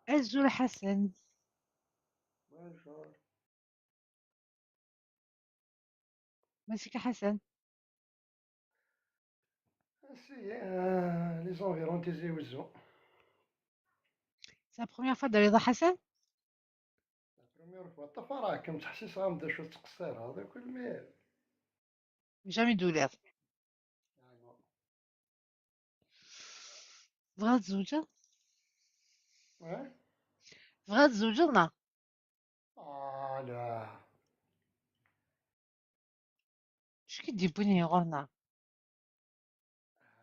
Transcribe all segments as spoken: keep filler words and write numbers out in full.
Azul a Ḥasan. Bonjour. Masik a Ḥasan. Si, euh, les environs n Tizi Wezzu. C'est la première fois d-terriḍ a Ḥasan? La première fois. Ṭṭafareɣ-kem, ttḥessiseɣ-am d acu tettqeṣṣireḍ akk, mais jamais d-uriḍ. Ah, non. Tebɣiḍ ad tzewǧeḍ? Eh? Tebɣiḍ ad tzewǧeḍ neɣ? Ah, la. Acu k-id-yewwin ɣur-neɣ?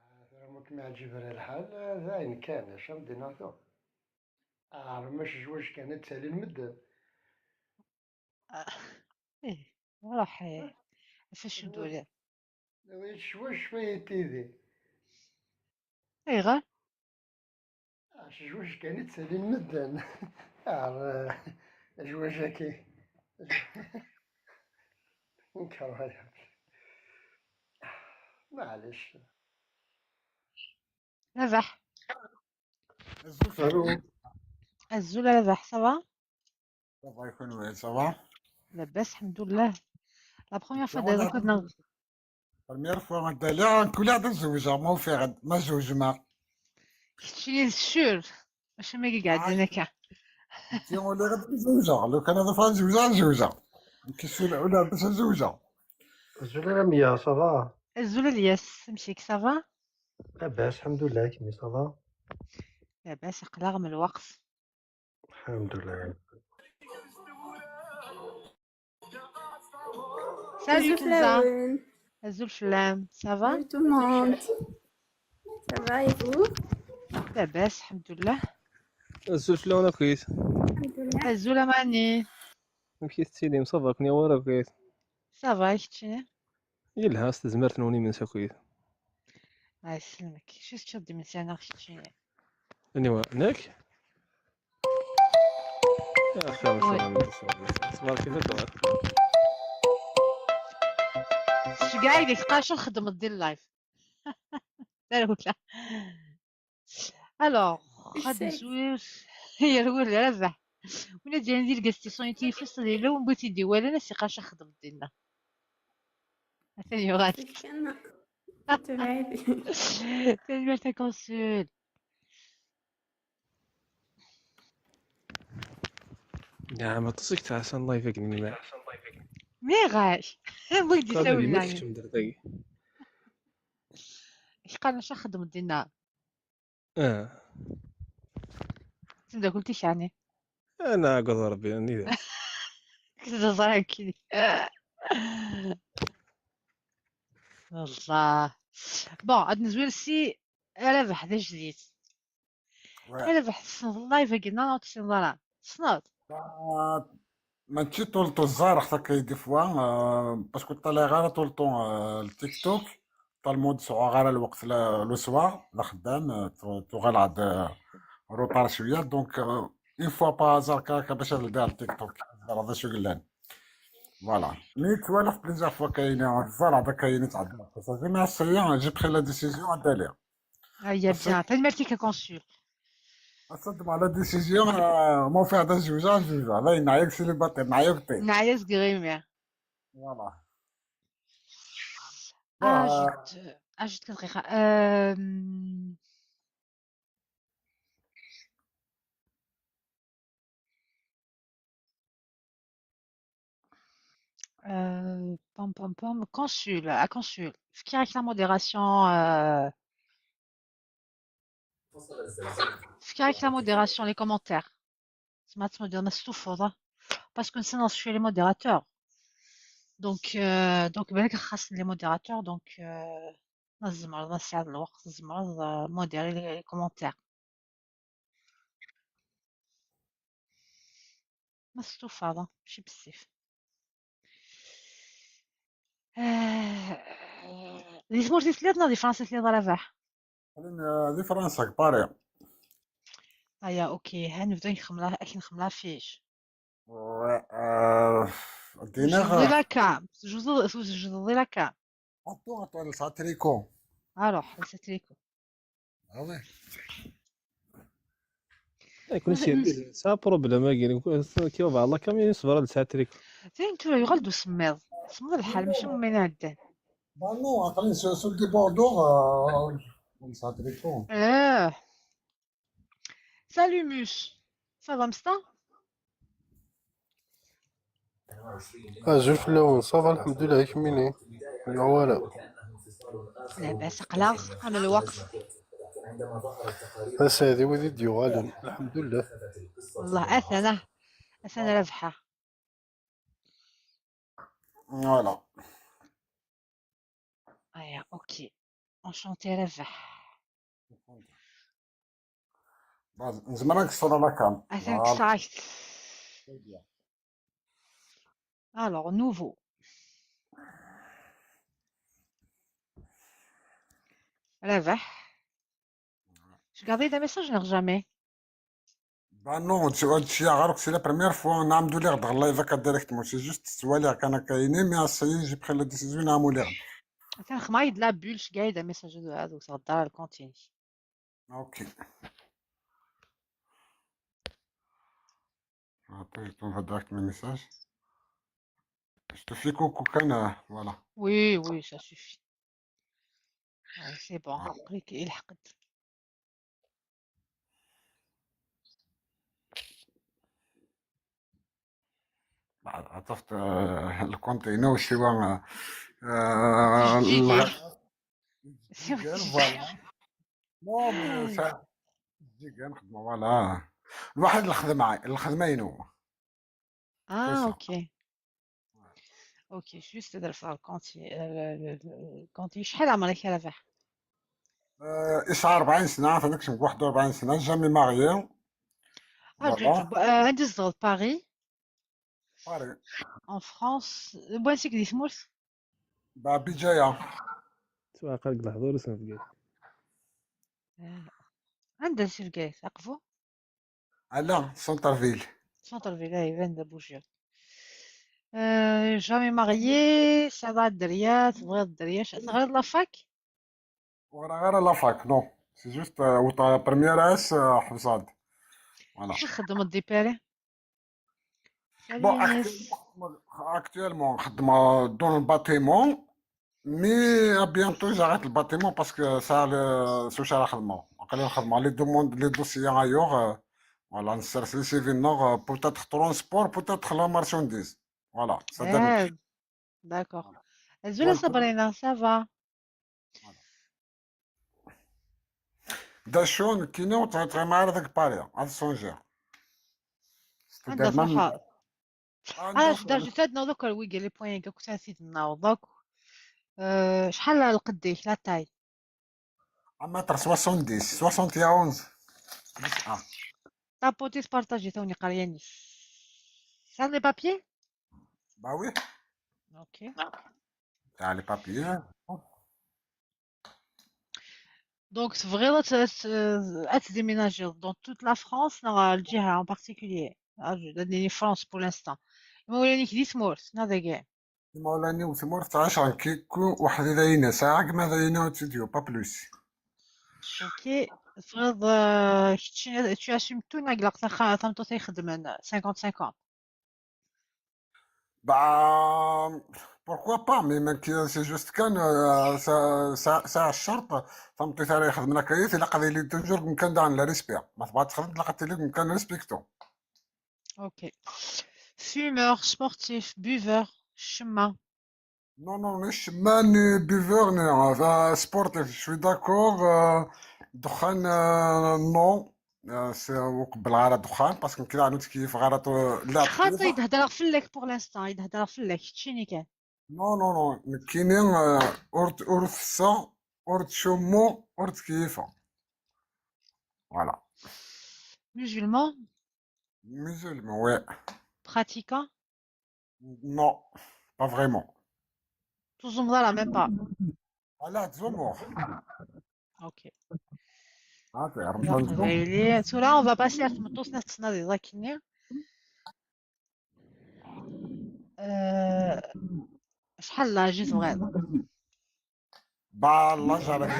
Ah, tura ma kem-iɛǧib ara lḥal, d ayen kan, acu am d-inna tura? Ah, ma s zzwaǧ kan i ttalin medden. Ah, ih, ruḥ, eh, af acu d-uriɣ. Ccwaj fayet tidi. Ayɣer? Ah, s zzwaǧ kan i ttalin medden. Ah, zzwaǧ-agi. Nker aya. Maɛlic. Rabaḥ. Azul. Allô. Azul a Rabaḥ, ça va? Ça va, et vous, ça va? Labas, alḥemdullah. La première fois d-ḍelbeɣ. Première fois d-ḍelbeɣ, nekk ula d azewǧeɣ, ma ufiɣ-d, ma zewǧeɣ. Keččini d sûr, mačči am wigi iɛeddan akka. Nekk ula d azewǧeɣ, lukan ad ffɣeɣ zewǧeɣ, zewǧeɣ. Nekk ula d azewǧeɣ. Azul a Lamia, ça va? Azul a Lyas, amek-ik, ça va? Labas, alḥemdullah, kemmi ça va? Labas, aql-aɣ am lweqt. Alḥemdullah. Salut, Kenza. Azul fell-awen. Azul fell-am. Ça va? Salut tout le monde. Ça va et vous? Labas, alḥemdullah. Azul fell-awen akkit. Alḥemdullah. Azul a Mani. Amek i tettilim? Ça va, ken-iwara akkit? Ça va, i keččini? Yelha s tezmert-nwen imensi akkit. Ay, yesselmek. Acu teččiḍ d imensi neɣ keččini? Aniwa, nekk? Ah, xir, oui. Tbarek, tbarek. Ceggeɛ-iyi-d, teqqar acu txeddmeḍ di live. Tarewla. Alors, ad nezwir yerwel Rabaḥ. Win ad d-yalin d irgazen tiṣunitin ifus ad yella win wid t-id-iwalan, ad s-iqqar acu txeddmeḍ dinna. Atan yuɣal. Tanemmirt a consul. Nɛam, aṭas i yettɛassan live-agi-nni. Nniɣ-ak, am wid d-isawlen. Qqaren acu txeddmeḍ dinna. Ah. Tameddakelt-ik, yeɛni? Ana agad Rebbi, anida. Kteẓra kini. Wallah. Bon, ad nezwir si Rabaḥ d ajdid. Ouais. Rabaḥ, tessneḍ live-agi neɣ ur tessineḍ ara? Tessneḍ? Ah, mačči ṭul ṭul ẓẓareɣ takka des fois, euh, parce que ur ṭṭalayeɣ ara tout le temps, euh, le TikTok. Tellement ur sɛuɣ ara lweqt la, le soir, d axeddam, euh, tu-, tuɣal ɛad, euh, retard cwiya. Donc, euh, une fois par hasard, ka, ka bac ad ldiɣ le TikTok, ẓreɣ d acu yellan. Voilà. Mi twalaɣ plusieurs fois kayni, ẓreɣ d akka yini tɛedda. Parce que ma ass-aya, j'ai pris la décision ad d-aliɣ. Ah, ya bien. Tanemmirt-ik a consul. Ass-a ddmeɣ la décision, euh, ma ufiɣ d azewǧeɣ, zewǧeɣ. Dayen, neɛya deg célibataire, neɛya deg ṭṭin. Neɛya deg iɣimi. Voilà. Ah, euh, juste, ah, juste quelques dqiqa. Euh, euh, pam, pam, pam. Consul, à consul. Fkiɣ-ak la modération, euh, fkiɣ-ak la modération, les commentaires. Smaɛt modération, ma stufuḍ, ah. Parce que nsant cwiya les modérateurs. Donc, euh, donc, balak xaṣṣen les modérateurs, donc, euh, ma tzemreḍ, ma tesɛiḍ lweqt, tzemreḍ, euh, modérer les, les commentaires. Ma testufaḍ, ah, mačči bessif. Eh, di tmurt i telliḍ neɣ di Fransa i telliḍ a Rabaḥ? Aql-in, eh, di Fransa, deg Paris. Aya, ok. Ha nebda nxemmel, ad k-nxemmel affiche. Ouais, eh, dinna. Tjebdeḍ di la cam. Tjebdeḍ, tjebdeḍ di la cam. Attends, attends, lsa tricot. Alors, lsa tricot. Ah ouais. كلشي سا بروبليم كي وضع الله كامل يصبر هذا ساعه تريك. زين، تو يغلد وسميض. سميض الحال، ماشي ممين عدان. Bah non, aql-in sur, sur le débordeur, euh, comme ça, très con. اه. Salut Muche. Ça va مسطا؟ ازول فلاون، صافا الحمد لله، كميني؟ لا ولا. لاباس، قلاص، قام الوقت. بس هذه ودي ديوغالن، الحمد لله. والله اثنا، اثنا ربحه. Voilà. ايا، اوكي. Enchanté ربح. Bah, نزمر نكسر la cam. اثنا كسايت. Alors, nouveau. ربح. Je garde des messages, non, jamais. Bah non, tu vois, tu as c'est la première fois, نعمدو لي غد الله يبارك directement, c'est juste سوالي كان كاينين, mais ça y est, j'ai pris la décision, نعمو لي غد. كان خمايد لا بول، شقايد message هذا وصغدار الكونتيني. Ok. Après, je t'envoie direct mes messages. Je te fais coucou, كان, voilà. Oui, oui, ça suffit. C'est bon, cliquez, il حقد. عطفت الكونت هنا وشيوا. Voilà. Non, mais ça, نخدمو, voilà. الواحد الخدمة، الخدمة ينو. Ah, ok. Ok, juste هذا الفار كونتي، كونتي شحال عمرك يا ربح؟ يسعى أربعين سنة، فانا كنت واحد وأربعين سنة, jamais marié. عندي الزغل Paris. Paris. En France. بوانسيك دي ثمورت؟ بجاية. سواء قالك الحضور اسمه في عندها سيركاي ثقفو. على سونتر فيل. سونتر فيل, اي بان بوجيا. جامي ماريي, سبع دريات, بغيض درياش, غير لافاك. ورا غير لافاك, نو. سي جوست وطا بريمير اس حفصاد. فوالا. كيفاش تخدم الديباري؟ بون, اكتيالمون خدمة دون الباتيمون, مي بيانتو جا غير الباتيمون باسكو سا سوشا راه خدمة, قليل الخدمة, لي دوموند, لي دوسيي ايوغ. فوالا, نسرس لي سي في النوغ, بوتيتر ترونسبور, بوتيتر لا مارشانديز. فوالا, سا ديبي. داكوغ. زولا صابرينا, سافا؟ دا شون كينو تغير مع هذاك باريا هذا سونجير. عندها صحة. اه, جدا جدا نوضك ويقال لي بوين كاك تاثيد نوضك. آه, شحال القديك لا تاي؟ متر سواسون ديس, سواسون اونز. طابوتي تبارطاجي ثوني قرياني. سان لي بابيي؟ با وي. اوكي. تاع لي بابيي. دونك تبغيض ت-, ت-, تديميناجي دون توت لا فرانس نغ الجهة ان بارتيكوليي؟ دادني فرانس بور لانستان. مولانا كدي تمورت نادا كاع. مولانا وثمورت عشرة كيكو واحد داينا ساعة كما داينا وتديو با بلوس. اوكي. تبغيض كتشي تو ناقلق ثمتو تيخدمن خمسين خمسين. با بوركوا با, مي من كي سي جوست كان ساعة الشرط. فهمتي, ثاني يخدم لك كيف الا قضي لي توجور مكان دان لا ريسبي, ما تبغى تخدم تلقى تلك مكان ريسبكتو. اوكي. فيمور, سبورتيف, بوفور, الشمة؟ نو نو, ني الشمة ني بوفور ني سبورتيف, شوي داكور. دخان, نو. سي وقبل غير دخان باسكو كي راه نتكيف غير لا. خاطر يتهدر في لك بور لانستان, يتهدر في لك تشيني كان. نو نو نو, نكيني. اورد اورد فسا, اورد شومو, اورد كيفا. فوالا. Musulman? Musulman, ouais. Pratiquant? Non, pas vraiment. تزوم ضرا ميم با. لا, تزومو. اوكي. هاكا رمضان. قبايلي ثورا اون فا باسي على تمطوس ناس تصنادي ضاكني. أه، شحال لاجي صغير؟ با الله جارك.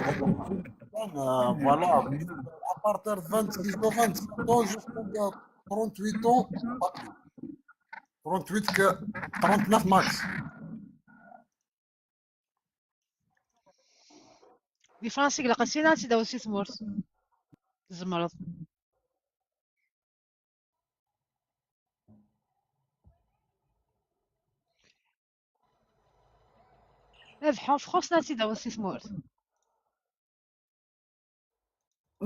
فوالا. partir de vingt-six ans, vingt-sept ans jusqu'à trente-huit ans, trente-huit que trente-neuf max. Di Fransa i ilaq ad s-iniɣ ad tt-id-tawiḍ si tmurt. Tzemreḍ. Rabeḥ, en France neɣ ad tt-id-tawiḍ si tmurt?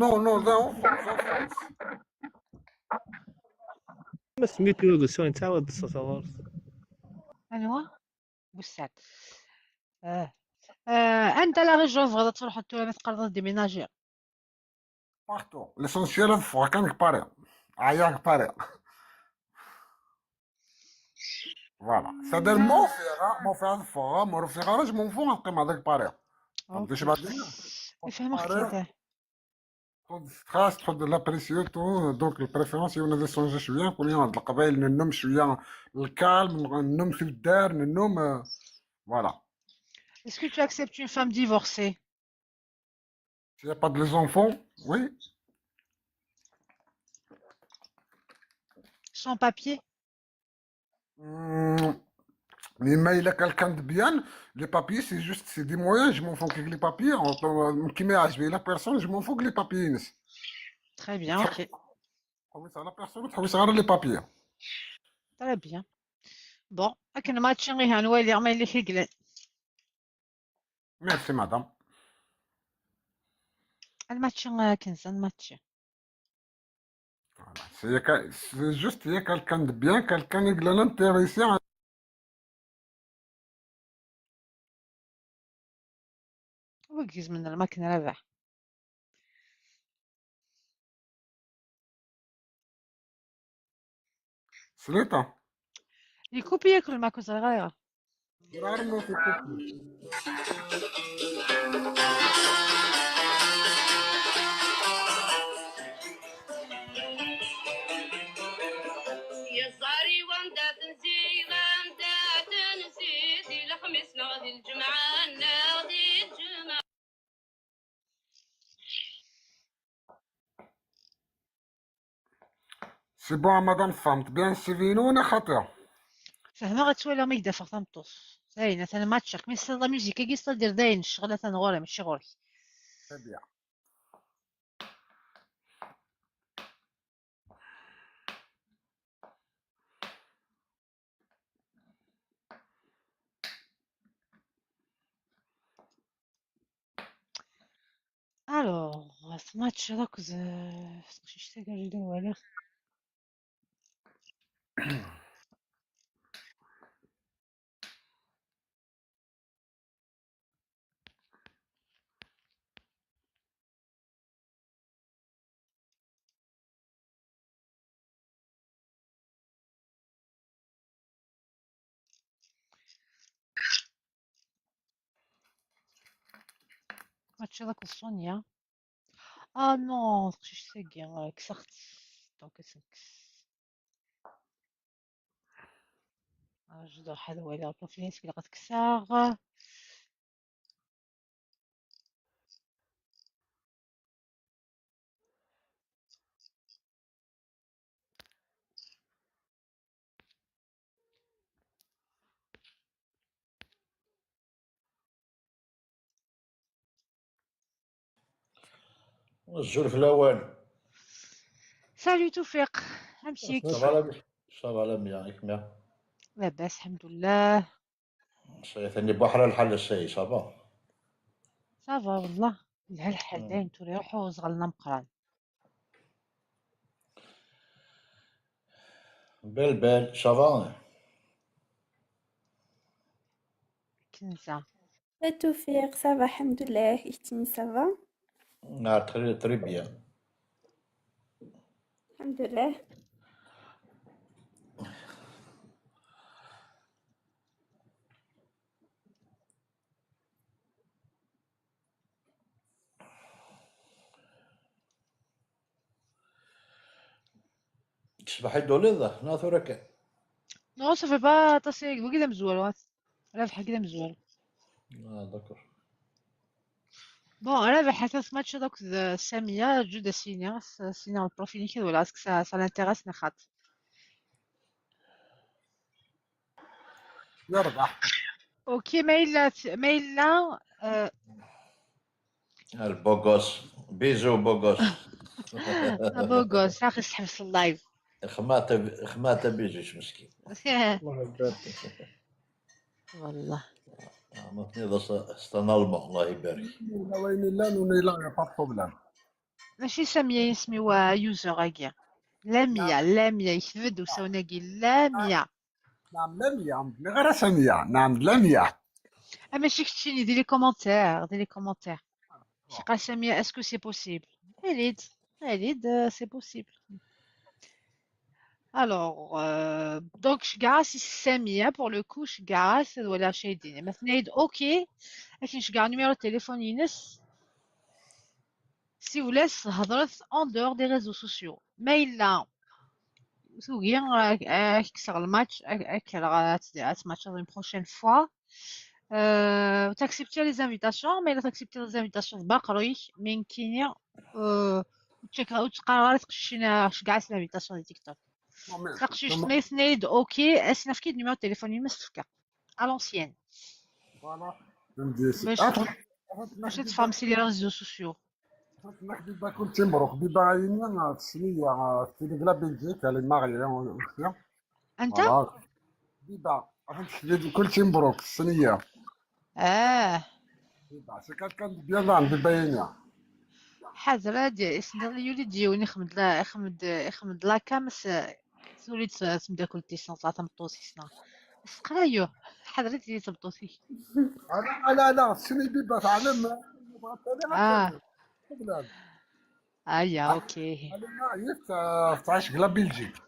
Non, non, da en France, en France. Ma semmitu deg usu nettɛawad d ṣṣut ɣur-s. Anwa? Bussaɛd. Ah. Ah, anda la région tebɣiḍ ad truḥeḍ tura ma teqqleḍ ad déménager? Partout. L'essentiel ad ffɣeɣ kan deg Paris. Ɛyiɣ deg Paris. Voilà. C'est-à-dire ma ufiɣ, ma ufiɣ ad ffɣeɣ, ma ur ufiɣ ara, je m'en fous, ad qqimeɣ deg Paris. Fhemtiḍ acu bɣiɣ ad d-iniɣ? Fehmeɣ-k. Txas txudd la pression, tout, donc la préférence yiwen ad iṣunji cwiya, kuni ad Leqbayel nennum cwiya, le calme, nennum tuddar, nennum, euh, voilà. Est-ce que tu acceptes une femme divorcée? S'il n'y a pas de les enfants, oui. Sans papier? Hmm. Mais il a quelqu'un de bien, les papiers, c'est juste, c'est des moyens, je m'en fous que les papiers, on peut, كيما يعجبني la personne, je m'en fous que les papiers. Très bien, ok. تحوس على la personne, تحوس على les papiers. Très bien. Bon, akken match i hanwali ma yella kiglen. Merci, madame. Match, euh, quinze, match. Voilà. C'est que- c'est juste, il y a quelqu'un de bien, quelqu'un qui est intéressé. Wi gezmen lmakna Rabeḥ? Sliṭa. Yekupi yakk lmak ur ẓriɣ ara. Rarement c'est possible. Yeẓẓar-iw anda tenziḍ, anda tenziḍ, di lexmis neɣ di lǧemɛa, neɣ di lǧemɛa. C'est bon, madame, tfehmeḍ bien ssivinu neɣ xaṭi? Fehmeɣ, ad twaliḍ mi k-d-afeɣ tameṭṭut. Dayen, atan match-ik. Mi tessneḍ la musique-agi, c'est-à-dire dayen, ccɣel atan ɣur-i, mačči ɣur-k. Très bien. Alors, ce match-là, que je, je suis allée voir. Match-a d akked Sonia. Ah non, taqcict-agi, euh, kkseɣ-tt. Donc, ad tt-nekkes. Ah, je dois ad waliɣ profil-is, ilaq ad kkseɣ. Azul fell-awen. Salut Toufiq, amek-ik? Ça va la, ça va la bien, i kemm? Labas, lḥemdullah. Atan buḥra lḥal ass-a, ça va? Ça va, wallah. Yelha lḥal, dayen tura iruḥ uẓɣal-nni ameqqran. Belle, belle, ça va? Kenza. Toufiq, ça va, lḥemdullah. I keččini, ça va? Ah, très, très bien. Lḥemdullah. Ṣṣbeḥ i d-tuliḍ neɣ tura kan? Non, ça fait pas aṭas, wagi d amezwaru. Rabeḥ-agi d amezwaru. Ah, d'accord. Bon, Rabaḥ, ata tmatcheḍ akked, euh, Samia, ǧǧu-d as-ini, as-, as-iniɣ le profil-ik, ad walaɣ est-ce que ça, ça l'intéresse neɣ xaṭi. Yerbeḥ. Ok, ma yella, ma yella, euh, البوغوس. بيزو بوغوس. Abogos, axi seḥbes live. خماته خماته بيزوش مسكين. والله. عطني هذا ستان المون، الله يبارك. وين لا نون لا، pas de problème. ماشي سامية يسميوها user-agi. Lamia, Lamia, يكتب-d usawen-agi Lamia. نعم، Lamia، ماشي غير سامية، نعم، Lamia. Ah, ماشي كتشيني، دير les commentaires, دير les commentaires. شي قال سامية, est-ce que c'est possible? Valide, valide, euh, c'est possible. Alors, euh, donc, je garde si Samia, pour le coup, je garde, c'est voilà, chez Dine. Maintenant, ok, je garde numéro de téléphone, Ines. Si vous laisse, هضرت en dehors des réseaux sociaux. Mais là, تقولي, آه، آه، كسر الماتش, آه، آه، كسر، آه، آه، ماتش une prochaine fois. آه، تاكسبتي les invitations, mais لا تاكسبتي les invitations, بقري من كينيا, آه، وتشك-، وتقرر تقشينا كاع les invitations ديال تيك توك. تقشيش ثني ثني, اوكي, اسنا فكيد numéro de téléphone يمس فكا. À l'ancienne. Voilà. باش, باش تفهم سي les réseaux sociaux. ناخذ بيبا كل تيمبروك، بيبا عيني، تسنية، في la Belgique، elle est mariée aussi. انت؟ Voilà. بيبا، راح نخلي كل تيمبروك، تسنية. اه. بيبا، c'est quelqu'un de bien dans بيبا عيني. حاضر, هادي اسمي يولي ديوني خمد لا، خمد، خمد لا كامس, تولي تمدا كل تيسنا صلاة مطوسي سنا. سقرايو, حاضر دي تمطوسي. لا، لا، لا، سني بيبا تعلم. آه. ايا, اوكي. انا عيفت, آه، تعيش في la Belgique.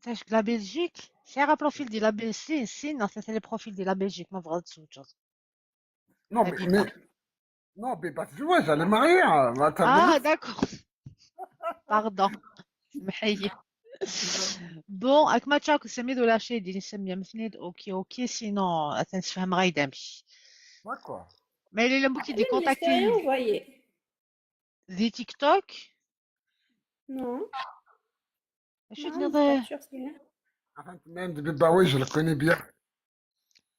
تعيش في la Belgique؟ C'est un profil de la Belgique, si, si, non, c'est le profil de la Belgique, ما بغات تزوج. Non, mais, mais, non, mais pas de زواج, elle est mariée, hein, ما Ah, تعرفش. D'accord. Pardon. سمحي. Bon, هاك ما تشاك سميد ولا شي ديري سميه مثنيد, اوكي, اوكي, sinon اتنسفهم غايدامش. D'accord. ما الا ممكن دي Aline, je t'ai كونتاكتي envoyé. دي تيك توك. Non. شو Non, تنظر؟ pas sûr, c'est là. عرفت من عند بيبا ويجي لك كوني بيا.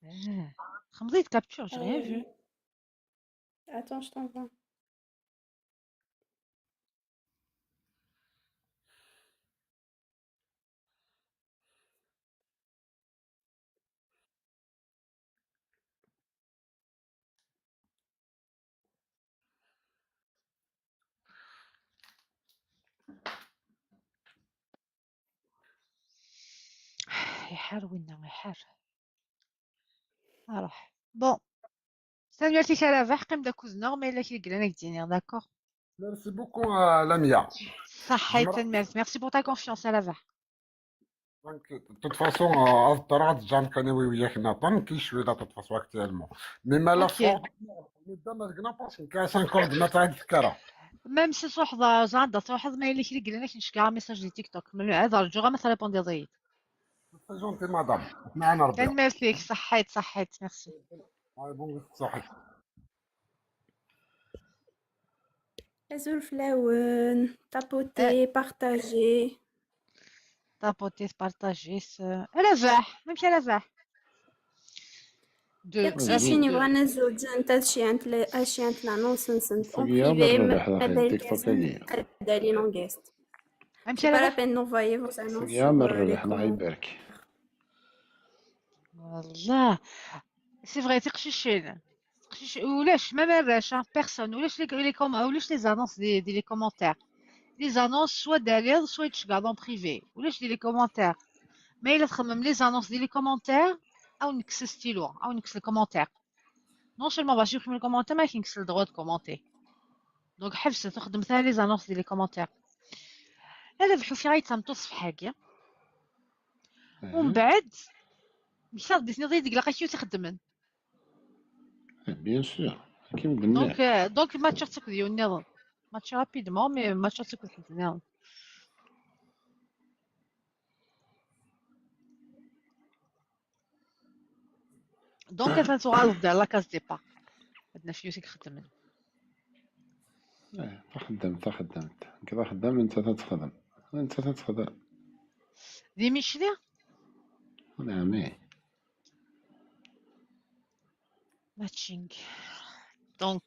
آه. خمضيت capture, j'ai rien vu. Attends, je t'envoie. يحار وينا يحار. اروح. Bon. Salut à tous, على بالك قيم داك الزنور, mais الا كي قلنا ديني, d'accord. Merci beaucoup, آه، لميا. صحيت, merci, merci pour ta confiance, على بالك. Donc, de toute façon, آه، الطراد جام كان وياك نظن كي شويه, de toute façon, actuellement. Mais ما لا Ok. فوق, مدام ما تقنا parce que كان سان كورد ما تعرف كرا. Même si صحضة زعدا صحض, ما الا كي قلنا كي نشكا ميساج ديال تيك توك, من هذا رجوغا ما تريبوندي ضيد. C'est gentil, madame. معنا ربي. كان merci, صحيت, صحيت, merci. آه، bon, صحيت. Azul flawen, tapoter, partager. Tapoter, partager, على بالك, même على بالك. De Tiqcicin yebɣan ad zewǧent, ad ciyant le-, ad ciyant l'annonce-nsent en Seg-a privé, ma ma rrbeḥ, ad TikTok-agi. Ad d-alin en guest. même C'est pas la على بالك. Peine d'envoyer vos annonces Seg-a sur, ma euh, les rrbeḥ, الله commentaires. يبارك. والله. C'est vrai, تقشيشين. تقشيش-, ولاش, ما مراش, personne, ولاش les, les com-, ولاش les annonces دي, دي les commentaires. Les annonces soit داليض, soit تشقاض en privé. ولاش دي les commentaires. ما الا تخمم les annonces دي les commentaires, او نكس stylo, او نكس les commentaires. Non seulement باش يخمم les commentaires, ما كينكس le droit de commenter. Donc حبس تخدم ثاني les annonces دي les commentaires. هذا بحوث غاية تمطو الصفحة كي. ومن بعد, مشات ديسني ضيد قلقا كيو تخدمن. Bien sûr. كيما قلنا. Donc, euh, donc, ماتش تاكل يوم نظن. ماتش rapidement, mais ماتش تاكل حد نظن. Donc, اتنتوغال دار la case départ. naf yiwet i ixeddmen. Eh, taxeddamt, taxeddamt. Nekk d axeddam, nettat ad texdem. Nettat ad texdem. D imicli? Neɛmi. Matching. Donc,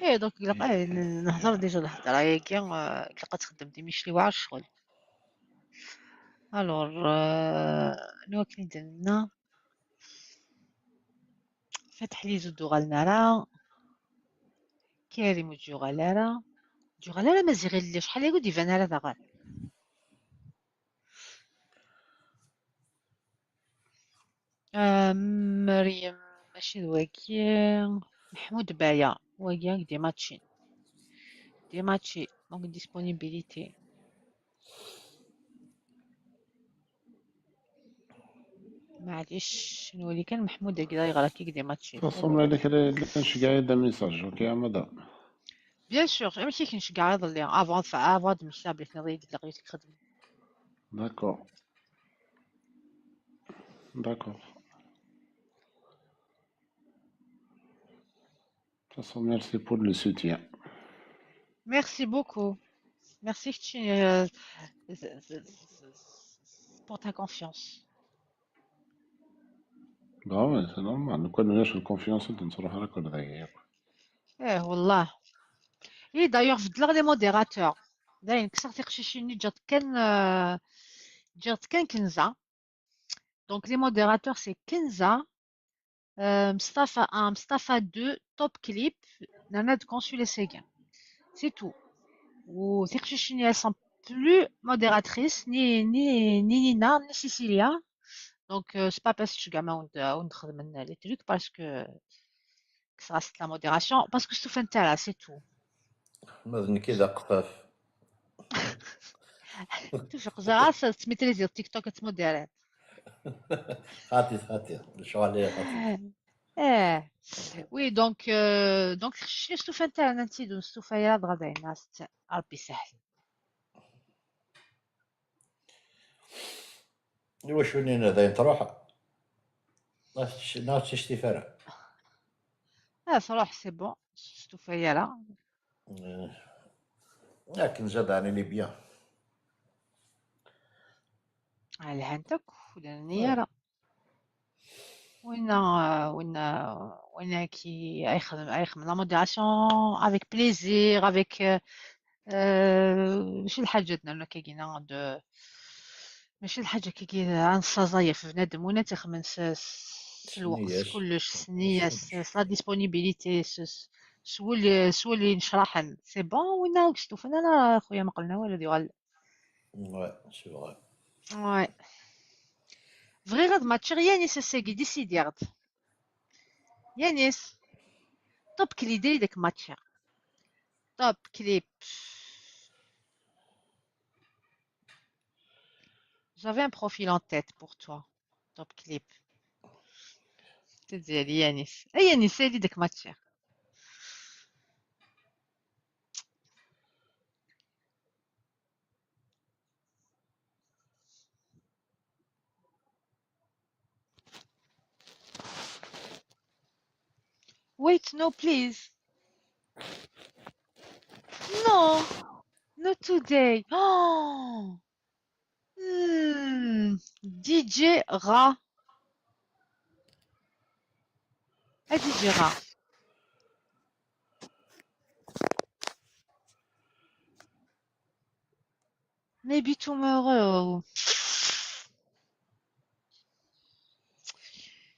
eh, donc, ilaq, eh, n- nehḍer déjà lhedra-agi, eh, ilaq ad txeddem d imicli war ccɣel. Alors, eh, anwa akken i d-nenna? Fatḥ Liz ur d-uɣalen ara. Karim ur d-yuɣal ara. Ur d-yuɣal ara Maziɣ Illi, acḥal aya ur d-iban ara daɣen. Ah, Meryem, mačči d wagi. Meḥmud Baya, wagi akk d imačči. D imačči, manque de disponibilité. Maɛlic, nwali kan Meḥmud-agi da yeɣra-k-id d imačči. تصوم عليك اللي كنشجع يدا message, ok يا مدام. Bien sûr, amek i k-nceggeɛ iḍelli, avant, avant ad d-mmektiɣ belli tenniḍ-iyi-d ilaq-iyi ad k-xedmeɣ. D'accord. D'accord. De toute façon, merci pour le soutien. Merci beaucoup. Merci kečči, euh, pour ta confiance. Bon, mais c'est normal. Nous connaissons la confiance de notre record d'ailleurs. Eh, والله. Et d'ailleurs, beddleɣ les modérateurs. Dayen, kkseɣ tiqcicin-nni, ǧǧiɣ-d kan, euh, ǧǧiɣ-d kan Kenza. Donc, les modérateurs, c'est Kenza, euh, Mstafa un, Mstafa deux, Top Clip, nerna-d Consul Seguin. C'est tout. U tiqcicin-nni, elles sont plus modératrices, ni, ni, ni Nina, ni Cecilia. Donc, euh, c'est pas parce que je gagne les trucs, parce que kkseɣ-as la modération, parce que stufant ara, c'est tout. Ma d nekk i d aqfaf. Toujours, ẓriɣ-as tettmitriziḍ TikTok ad tmuddireḍ. Xaṭi, xaṭi. Lecɣal-agi xaṭi. Eh, oui, donc, euh, donc, je suis stufant ara, nanti, donc, stufa ara, dɣa dayen, ast-, Rabbi sahel. Iwacu nina dayen truḥ? Neɣ tt-, neɣ ur tt-ictif ara? Ah, truḥ, c'est bon, stufa ara. Eh, akken zad ɛni les biens. Ah, lhant akk, ur d-nenni ara. Winna, winna, winna ki ay xedm, ay xedm la modération avec plaisir, avec, euh, euh, ماشي الحاجات نعملو كي كينا de، ماشي الحاجة كي كي نصازايا في بنادم، وين تخمن س-، س-، الوقت، سنياس. كلش، سنية، س-، la disponibilité، س-، س-، سولي، سولي نشرحن. C'est bon، وين راك شتوفنا؟ لا خويا، ما قلنا والو، ديال Ouais, c'est vrai. Ouais. Bɣiɣ ad matcheɣ Yanis ass-agi, décidiɣ-d. Yanis. Top clip, diri deg matcheɣ. Top clip. J'avais un profil en tête pour toi. Top clip. Tiziri Yanis. Ay Yanis, ali deg matcheɣ. Wait, no, please. No, not today. Oh. Hmm. D J Ra. A D J Ra. Maybe tomorrow.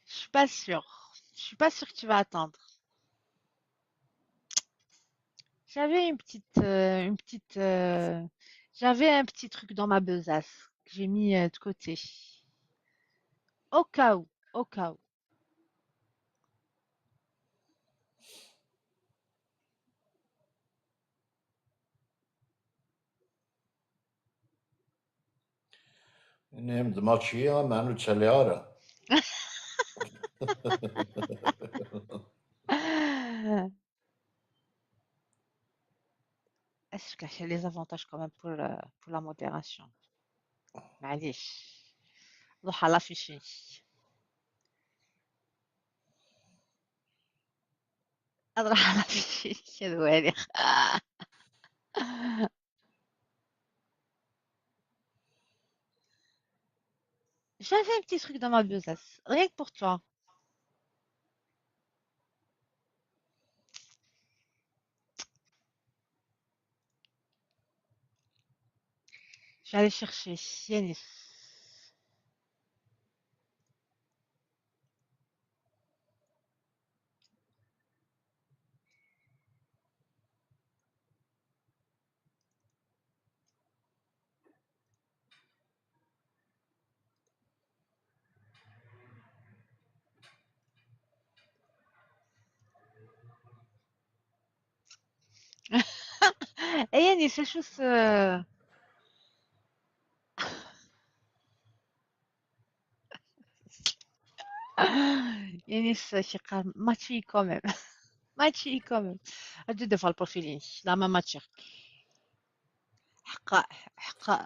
Je suis pas sûre. Je suis pas sûre que tu vas attendre. J'avais une petite, euh, une petite, euh, j'avais un petit truc dans ma besace que j'ai mis, euh, de côté. Au cas où, au cas où. Nniɣ-am-d match-i, meɛna ur ttaliɣ ara. Est-ce qu'il y a les avantages quand même pour, euh, pour la modération? معليش. روح على la fiche. Ad ruḥeɣ la fiche, ad waliɣ. J'avais un petit truc dans ma besace, rien que pour toi. Je vais aller chercher Yanis. Ay Anis, acu s... Yanis, k-yeqqar mačči quand même. Mačči quand même. Ad d-ffeɣ lprofil-inek, la ma mačči. Ḥeqqa, ḥeqqa.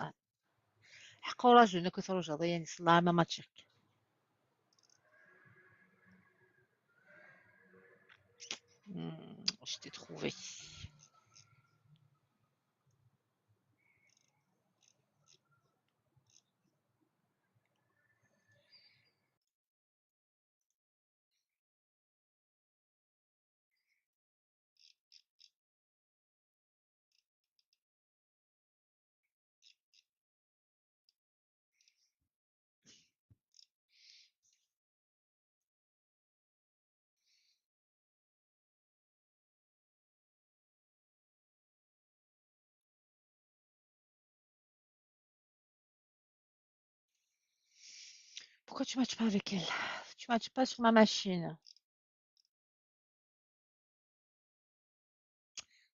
Ḥeqqa ur ajun akk i trujaḍ, ay Anis, la ma mačči. Hmm, je t'ai trouvé. Pourquoi tu matches pas avec elle? Tu matches pas sur ma machine.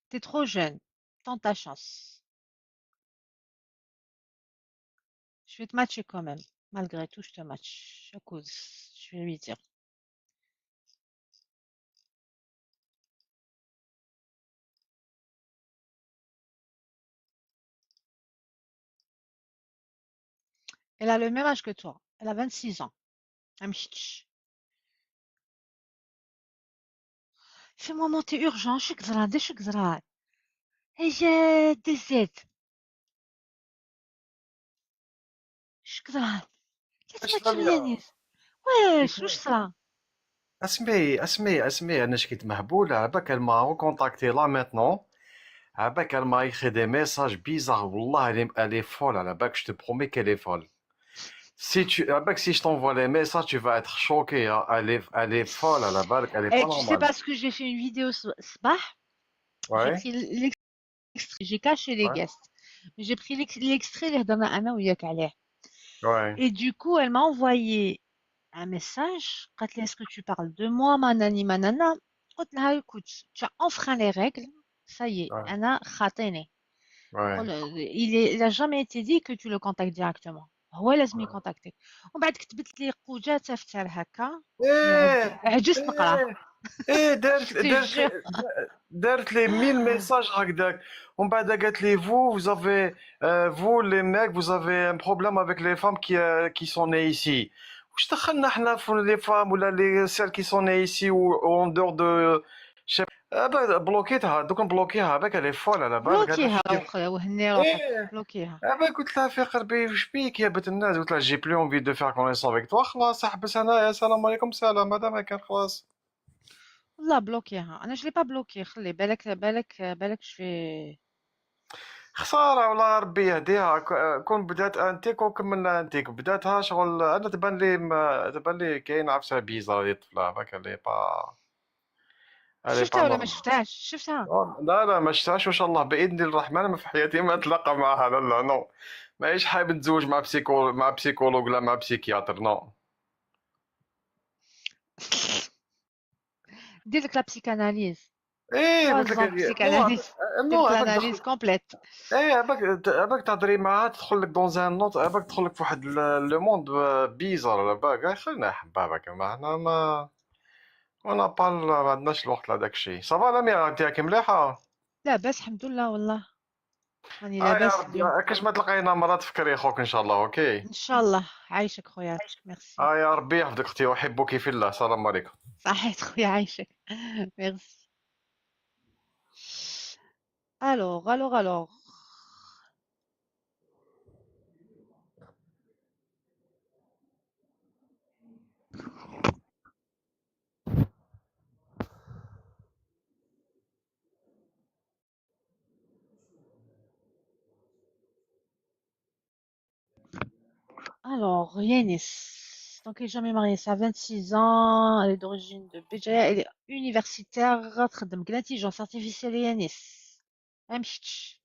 T'es trop jeune. Tente ta chance. Je vais te matcher quand même. Malgré tout, je te match. À cause, je vais lui dire. Elle a le même âge que toi. Elle a vingt-six ans. Am kečč. Fais-moi monter urgent. Acu k-yeḍran? D acu k-yeḍran? Ay, D Z. Acu k-yeḍran? La tmettemyanis. Wac, wac ṣra? Asmi, asmi, asmi, أنا شكيت مهبولة. على بالك elle m'a recontacté là maintenant. على بالك elle m'a écrit des messages bizarres. والله elle est, elle est folle. على بالك, je te promets qu'elle est folle. Si tu, على بالك, si je t'envoie les messages, tu vas être choqué, hein. Elle est, elle est folle, على بالك, elle est... Eh, pas tu sais normale. Parce que j'ai fait une vidéo ce, ce soir. Ouais. J'ai pris l'extrait, j'ai caché les... Ouais. Guests. Mais j'ai pris l'ex-, l'extrait اللي هضرنا أنا وياك عليه. Ouais. Et du coup, elle m'a envoyé un message. قالت لي: est-ce que tu parles de moi, manani manana. قلت لها: écoute, tu as enfreint les règles. Ça y est, ouais. أنا خاطيني. Ouais. قول, il est, il a jamais été dit que tu le contactes directement. هو لازم يكونتاكتيك. ومن بعد كتبت لي قوجات افتر هكا. إيه، عجزت نقرا. إيه، إيه، دارت، دارت، دارت لي mille messages هكذاك. ومن بعد قالت لي: vous, vous avez, euh, vous les mecs, vous avez un problème avec les femmes qui, euh, qui sont nées ici. واش دخلنا حنا في les femmes ولا les, celles qui sont nées ici ou, ou en dehors de... آه، با-، بلوكيتها، دوك نبلوكيها، باك elle est folle على بالك. بلوكيها. اخويا، وهني روحك. إيه. بلوكيها. آه، با قلت لها: في قلبي: واش بيك يا بنت الناس؟ قلت لها: j'ai plus envie de faire connaissance avec toi. خلاص، احبس هنايا، السلام عليكم، سلام، هذا ما كان، خلاص. والله بلوكيها. أنا je l'ai pas bloqué. خلي بالك، بالك، بالك شوي. خسارة والله، ربي يهديها. ك-، كون بدات أنتيك وكملنا أنتيك. بداتها شغل، أنا تبان لي ما، تبان لي كاين عفسة بيزار ديال الطفلة، باك اللي با. شفتها ولا ما شفتهاش؟ شفتها؟ لا، لا، ما شفتهاش، وإن شاء الله بإذن الرحمن ما في حياتي ما نتلاقى معها، لا، لا، non. مانيش حاب نتزوج مع psycho-، مع psychologue ولا مع psychiatre، non. دير لك la psychanalyse. إيه، قلت لك هذه psychanalyse. دير لك l'analyse complète. إيه، باك، باك تهضري معاها، تدخل لك dans un autre، باك تدخل لك في واحد le monde bizarre، على بالك. خلينا حبابك، ما حنا ما، on n'a pas، ما عندناش الوقت لهذاك الشيء. Ça va لميا، أنت راكي مليحة؟ لاباس الحمد لله والله. راني آه يا لاباس ربي، اليوم. كاش ما تلقينا مرة تفكري خوك إن شاء الله، أوكي؟ إن شاء الله. عايشك خويا، merci. آه يا ربي يحفظك أختي، أحبك في الله. السلام عليكم. صحيت خويا، عايشك. Merci. Alors, alors, alors. Alors, Yanis. Donc, elle est jamais mariée, ça a vingt-six ans, elle est d'origine de Béjaïa, elle est universitaire, تخدم deg l'intelligence artificielle, Yanis. Amek kečč?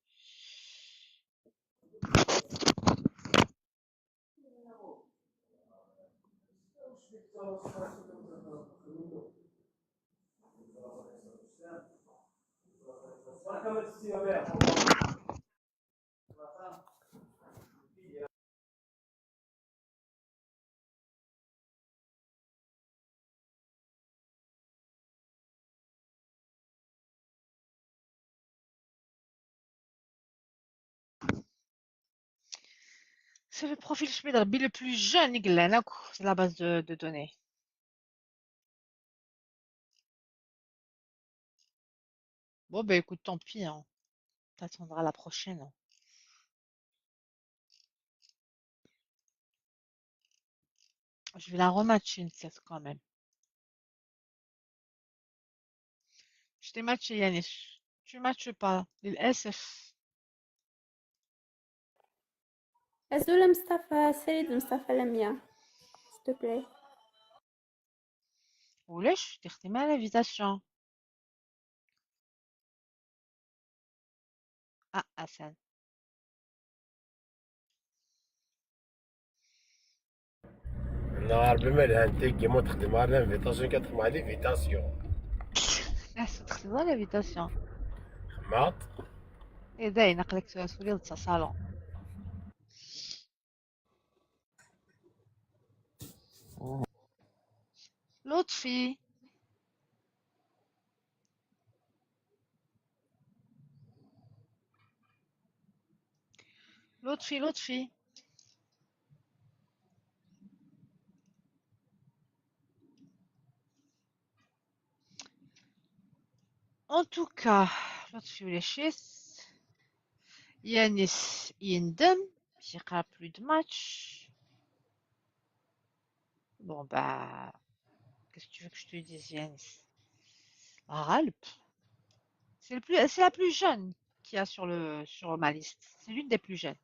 C'est le profil, je vais dire, le plus jeune, c'est la base de, de données. Bon, ben écoute, tant pis, hein. T'attendras la prochaine. Je vais la rematcher une pièce quand même. Je t'ai matché, Yanis. Tu matches pas. للأسف. Azul a Mustafa, salut de Mustafa Lamia, s'il te plaît. ولاش تخدم على l'invitation؟ Ah, Hassan. Neɣ Rebbi ma lhan tigi ma txedmeḍ ara l'invitation, ad txedmeḍ l'invitation. Ah, c'est très bien l'invitation. Xedmeḍ? Et d'ailleurs, نقلك سؤال سوري de sa salon. لطفي. لطفي، لطفي. En tout cas, لطفي ولاشيس. Yanis يندم، يقرا plus de match. Bon, bah, qu'est-ce que tu veux que je te dise, Yanis? غالب. C'est le plus, c'est la plus jeune qu'il y a sur le, sur ma liste. C'est l'une des plus jeunes.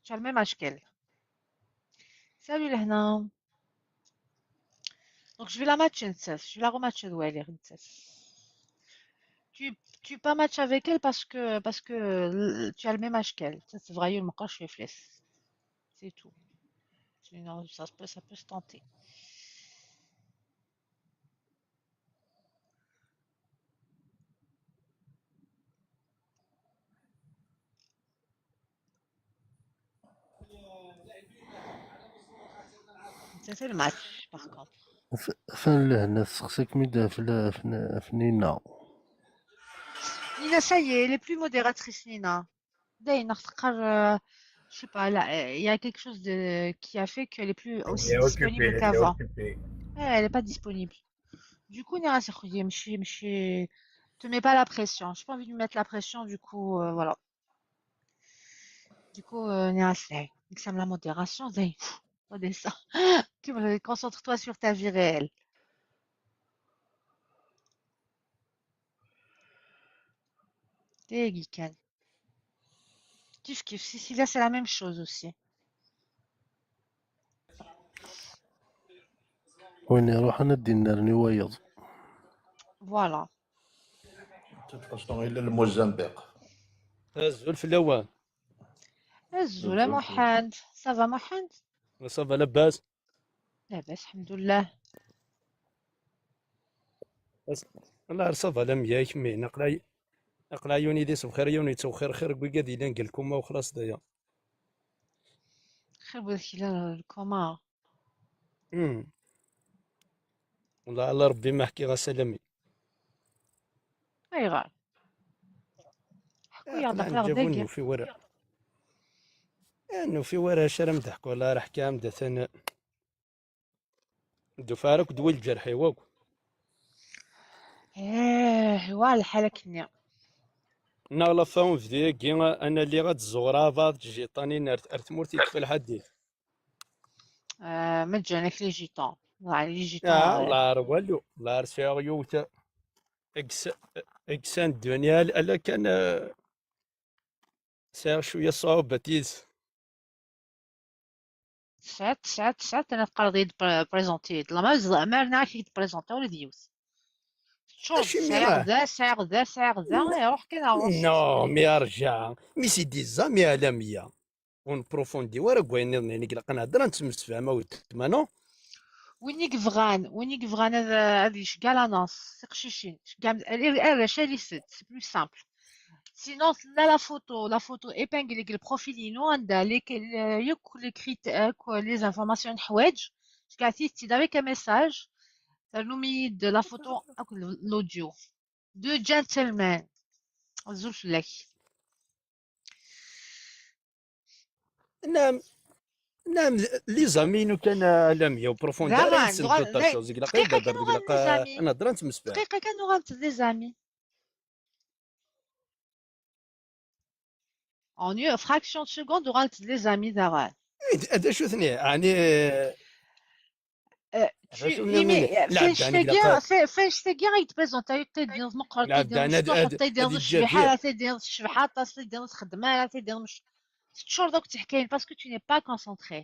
Tu as le même âge qu'elle. Salut لهنا. Donc je vais la matcher نتاس. Je vais la rematcher دوالي نتاس. Tu, tu pas match avec elle parce que, parce que l- tu as le même âge qu'elle. Ça, c'est vrai, ما بقاش في فليس. C'est tout. Sinon, ça peut, ça peut se tenter. C'est le match, par contre. F- Fallehna, tesseqsa-kem-id ɣef la- ɣef n- ɣef Nina. Nina, ça y est, elle est plus modératrice, Nina. D'ailleurs, euh, je sais pas, là, euh, il y a quelque chose de, qui a fait qu'elle est plus aussi Elle est disponible occupée, elle est qu'avant. occupée. Ouais, elle est pas disponible. Du coup, Nina, c'est خويا, ماشي, ماشي, te mets pas la pression. J'ai pas envie de lui mettre la pression, du coup, euh, voilà. Du coup, euh, Nina, c'est, c'est la modération, c'est, pff, on est ça. Tu me- concentre-toi sur ta vie réelle. Tagi kan. Kif kif, Cécilia, c'est la même chose aussi. Win iruḥen ad d-innerni wayeḍ. Voilà. De toute façon, il est le Mozambique. Azul fell-awen. Azul a Muḥend. Ça va, Muḥend? Ça va, labas? Labas, الحمد لله. Allah, ça va, la miya-k, mais aql-a, aql-a yiwen yili s bxir, yiwen yettwexxir xir n wigad yellan deg lkuma u xlaṣ daya. Xir n wigad yellan deg lkuma. Hmm. Wallah, ala Rebbi ma ḥkiɣ-as alami. Ayɣer? Ḥku-yaɣ-d Aql-a aql-aɣ neǧǧa-wen dagi. Nufi wara. Eh, nufi wara acu ara m-d-ḥku, Allah ara ḥkam d atan. Dufar akk d wil ǧerḥ-iw akk. Eh, wa lḥal akkenni. Neɣ la fin n unebdu-agi, ad nali ad d-zzuɣreɣ bɛaḍ tjiṭanin ar, ar tmurt i yekfa lḥadit. Ah, ma ǧǧan-ak les jetons. Ḍaɛen les jetons. Ah, la ar walu, la ar sɛiɣ yiwet. Egsan ddunit, ala kan, eh, sɛiɣ cwiya ṣṣuɛubat yid-s. Tesɛiḍ, tesɛiḍ, tesɛiḍ, tana teqqareḍ-iyi-d pre-, présenter-yi-d. La ma, ma rniɣ-ak-id présenter ula d yiwet. Teččureḍ, sɛiɣ da, sɛiɣ da, sɛiɣ da, iruḥ kan ɣur-s. Non, mais arja, mais c'est des amis à la mia. Ur nprofondi wara deg wayen nniḍen, ayen i ilaq ad nhedder, ad nettemsefham, a weltma, non? Win i yebɣan, win i yebɣan ad, ad iceggeɛ l'annonce, tiqcicin, ceggeɛ arrac, allez-y, c'est plus simple. Sinon, tella la photo, la photo épinglée deg le profil-inu, anda les, les, yakk les critères, yakk les informations neḥwaǧ, ceggeɛt-iyi-tt-id avec un message, ternum-iyi-d la photo akked l'audio. Deux gentlemen. Azul fell-ak. Naam, naam, les amis-inu kan, a Lamia, u profonda ara yessenfeḍ tacaẓ deg lqayda, deg lqayda, ad nehder, ad nettemsefham. Dqiqa kan uɣalent d les amis. En une fraction de seconde uɣalent d les amis daɣen. D acu-ten, ɛni? Fannect-agi ay d-prezentayeḍ, taydin meqqret, taydin mecṭuḥet, taydin tecbeḥ ara, taydin tecbeḥ aṭas, taydin txeddem ara, taydin mec-, teččureḍ akk d tiḥkayin parce que tu n'es pas concentré.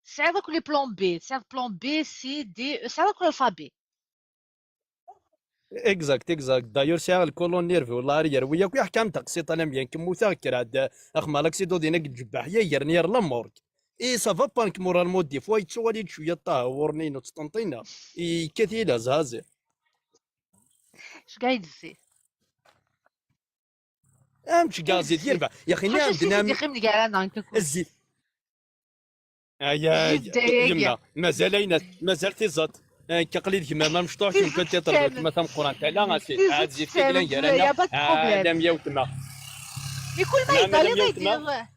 Tesɛiḍ akk les plans B, tesɛiḍ plan B, C, D, E, tesɛiḍ akk l'alphabet. Exact, exact. D'ailleurs, sɛiɣ lkulun nerveux, والله ar yerwi akk, yeḥka-am taqsiṭ alammi kan mmuteɣ, kkreɣ-d, axem, l'accident din akked Ǧebbaḥ, ya yerni ar la morgue. Et ça va pas, nekk moralement des fois yettuɣal-iyi-d cwiya ṭṭaha ɣur-ni, inu ttṭenṭina. Yekkat-iyi lehzazi. Ceggeɛ-iyi-d zzit. Am ceggeɛ zzit, yerbeḥ. Yaxi, nniɣ-am-d, nniɣ-am-d. Zzit. Ay, ay, yemma, mazal ayen, mazal tiẓeṭ. Nekk aql-i d gma-m amecṭuḥ, kemm peut-être d weltma tameqqrant. Ala, a si, ad zzit i yellan gar-aneɣ. A Lamia weltma. Mais kul ma yeḍaliḍ ay d-,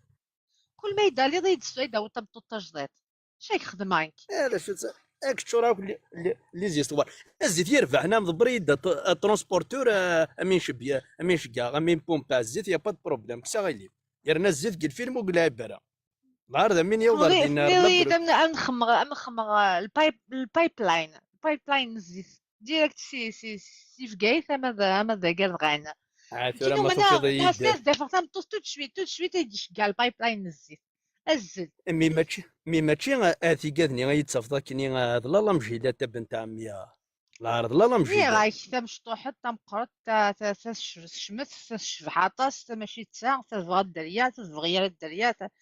kul ma yeḍaliḍ ay d-, ay d-tawiḍ tameṭṭut tajdiṭ. Acu ay xedmeɣ nekk? Eh, d acu-tt, ad k-ččureɣ akk les, les, les histoires. A zzit, yerbeḥ, nniɣ-am-d, ḍebber-iyi-d a, a transporteur, a, a min cebbi-, a min ceggeɣ, a min pompe, a zzit, y a pas de problème, kkes aɣilif. Yerna zzit deg lfilm ur yelɛib ara. Lɛerḍ am win yewweḍ ar dinna. Tenniḍ-iyi-d am, am xemmeɣ, am xemmeɣ, eh, lpayp-, lpipeline. Lpipeline n zzit. Direct si, si, si Bgayet ama d, ama d Agerḍɣan. Ah, tura ma tufiḍ-iyi-d. Dafeɣ tameṭṭut tout de suite, tout de suite ay d-iceggeɛ lpipeline n zzit. Azzel. Mi mačči, mi mačči, eh, tigad-nni ay d-tafeḍ akkenni, eh, d Lalla Mjilat a bent ɛemmi, eh. Lɛerḍ Lalla Mjilat. Nniɣ-ak tamecṭuḥet, tameqqret, ta-, ta-, tacebḥet, tecbeḥ aṭas, ta mačči d ta, ta tebɣa dderya, ta tebɣi ara dderya, ta-,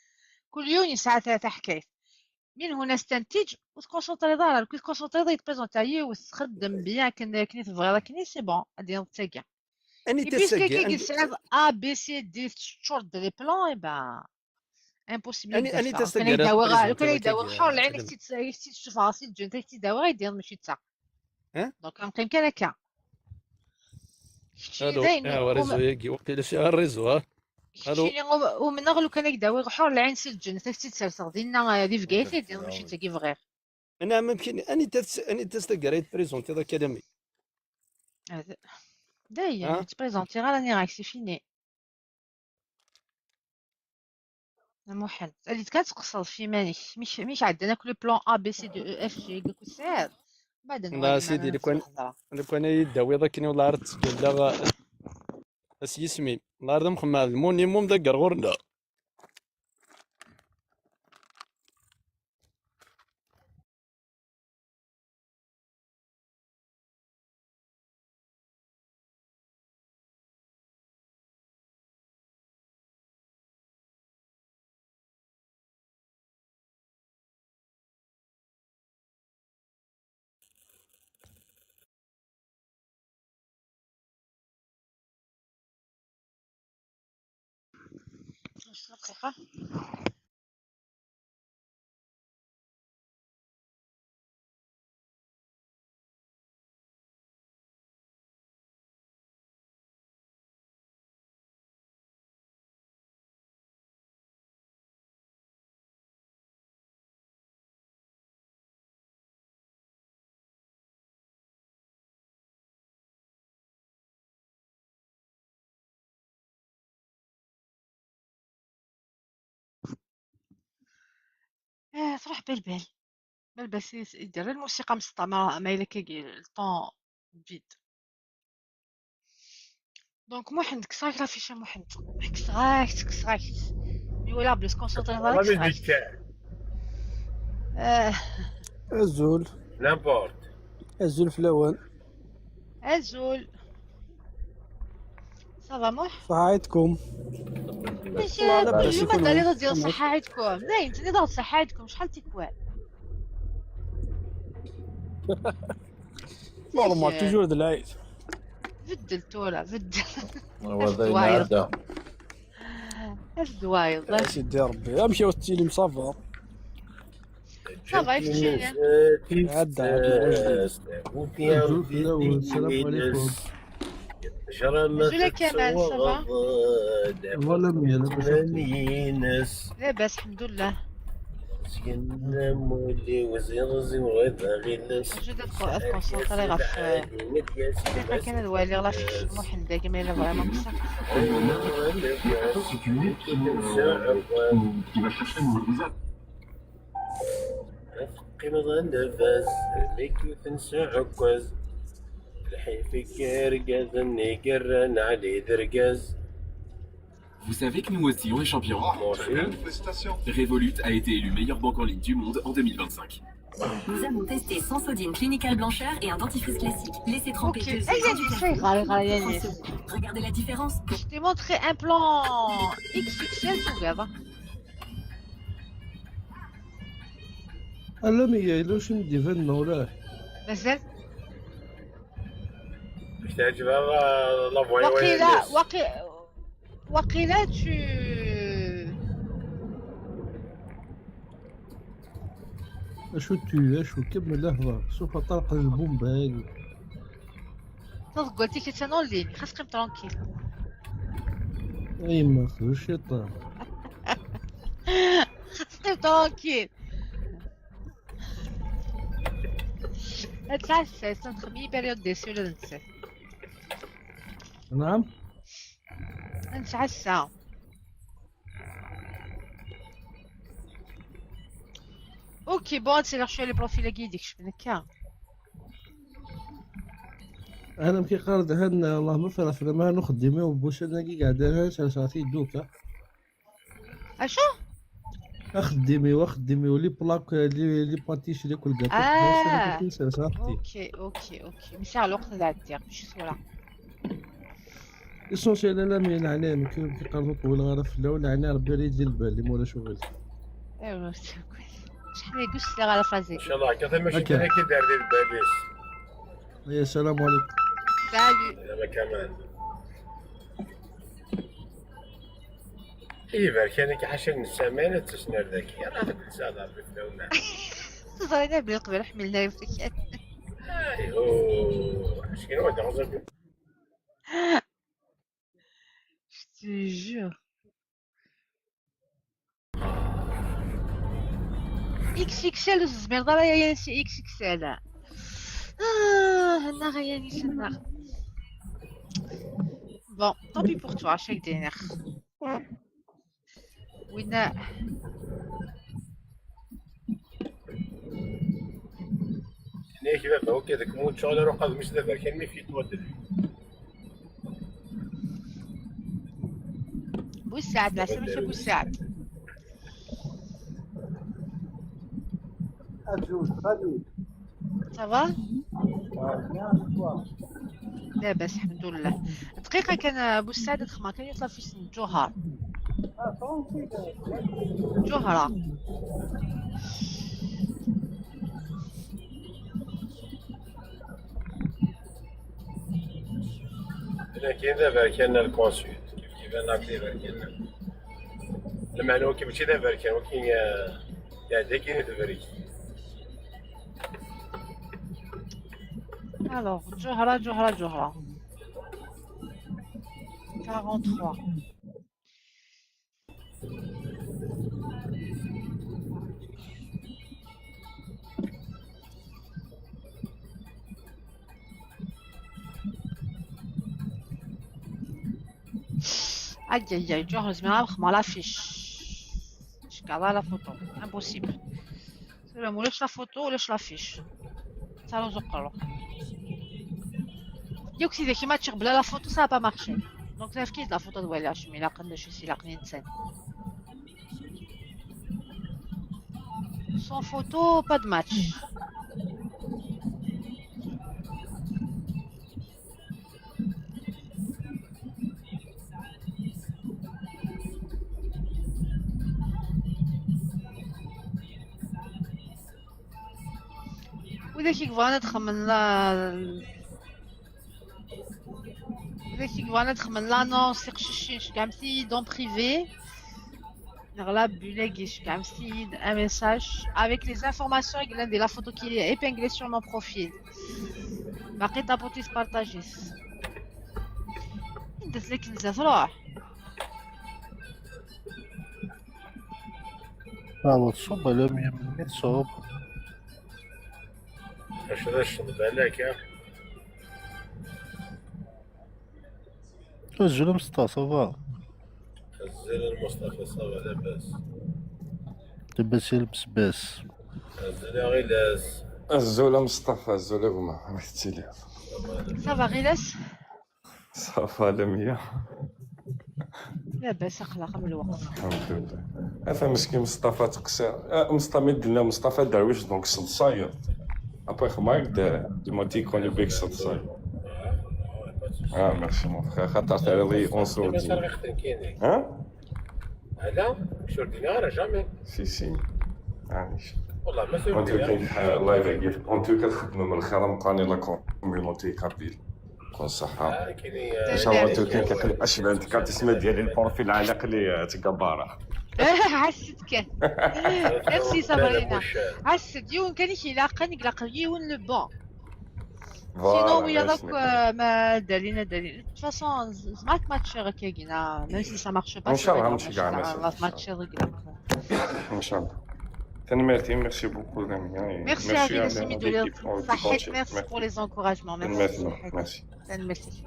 kul yiwen yesɛa ta-, taḥkayt. Min huna stentaj, ur tkunsunṭriḍ ara, lukan tkunsunṭriḍ ay d-prezenta yiwet, txeddem bien akken, akken i tebɣiḍ akken, c'est bon, ad d-tiniḍ d tagi. Et puisque kiki tesɛiḍ A, B, C, D, teččureḍ d les plans, eh ben, impossible ad d-afeɣ. Lukan ay d-awiɣ, lukan ay d-awiɣ ḥur lɛin, ak-tt-id-sufɣeɣ si lǧennet, ak-tt-id-awiɣ, ay d-tiniḍ mačči d ta. Donc, ad neqqim kan akka. Keččini dayen, ah, réseau-agi, waqila sɛiɣ réseau, ha? Keččini, um-, umneɣ lukan ay d-awiɣ ḥur lɛin si lǧennet, ak-tt-id-serseɣ dinna, eh, di Bgayet, ay d-tiniḍ mačči d tagi bɣiɣ. Anɛam, amek, anita, anita taggara ay tprézentiḍ akka, Lami? Dayen, ur ttprézentiɣ ara, nniɣ-ak, c'est fini. A Muḥend, ad kan tqeṣṣreḍ f iman-ik. Mi k-, mi k-ɛeddan akk les plans A, B, C, D, E, F, G, akk tesɛiḍ. Mbeɛd ad nuɣal. A Sidi, lukan, lukan ay yi-d-tawiḍ akken, i wellah ara ttgallaɣ s yisem-im. Wellah ar d amxemmeɛ d lmunimum d agger ɣur-neɣ. تروح بالبال. بالبال سي سي يدير الموسيقى مسطا، ما ما الا كي le temps vide. Donc محمد كساك راه فيش محمد؟ كساك كساك. Mais voilà بلوس كونسونطري. والله ما ديك. آه. أزول. N'importe. أزول في الأول. أزول. صافا موح؟ صحيتكم. ماشي اليوم الدليل ديال صحة عيدكم. لا، انت اللي ضرب صحة عيدكم، شحال تيكوال؟ نورمال، توجور د العيد. بدل تورا، بدل. هو زي ما عدا. الدوايض. سيدي ربي، امشي وتيلي مصافا. صافا يمشي. عدا، عدا. أزول في الأول، السلام عليكم. أزول كمال، صافا؟ والله مية، لاباس. لاباس الحمد لله. Je dois te concentrer غف. كان الوالي غلا في محمد داك ما الا فريمون بصح. Qui va chercher mon visage. Qqimeḍ a lbaz, mi k-yuten s uɛekkaz. Lḥif i yergazen i yerran Ɛli d argaz. Vous savez que nous aussi on est champion. Morsi. Revolut a été élu meilleure banque en ligne du monde en deux mille vingt-cinq. Nous avons testé Sensodyne Clinical Blancheur et un dentifrice classique. Laissez tremper Ok. deux Aïe, aïe, secondes. aïe, aïe, aïe, aïe. Trente secondes. Regardez la différence. Je t'ai montré un plan X X L, tu regardes. ألا مية، إلا واش ندي فين ولا؟ مازال. مش تعجبها la voix وقيلا wireless. وقي وقيلا tu أشو تو، أشو كمل أهضر، سوف طرق البومباي. تضقل تيكي تنولين، خاص قيم ترونكيل. أي ما خذوش الشيطان. خاص قيم ترونكيل. هاد العساس ندخل مي période des سيولة نسى. نعم. نتعسى. اوكي، بون، سي لي بروفيل كي يديك شبنكا. أنا مكي قرد هن، اللهم فلا فلا ما نخدمي وبوش أنا كي قاعد أنا سرساتي دوكا. اشو؟ أخدمي وأخدمي ولي بلاك لي لي باتيش لي كل قاعد. آه. سرساتي. اوكي، اوكي، اوكي، مي ساعة الوقت نتاع الدير، ماشي صورة. L'essentiel لا مين عليه كي كيقربوا طويل غير في الاول، يعني ربي غير يدير البال اللي مولا شغل. ايوا، كويس. شحال يقص لي غير فازي. ان شاء الله هكا ماشي هكا. كي دار لي الباليس. يا السلام عليكم. سالي. هذا كمان. اي برك انا كي حاشا نسامع انا تسنر ذاك، يا راه هذاك الانسان ربي في الدولة. تزرينا بلي قبل حملنا يفتك. ايوه، اش كاين واحد غزل. Je te jure. X X L الزمير ضرا يا ياسي X X L. آه، هنا غياني سنا. Bon, tant pis pour toi, شاك دينير. وينا. هناك بابا هو كذاك مو تشغل روح قد مش دابا كان مي في توتل. بوسعد، العسلامة شي بوسعد. أزول، غادي. Ça va؟ آه، bien, quoi. لاباس الحمد لله. دقيقة، كان بوسعد دخل ما كان يطلع في سن جوهر. آه، tranquille. جوهرة. هنا كاين دابا كاين الكونسول، كيف كيف انا كاين دابا كاين. المعنى هو كي ماشي دابا كاين، ولكن، آه، يعني داكن دابا. Alors, جوهرة، جوهرة، جوهرة. quarante-trois. Aïe aïe aïe, جوهر زمان خما la fiche. Je garde la photo. Impossible. Tura ma ulac la photo, ulac l'affiche. Taruẓ uqerru. Yakk tidak i matchiɣ bla la photo, ça va pas marcher. Donc, ça fait la photo de voyage, mais la قلنا je suis la قلنا نتسان. Sans photo, pas de match. Widak i yebɣan ad xedmen la, widak i yebɣan ad xedmen l'annonce, tiqcicin, ceggɛemt-iyi-d en privé. Neɣ la bulle-agi, ceggɛemt-iyi-d un message avec les informations i yellan di la photo qui est épinglée sur mon profil. Baqi taputi spartajis. Anda tella Kenza, truḥ? Aweḍ ṣub alammi melmi tṣub. Acu d acu d balak, ya? Azul a Mustafa, ça va? Azul a Mustafa, ça va, labas? Labas ya lmesbas. Azul a Ɣilas. Azul a Mustafa, azul a gma, amek tettiliḍ? Ça va, Ɣilas? Ça va, lamya. Labas, aql-aɣ am lweqt. Alḥemdulillah. Ata meskin Mustafa teqsir. Ah, Mustafa, mi d-nna Mustafa Darwic, donc seḍsayeḍ. Après, xemma-k d, d Moti Konibik seḍsayeḍ. Ah, merci, mon frère. Xaṭer terriḍ-iyi en sourdine. Hein? Ala, ur d-nniɣ ara, jamais. Si, si. Maɛlic. Wallah, ma En tout cas, live-agi, en tout cas, txeddmem lxir ameqqran i la communauté kabyle. Tqun ṣṣeḥḥa. Inchallah, en tout cas, كتبان تكاتيس مديالي البروفيل على قلي تقبارة. عسد كان. Merci Sabrina. عسد يون كان يخي لا قنق لا قلي يون le bon. Sinon, oui, il y en a que ma dalina dalina. De toute façon, ما ما تشير كيجينا. Même si ça marche pas, إن شاء الله غنمشي كاع، ماشي ما تشير. إن شاء الله. تنميرتي، merci beaucoup, Damien. Merci à Ghina Simidouli. صحيت, merci pour les encouragements. Merci. Merci. Merci.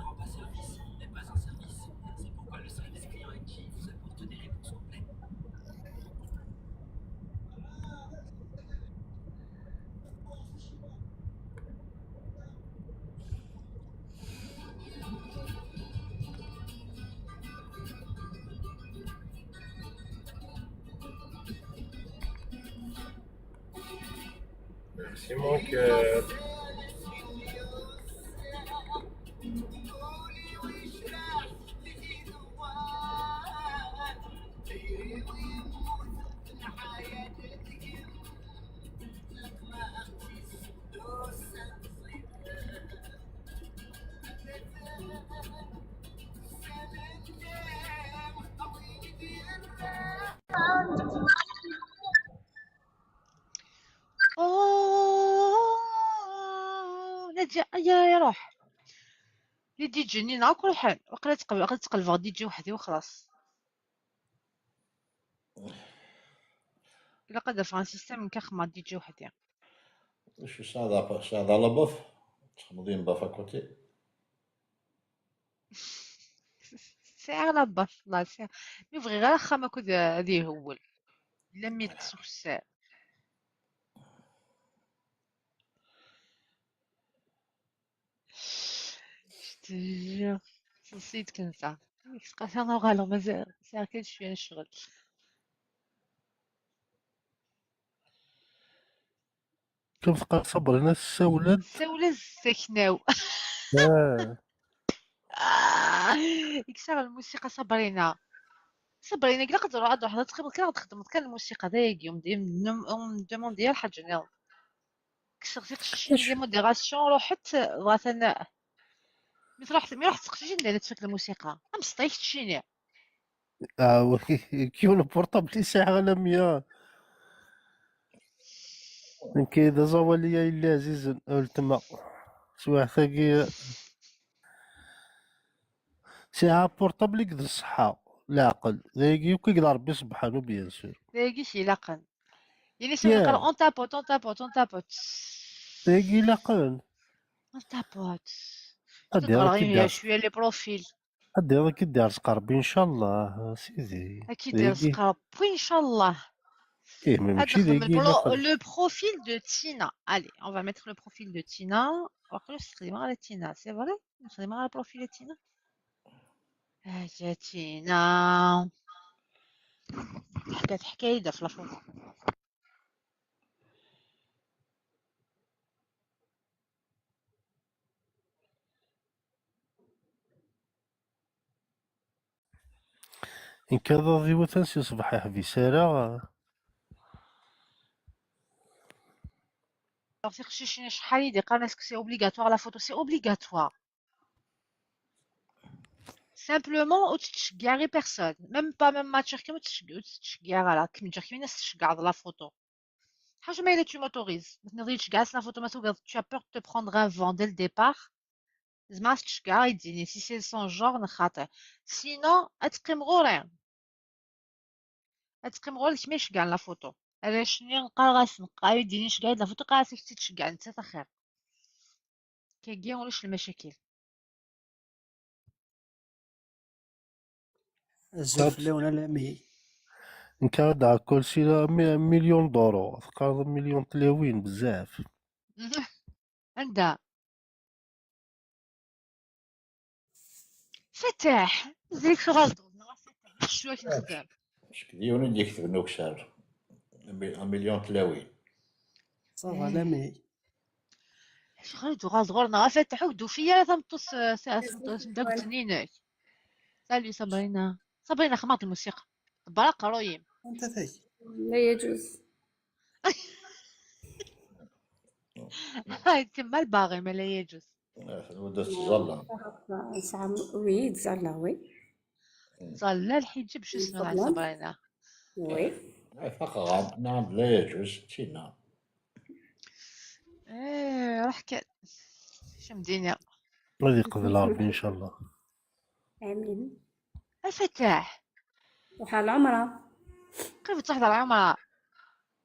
Merci mon cœur. Oh, la D J, aïe, aïe, aïe, روح. Les D J نينا كل حال. وقيلا تقلب، غير تقلبغ D J وحدي وخلاص. إلا قد فان سيستم نكخ مع D J وحدي. شو ساعة ضعف، ساعة ضعف لبوف. تخمضين بوف à côté. ساعة لا باس، لا ساعة. مي بغي غير خا ما كنت هذه هول. لا ميت سوسة. Je te jure. صيد كنسة. قسم غالو مازال ساعة كان شوية نشغل. كم تقال صبرنا السولد. سولة السكناو. آه. آه، يكسر الموسيقى صبرينا. صبرينا، كلا قدروا عاد واحد تخدم، كلا تخدم، كان الموسيقى ذا يجي، يوم ديم، نم-، نم-، دوموندي الحاجة نيل. كسر في قشين دي موديراسيون، روحت، بغات أنا. مي تروح، مي روح تسقسي شنو دايرة تفك الموسيقى. أم سطيك تشيني. آه، كيون بورطابل يساعة على مية. نكي دا زواليا إلا عزيزا، أولتما. سواح ثاقي. ساعة بورطابل يقد الصحة، العقل. ذاقي يقد ربي سبحانه، bien sûr. ذاقي شي لقن. يعني سمي قال on tapote, on tapote, on tapote. ذاقي لقن. On tapote. غادي راك تقرا يدير شوية les profils. غادي راك يدير رزق ربي إن شاء الله، سيدي. أكيد يدير رزق ربي إن شاء الله. ايه، ما ماشي دايما. Le profil de Tina. Allez, on va mettre le profil de Tina. واقيلا نستخدمها على تينا، c'est vrai؟ نستخدمها على profil تينا. اه يا تينا، حكات حكاية في la photo. Nekk ad aḍiwatan si ṣṣbeḥ iḥbis ara. Alors, tiqcicin acḥal i d-iqqaren est-ce que c'est obligatoire la photo? C'est obligatoire. Simplement, ur tettceggiɛ personne. Même pas, même ma tceggeɛ, ur tettceggiɛ ara. Kem ǧǧiɣ kem as tceggeɛḍ la photo. Ḥaca ma yella tu m'autorises. Ma tenniḍ-iyi tceggeɛ la photo, ma tugiḍ, tu as peur de te prendre un vent dès le départ. Zma as tceggeɛ, ay d-ini si c'est son genre neɣ xaṭi. Sinon, ad teqqim ɣur-i. Ad teqqim ɣur-i d kemm i iceggɛen la photo. Arrac-nni qqareɣ-asen, qqar-, ay d-ini ceggɛen la photo, qqareɣ-as ak-tt-id-ceggɛen nettat axir. Kagi ulac lmacakil. Azul fell-awen a lami. Nekk ad d-ɛekkuɣ si la mi-, milyon duru. Teqqareḍ milyon tlawin bezzaf. Anda? Fataḥ, mazal-ik tuɣaleḍ-d ɣur-neɣ a Fataḥ, cwiya ad k-nexdem. Acku d yiwen i d-iketben ukessar. Ami-, amilyon tlawin. Ça va, eh, lami. Acuɣer i d-tuɣaleḍ ɣur-neɣ a Fataḥ, ur k-d-tufi ara tameṭṭut, eh, ta-, tameṭṭut, tamdakelt-nni-inek? Salut Sabrina. Sabrina, xedmeɣ-d lmusiqa. Ḍebber aqerruy-im. Anta taki? لا يجوز. هاي تما الباغي ما لا يجوز. Anda tettẓalla? Tesɛa, oui, tettẓalla, oui. Tettẓalla lḥiǧab, شو اسمها الصبرانة؟ Oui. Eh, faqeɣ, نعم، لا يجوز, tina. Eh, ruḥ kan. Kemdini. Ad yeqbel Ṛebbi, إن شاء الله. آمين. A Fataḥ. Ruḥ ɣer lɛumṛa. Qrib ad truḥ ɣer lɛumṛa.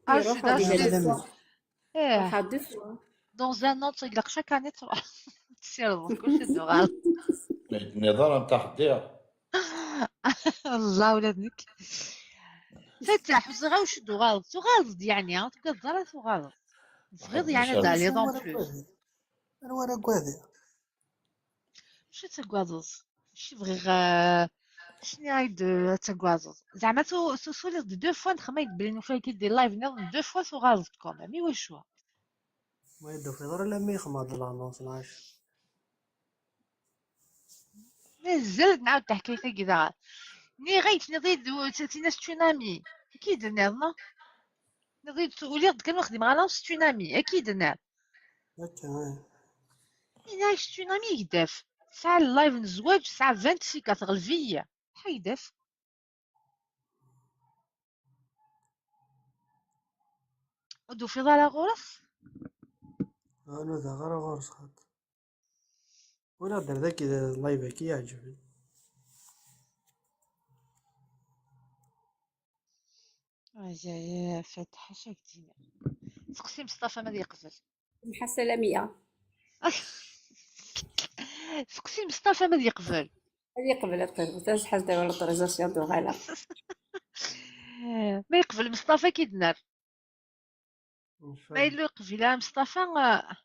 Iruḥ. Ah, c'est dans deux fois. Eh. Ruḥ deux fois. Dans un an, tɣelleq chaque année, truḥ. Tessirdeḍ kullec, ad d-tuɣaleḍ. Ma d-tenniḍ ara, netta xeddiɛ. Allah, ula d nekk. Fataḥ, ur ẓriɣ ara wacu d-tuɣaleḍ. Tuɣaleḍ-d, yeɛni, ur tugadeḍ ara tuɣaleḍ. Tebɣiḍ, yeɛni, ad d-tɛelliḍ en plus. Anwa ara ggadiɣ? Acu ad tagadeḍ? Acu bɣiɣ, eh, acu nniɣ-ak-d, eh, ad tagadeḍ? Zeɛma tu-, tu-, tuliḍ-d deux fois, nexma-k-d belli nufa-k-id di live nniḍen, deux fois tuɣaleḍ-d quand même. Iwacu? Ma ur d-tufiḍ ara lammi xedmeɣ-d l'annonce, nɛac. Mazal ad nɛawed taḥkayt-agi daɣen. Nniɣ-ak, tenniḍ-iyi-d, u-, t-, tin-a s tsunami. Akka i d-tenniḍ, non? Tenniḍ-iyi-d, uliɣ-d kan ur xdimeɣ ara s tsunami. Akka i d-tenniḍ. Akka, eh. Ini-ak s tsunami i yedaf. Tesɛa live n zzwaǧ, tesɛa vingt-six, teɣleb-iyi. Ḥa yedaf. Ur d-tufiḍ ara ɣur-s? Ur nudaɣ ara ɣur-s xaṭi. Ula d ar dagi d live-agi yeɛǧeb-iyi. Ay, ay, ay, Fataḥ, acu ak-d-iniɣ? Seqsi Meṣṭafa ma ad yeqbel. Mḥa Salamiya. Seqsi Meṣṭafa ma ad yeqbel. Ad yeqbel, ad yeqbel. Tasḥalt ar l'autorisation d'uɣala. Ma yeqbel Meṣṭafa, ad k-id-nerr. Ma yella ur yeqbil ara Meṣṭafa, ah.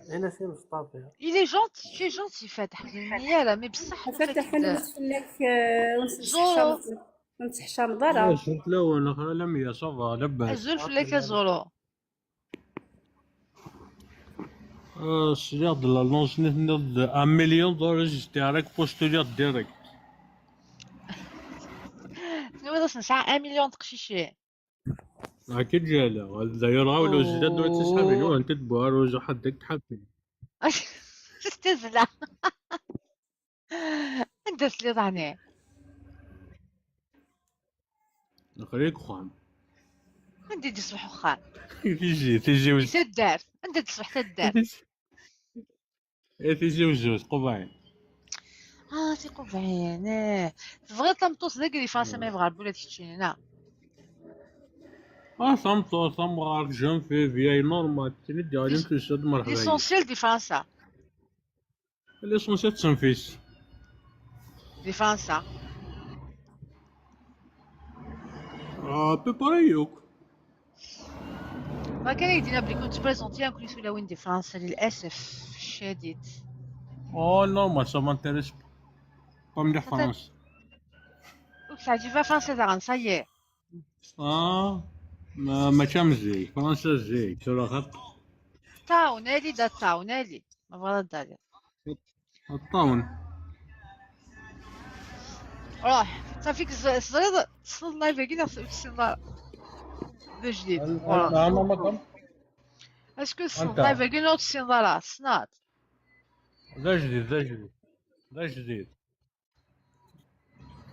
Ini-as i Meṣṭafa. Il est gentil, tu es gentil, Fataḥ. Ur d-nni ara, mais bessح Fataḥ, ur nettḥeccam, ur nettḥeccam ara. Azul fell-awen, axir a Lamia, ça va, labas? Azul fell-ak a Zoro. Ah, sliɣ-d l'annonce-nni tenniḍ-d un million dollars, j'étais à la poste, uliɣ-d direct. Tenwiḍ-as nesɛa un million n teqcicin? Akka ǧǧaleɣ. D'ailleurs, ɣawel uzlad ur ttesḥabi, oh, anta tbuhar uzuḥ ad dak tḥafi. Tezla. Anda telliḍ ɛni? Aql-i deg uxxam. Anda i d-iṣbeḥ uxxam? Tiji, tiji. Di taddart. Anda d-teṣbeḥ taddart? Eh, Tizi Wezzu, Tiqubaɛin. Ah, Tiqubaɛin, eh. Tebɣiḍ tameṭṭut dagi di Fransa, ma yebɣa Rebbi ula d keččini, neɣ? Ah, tameṭṭut, tamɣart, jeune fille, vieille, normal. Tin i d-yeɣlin tusa-d, merḥba. L'essentiel di Fransa. L'essentiel d tenfist. Di Fransa. À peu près, يوك. ما كان يدينا بلي كنت بريزونتي نكون سولاوين دي فرنسا، للاسف الشديد. Oh non, moi ça m'intéresse pas مليح فرنسا. وكتعجبها فرنسا داغن؟ صايي. اه، ما ما تشامزي فرنسا زي شو راخط. تاون الي دا تاون الي ما فوالا دالي. الطاون. روح صافيك، تزريض تصل لايف كي نفس السنة. جديد. انا ما كم. اسكو تصل لايف كي نوت سنة لا سنات؟ لا جديد، لا جديد، لا جديد،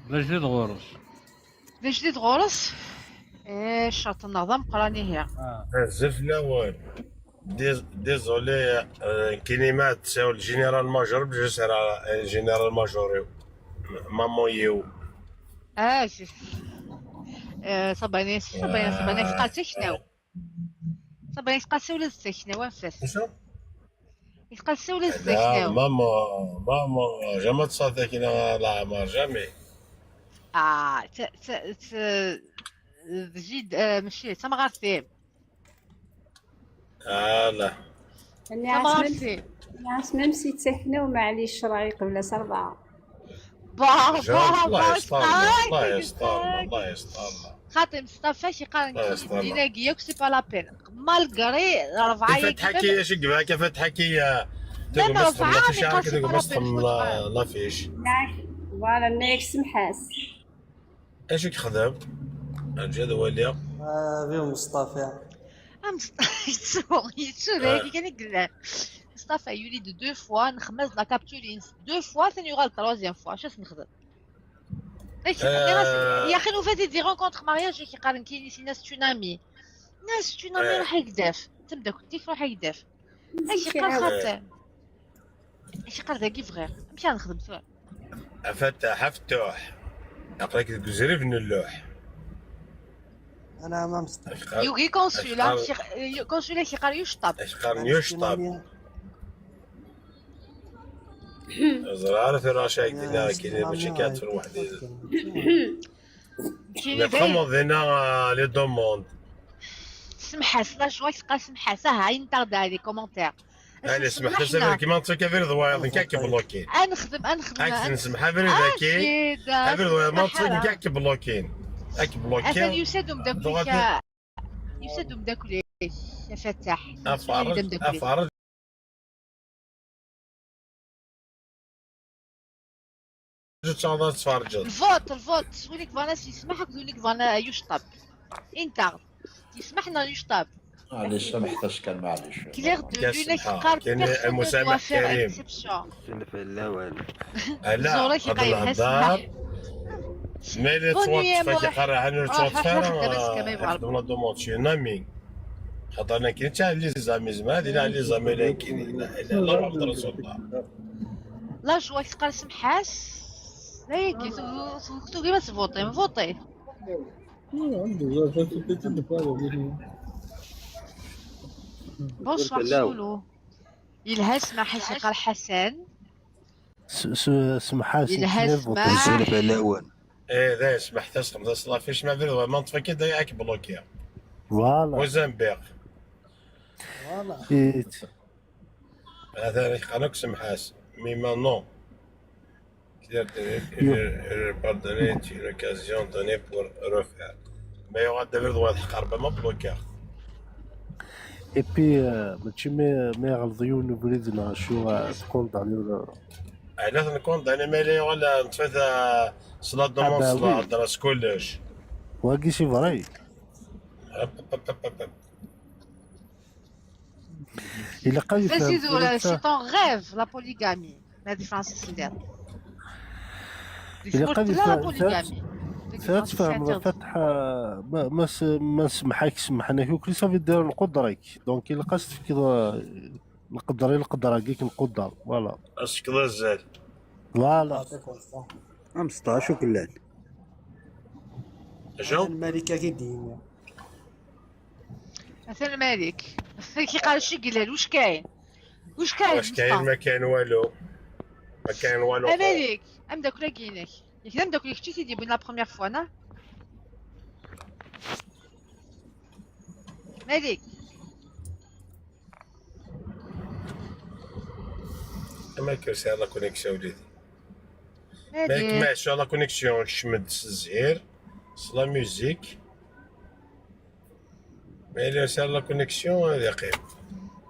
لا جديد غورس. لا جديد غورس. ايه، شرط النظام قراني هي. اه. بزاف لاوال. Désolé, كلمات تساول الجينيرال ماجور بجوج سرعة، الجينيرال ماجور. مامون يو. اه، شوف. آه، صباني صباني صباني يسقاسي شنو؟ صباني يسقاسي ولا زدتي شنو؟ وافاس. شو؟ يسقاسي ولا زدتي لا، شنو؟ ماما، ماما، jamais تصادق، لا، لا، ما jamais. اه، ت ت ت جيد، آه، ماشي تمغارتي. اه لا. تمغارتي. الناس même si تسكنوا، معليش، راهي قبل سربعة. بابا، جاوب، الله بابا، يسترنا، الله شحال يسترنا، الله يسترنا. خاطر مصطفى شي قال الله يسترنا. ديناقيه، c'est pas la peine. مالغري ربعة كيف تحكي يا شك بها، كيف تحكي يا لا، تقول ما مسخم رفعها، لا mais فيش قال عارف c'est تقول pas la مسخم peine. لا، لا فيش. Voilà, next محاس. اش يخدم؟ الجد وليا. آه، فيهم مصطفى. يتسوق يتسوق هذيك كان يقول. مصطفى يولي دو دو فوا نخمز لا كابتورين دو فوا، ثاني يغال تروازيام فوا. اش نخدم؟ يا اخي نوفا دي دي رونكونتر مارياج كي قارن كاين شي ناس تسونامي. ناس تسونامي روح يقداف. تم داك الديك روح يقداف. اش قال خاطر؟ اش قال ذاكي فغير؟ مشي نخدم سوا. افتح افتح. اقراك ديك الزريف نلوح. انا ما مصدق. يوغي كونسولا، كونسولا كيقال يشطب. اش قال يشطب؟ زرارة في راشا يدينا كاين ماشي كاتر وحدي. نقوم دينا لي دوموند. سمحاس لا جوا كيقال سمحاس، ها انت داير لي كومونتير. انا سمحت سمحت كيما انت كافير ضوايض كاك بلوكين. انخدم انخدم اكس نسمح افير ذاكي. افير ضوايض ما تصير كاك بلوكين. اك بلوكين. اثن يسادهم داك يسادهم داك ليك يا فتاح. افارض افارض. تفرجت. الفوت الفوت وينك فانا يسمحك وينك فانا يشطب. انت يسمحنا يشطب. معليش سامحتش كان معليش. كلير دو لونا كيقال كاين المسامح كريم. شنو في الاول؟ لا زورك يقيم هسه. مالي تصوت فاش يقرا عن التصوت فانا. لا دوموند شي نامي. خاطر انا كاين حتى لي زامي زعما هذه لا لي زامي لا كاين لا لا عبد الرسول الله. لا جوا كتقال سمحاس. لا ياكي تو تو ما تفوتي ما فوتي. بونسوار سولو. يلها سماح يقال حسن. سمحاس يلها سماح. الزلفة الاول. ايه ذا سمح تسخم ذا صلاة فيش ما بيرد ما نطفى كده ياك بلوكيا. فوالا. وزنبيق. فوالا. هذا ريح قناك سمحاس مي ما نو. Pardonner une occasion donnée pour refaire. Mais il y aura des droits de حق ربما بلوكيا. Et puis ماشي مي مي غلطيون بريدنا شو كونداني ولا علاش نكون داني مالي ولا نتفادى صلاة دومون صلاة درس كلش. واقي سي فري. إلا قال سي طون غيف لا بوليغامي. هادي فرانسيس اللي إلا قال لا بوليغامي. تفهم فتح ما ما ما سمحك سمحنا كي كل صافي دير القدرك دونك إلا قاس تفكر نقدر نقدر هكاك نقدر فوالا. اسك غزال. فوالا. خمسطاش وكلان. شو؟ الملكة كي ديما. مثلا مالك. كي قال شي قلال واش كاين؟ واش كاين؟ واش كاين؟ ما كاين والو. ما كاين والو. مالك. Ameddakel-agi-inek. Yak d ameddakel kečč i t-id-yewwin la première fois, neɣ? Malik. Amek ur sɛiɣ la connexion ula d. Malik, ma yesɛa la connexion, kcem-d s zzhir, s la musique. Ma yella ur sɛiɣ la connexion, ad yeqqim.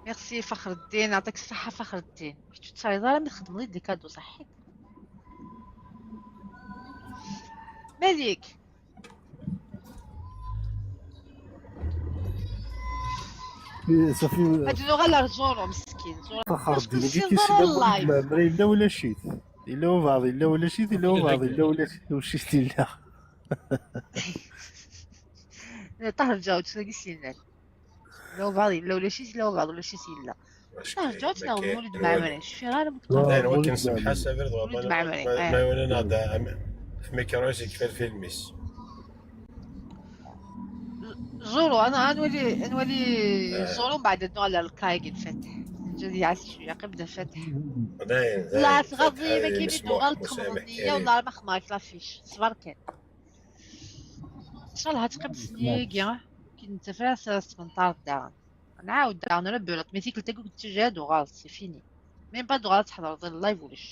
Merci Fakhreddin, yɛṭik ṣṣeḥḥa Fakhreddin. Kečč ur tesɛiḍ ara mi txedmeḍ-id les cadeaux, ṣaḥḥit. Malik. Safi. Ad nuɣal ar Zoro, meskin. Zoro, Fakhreddin, ur tessineḍ ara live. Yella ulac-it. Yella ubeɛḍ, yella ulac-it, yella ubeɛḍ, yella ulac-it, ulac-it, yella. Ṭaher Ǧawed, tagi s-yennan. Yella ubeɛḍ, yella ulac-it, yella ubeɛḍ, ulac-it, yella. Ṭaher Ǧawed neɣ d Mulud Mɛemmri? Cfiɣ ara. Ayen wakken semḥas abrid ɣur Mulud Mɛemmri, ma iwala-aɣ-d amikru-is yekfa lfilm-is. Zoro, ad nwali, ad nwali Zoro, mbeɛd ad nuɣal ar lkayagi n Fatḥ. Neǧǧa ad iɛas cwiya, qim d Fatḥ. Dayen, dayen, la tɣaḍ-iyi, ma kini d-uɣal txemmeḍ nniya, wala ma xemmeɣ-ak l'affiche. Ṣber kan. Ncallah ad teqqim tesniyagi, ki d-nettaf ara s tmenṭart daɣen. Nɛawed daɣen, rebbi rebbi, mi tikkelt-agi ur d-tettaǧǧa ad uɣaleḍ, c'est fini. Même pas d-uɣaleḍ ad tḥeḍreḍ live ulac.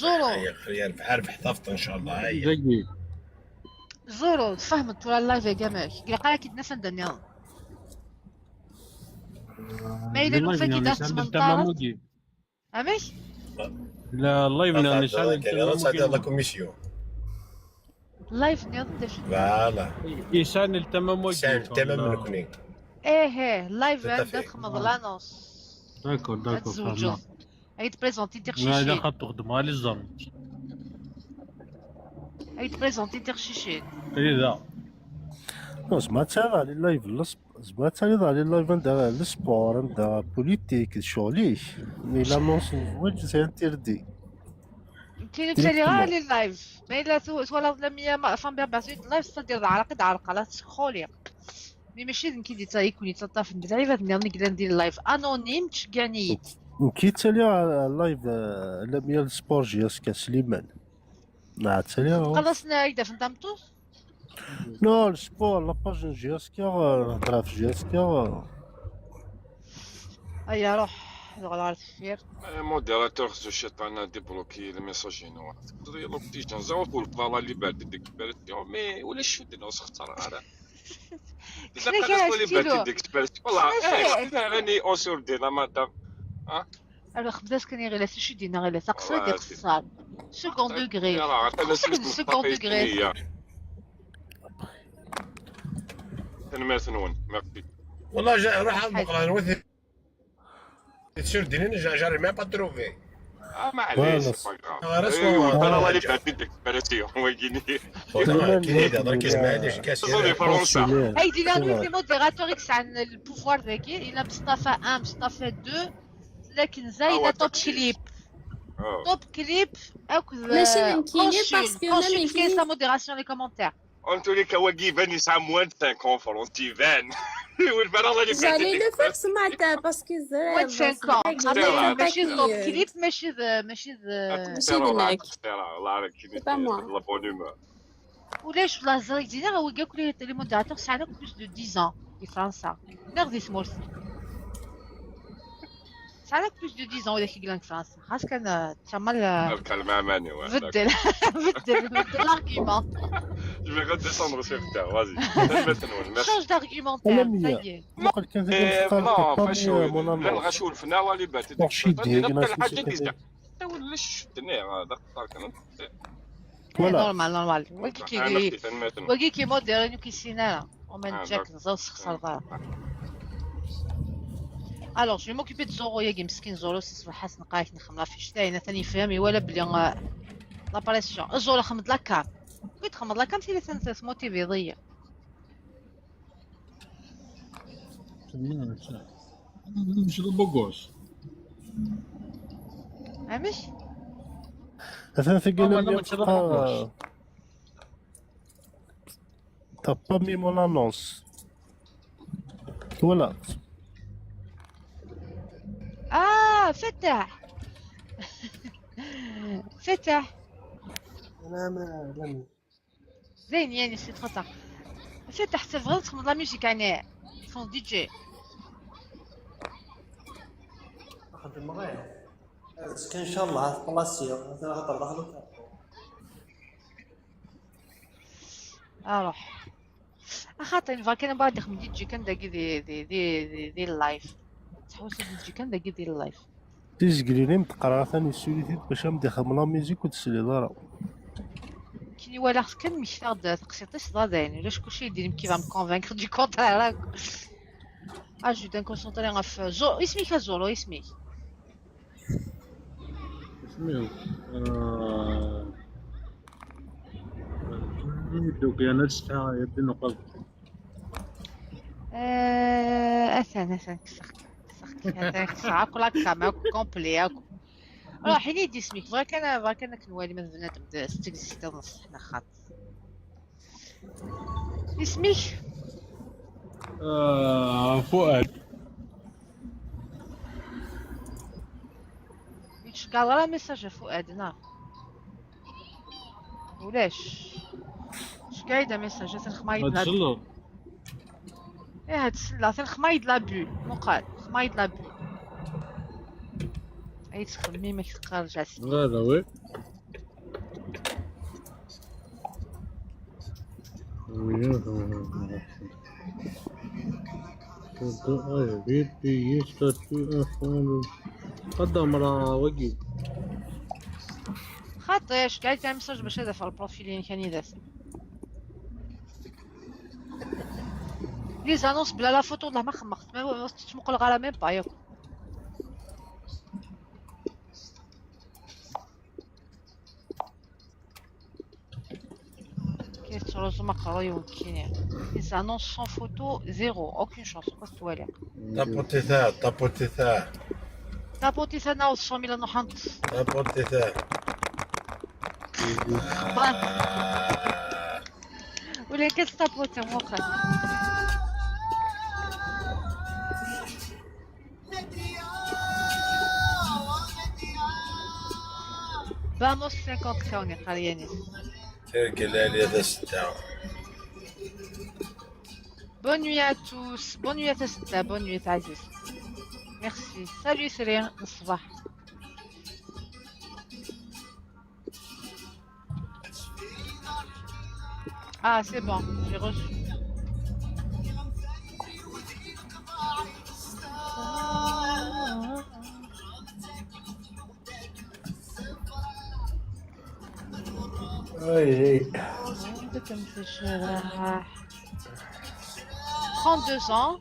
Zoro. Yerbeḥ, yerbeḥ, yerbeḥ tafeḍ, ncallah. Dagi. Zoro, tfehmeḍ tura live-agi amek? Ilaq ara k-id-naf anda nniḍen. Ma yella nufa-k-id ad tmenṭareḍ. Amek? La live-nni nesɛa la commission. Live-nniḍen d acu? Voilà. Yesɛan ltamam wagi. Yesɛan ltamam nekni. Ih, ih, live anda txedmeḍ l'annonce. D'accord, d'accord, ad tzewǧeḍ. Ad yi-d-présenti tiqcicin. Ad yi-d-présenti tiqcicin. Ih, da. Zma ad tɛiḍ ɛli live. Zma ad taliḍ ɛli live anda l'sport, anda politique, d ccɣel-ik. Mais l'annonce n zzwaǧ c'est interdit. Nekkini ur ttaliɣ ara ɛli live. Ma yella twalaḍ Lamia Femme Berbère live, c'est-à-dire d aɛraq i d-ɛerqeɣ, la tesxuliɣ. Mais mačči d nekk i d-yettayen, i ken-yettaṭṭafen, d lɛibad nniḍen i yellan di live anonyme, ttceggiɛen-iyi-d. Nekk i ttaliɣ live, Lamia l'sport J S K Sliman. Neɣ ttaliɣ. Xalaṣ, ad yi-d-afen tameṭṭut? Non, l'sport, la page n J S K, euh, nehder ɣef J S K, euh. Aya ruḥ, ad uɣaleɣ ɣer deffir. Modérateur, xzu cciṭan ad débloquer le message-inu. Tewwiḍ-iyi l'oxygène, ẓriɣ ur tebɣiḍ la liberté d'expression, mais ulac acu d-nɣes xeṭṭer ara. Ilaq ad la liberté d'expression. Voilà, eh, rani on sur de la madame. Hein? Alors, xbdas kan iɣilas, acu d-yenna iɣilas? Aqṣir d-iqeṣṣer. Second degré. Aqṣir d second degré. Tanemmirt-nwen, merci. Wallah, ruḥ ad meqqreɣ anwa t-, sur d-inin, j'arrive même pas à trouver. Ah, maɛlic, c'est pas grave. Ɣer aswa. Ur la liberté d'expression wagini. Kini d-ihder kan, maɛlic, kasi. Ay, d-inin les modérateurs i yesɛan le pouvoir dagi, il a Mustafa un, Mustafa deux, لكن زايدة top clip. Top clip. ماشي من كيني، parce que كاين sa modération les commentaires. En tous les cas, wagi iban yesɛa moins de cinq ans, فرنسي iban. J'allais le faire ce matin parce que moins de cinq ans. ماشي top clip، ماشي ذ-، ماشي ذ-، ماشي ذاك. C'est pas moi. La bonne humeur. ولاش والله زريك دينا، هو كاع كل les modérateurs سعنا plus de dix ans في فرنسا. ناخذ اسمه. سعنا plus de dix ans ولا كي قلنا في فرنسا. خاص كان، آه، تشمل. الكلمة ماني، واه، بدل. بدل، بدل l'argument. Je vais redescendre sur terre, vas-y. Change d'argumentaire, ça y est. Voilà. Normal, normal. وي كي، وي كي موديل، كي سينارا. وما نجاك نزا وسخسر ضرب. Alors, je vais m'occuper de Zoro ياكي مسكين زورو، سي صباح حسن قايك نخمم لا فيش تاعي، انا ثاني فهم ولا بلي، آه، la pression. زورو خمد la cam. كنت خمد la cam، سي ثاني موتيفي ضيع. مش البوغوس. عمش؟ اثناء ثقيل. T'as pas mis mon annonce. Voilà. Ah, فتح. Fatiḥ. Ana ma lami. Dayen, yani, c'est trop tard. Fatiḥ, tebɣiḍ ad txedmeḍ la musique, yani, txedmeḍ D J. Xedmeɣ, eh. Azekka, ncallah, ad tplasyiḍ, ad tṛuḥeḍ daxel ukaṛṭu. Aruḥ. Axaṭer nebɣa kan ad d-ixdem D J kan dagi di, di, di, di, di live. Tḥewwes D J kan dagi di live. Tizegrin-im teqreɛ atan yessuli-t-id bac am d-ixdem la musique ur tesliḍ ara. Kini walaɣ-t kan, mmektaɣ-d taqsiṭ-is d dayen, ulac kulci yeddin qui va me convaincre du contraire akk. Ah, je suis concentré ɣef Zo-, isem-ik a Zoro, isem-ik? Isem-iw, ah, Dugyan ad ttɛayaden uqabel. Eh, atan, atan, kkseɣ-k, kkseɣ-k, atan, kkseɣ akk la cam, akk complet, akk. Alors, ini-d isem-ik, bɣiɣ kan, bɣiɣ kan ad k-nwali ma d bnadem d, s teglizit ad nṣeḥ neɣ xaṭi. Isem-ik? Ah, Fuad. Ur d-tceggɛeḍ ara message a Fuad, neɣ? Ulac. Ceggeɛ-iyi-d amessage, atan xmayeḍ la bu. Ad tselleḍ? Ih, ad selleɣ, atan xmayeḍ la bu. Muqel, xmayeḍ la bu. Ay ttxemmim, ak teqqar Jasmine. Ɣer da, oui. Ad d-amreɣ wagi. Xaṭi, ceggeɛ-iyi-d amessage bac ad afeɣ le profil-inek anida-t. Les annonces bla la photo, la ma xemmeɣ-t, ma ur tt-ttmuquleɣ ara même pas yakk. Kif ttruẓum aqerruy-iw nekkini. Les annonces sans photo, zéro. Aucune chance. Ur t-ttwaliɣ. Tapuṭit-a, tapuṭit-a. Tapuṭit-a, naweḍ cent mille ad nruḥ ad neṭṭes. Tapuṭit-a. Xebbṛen. Ula kan s tapuṭi, muqel. Vamos cinquante K, on est Karyani. Tirga lɛali a tasedda. Bonne nuit à tous. Bonne nuit à tasedda. Bonne nuit, Aziz. Merci. Salut, Sri. Bonsoir. Ah, c'est bon, j'ai reçu. Aïe, aïe. Trente-deux ans.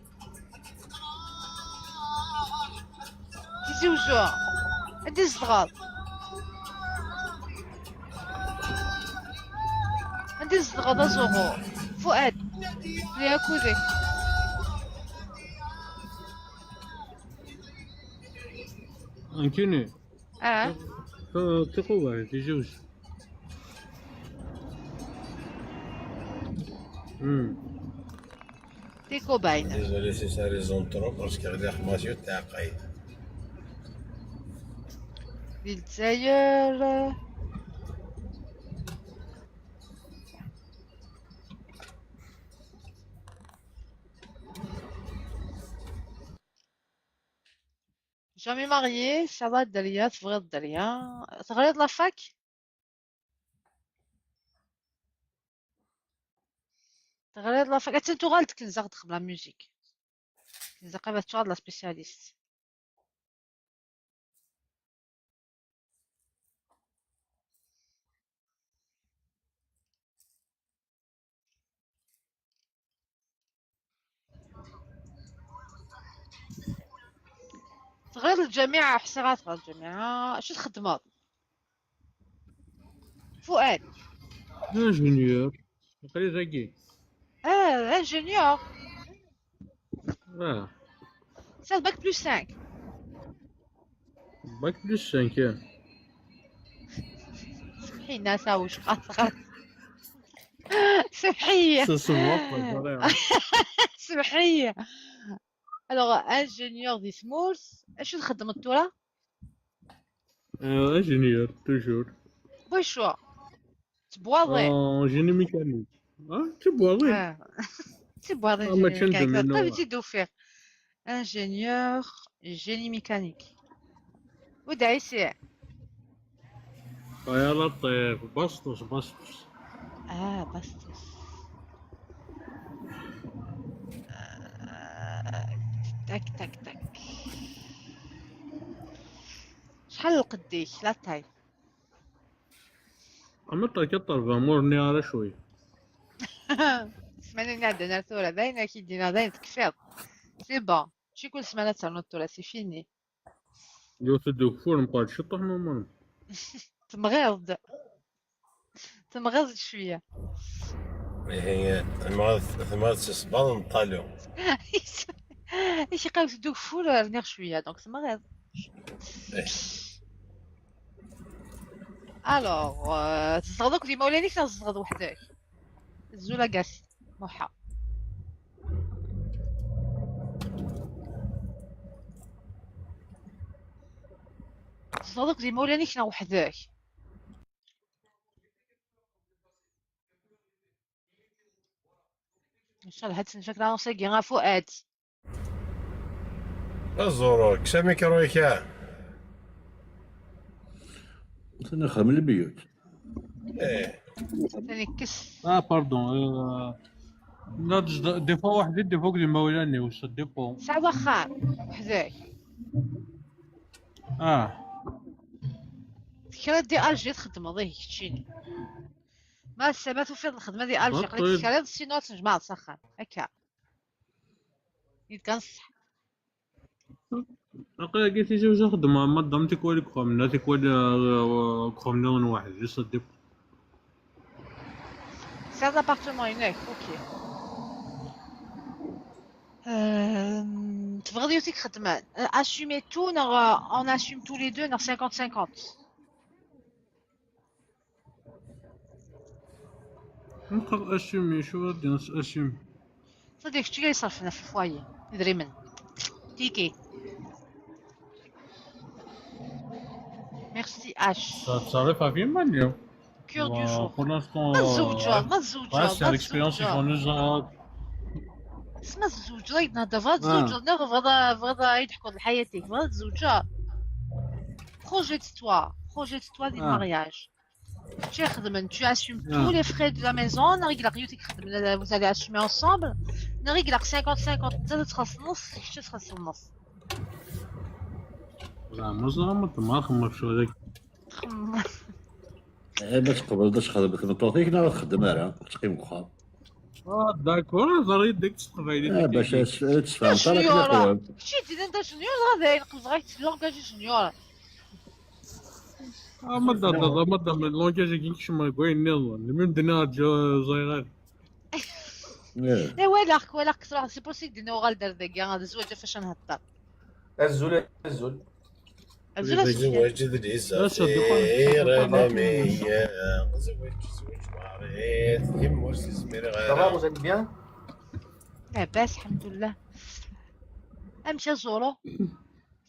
Tizi Uzzu. Anda i tzedɣeḍ? Anda i tzedɣeḍ a Zoro? Fuad. Li akud-ik. Nekkini. Ah. Ti-, Tiqubayin, Tizi Uzzu. Hmm. Tiqubayin. Désolé, c'est ça, raison trop, parce que غادي يخماسيو تاع قايد. Di Lezzayer. Jamais marié, ça va, Daliya, tebɣiḍ Daliya. Teɣriḍ la fac? Teɣriḍ la fac? Attan tuɣal-d Kenza ad texdem la musique. Kenza qrib ad tuɣal d la spécialiste. Teɣriḍ lǧamiɛa, ḥṣiɣ ad teɣriḍ lǧamiɛa. Acu txeddmeḍ? Fuad. Ingénieur. Aql-i dagi. Ah, ingénieur. Ah. C'est le bac plus cinq. Bac plus cinq, ah. سمحينا ساوش خاطر. سمحية. Ça se voit pas, vraiment. سمحية. Alors, ingénieur di tmurt, acu txeddmeḍ tura? Euh, ingénieur, toujours. Wacu? Tebwaḍin. En génie mécanique. Ah, tebwaḍin. Ah. Tebwaḍin Ah, mačči n génie mécanique. domaine Ṭṭif nneɣ. Tt-id ufiɣ. Ingénieur génie mécanique. Ur d ɛisiɛ. Ah, ya Laṭif, Basṭus, Basṭus. Ah, Basṭus. Ah, tak, tak, tak. Acḥal lqedd-ik, la taille? Ama ṭerka ṭerba, ma ur nniɣ ara cwiya. Ssmana-nni iɛeddan ar tura, d ayen ak-id-iniɣ, d ayen tekfiḍ. C'est bon. Mačči kul ssmana ad ternuḍ tura, c'est fini. Yiwet d ugeffur, meqqar ciṭuḥ, normal. Temɣiḍ-d. Temɣiḍ-d cwiya. Ihi, temɣiḍ, temɣiḍ s isebbaḍ n ṭṭalu. Iqawet-d ugeffur, rniɣ cwiya, donc temɣiḍ. Alors, euh, tzedɣeḍ akked yimawlan-ik neɣ tzedɣeḍ weḥd-k? Azul a Gassi Muḥa. Tzedɣeḍ akked yimawlan-ik neɣ weḥd-k? Ncallah ad tenfak l'annonce-agi ɣef Fuad. Aẓuru, kkes amikru-ik, ah. Atan ixdem lbiyut. Eh, Tani kkes. Ah, pardon. Euh, la, des fois, weḥd-i, des fois, akked yimawlan-iw, ça dépend. Tesɛiḍ axxam weḥd-k? Ah, Kra di Alger txeddmeḍ ihi keččini. Ma ass-a ma tufiḍ lxedma di Alger, Baṭel. qlil tekriḍ, sinon ad tnejmaɛeḍ s axxam. Akka. Yid kan ṣṣeḥ. aql-agi Tizi Wezzu xeddmeɣ, madame tikwal deg uxxam-nni, tikwal, euh, deg uxxam nniḍen weḥd-i, ça dépend. Tesɛiḍ appartement inek, ok. Euh, tebɣiḍ yiwet i ixedmen. Euh, assumer tout, neɣ, euh, on assume tous les deux, neɣ cinquante cinquante? Nqer assumer, acu ara d-nini assumer? Ṣaddiq, kečč i iṣerfen ɣef lefwayi, idrimen. Tiki. Merci H. Tettṣerrif ɣef yiman-iw. Cœur du Wa, jour. Pour l'instant, Ma tzewǧeḍ, ma tzewǧeḍ, c'est ma l'expérience qui tzewǧeḍ. j'en ai. S ma tzewǧeḍ ay d-nehder, bɣa ad tzewǧeḍ, neɣ tebɣiḍ, tebɣiḍ ad yi-d-teḥkuḍ leḥyat-ik, tebɣiḍ ad tzewǧeḍ. Projette-toi, projette-toi du Ah. Mariage. Kečč ixedmen, tu assumes Ah. Tous les frais de la maison, neɣ i ilaq yiwet i ixedmen, vous allez assumer ensemble, neɣ i ilaq cinquante cinquante, nettat ad txelleṣ nneṣ, kečč ad txellṣeḍ nneṣ. Zeɛma ẓriɣ ma temɣer xemmeɣ ɣef ccɣel-agi. Xemmem. Eh, ma tqebleḍ ad txedmeḍ tmeṭṭut-ik neɣ ad txeddem ara, ad teqqim deg uxxam. Ah, d'accord, ẓer-iyi-d deg s teqbaylit. Eh, bac ad s-, ad tesfehmeḍ ara Junior. leqwam. Kečč i d-yennan d ajunior, dɣa dayen qebleɣ-ak-d langage junior. Ah, ma d-, d-, d-, ma d-, ma d langage-agi kecmeɣ deg wayen nniḍen. Lemmer d-nniɣ ǧ-, ẓriɣ ara. Eh. Eh, walaɣ-k, walaɣ-k truḥ, c'est possible d-nuɣal d ar dagi, d zzwaǧ ɣef wacu nhedder. Azul, azul. Azul a Sofiane. Tezweǧ d Ah, ça dépend, ça dépend. Lezzayer alami, tezweǧ, tezweǧ Marie, timur s izmir. Ça va, vous allez bien? Labas, lḥemdullah. Amek a Zoro?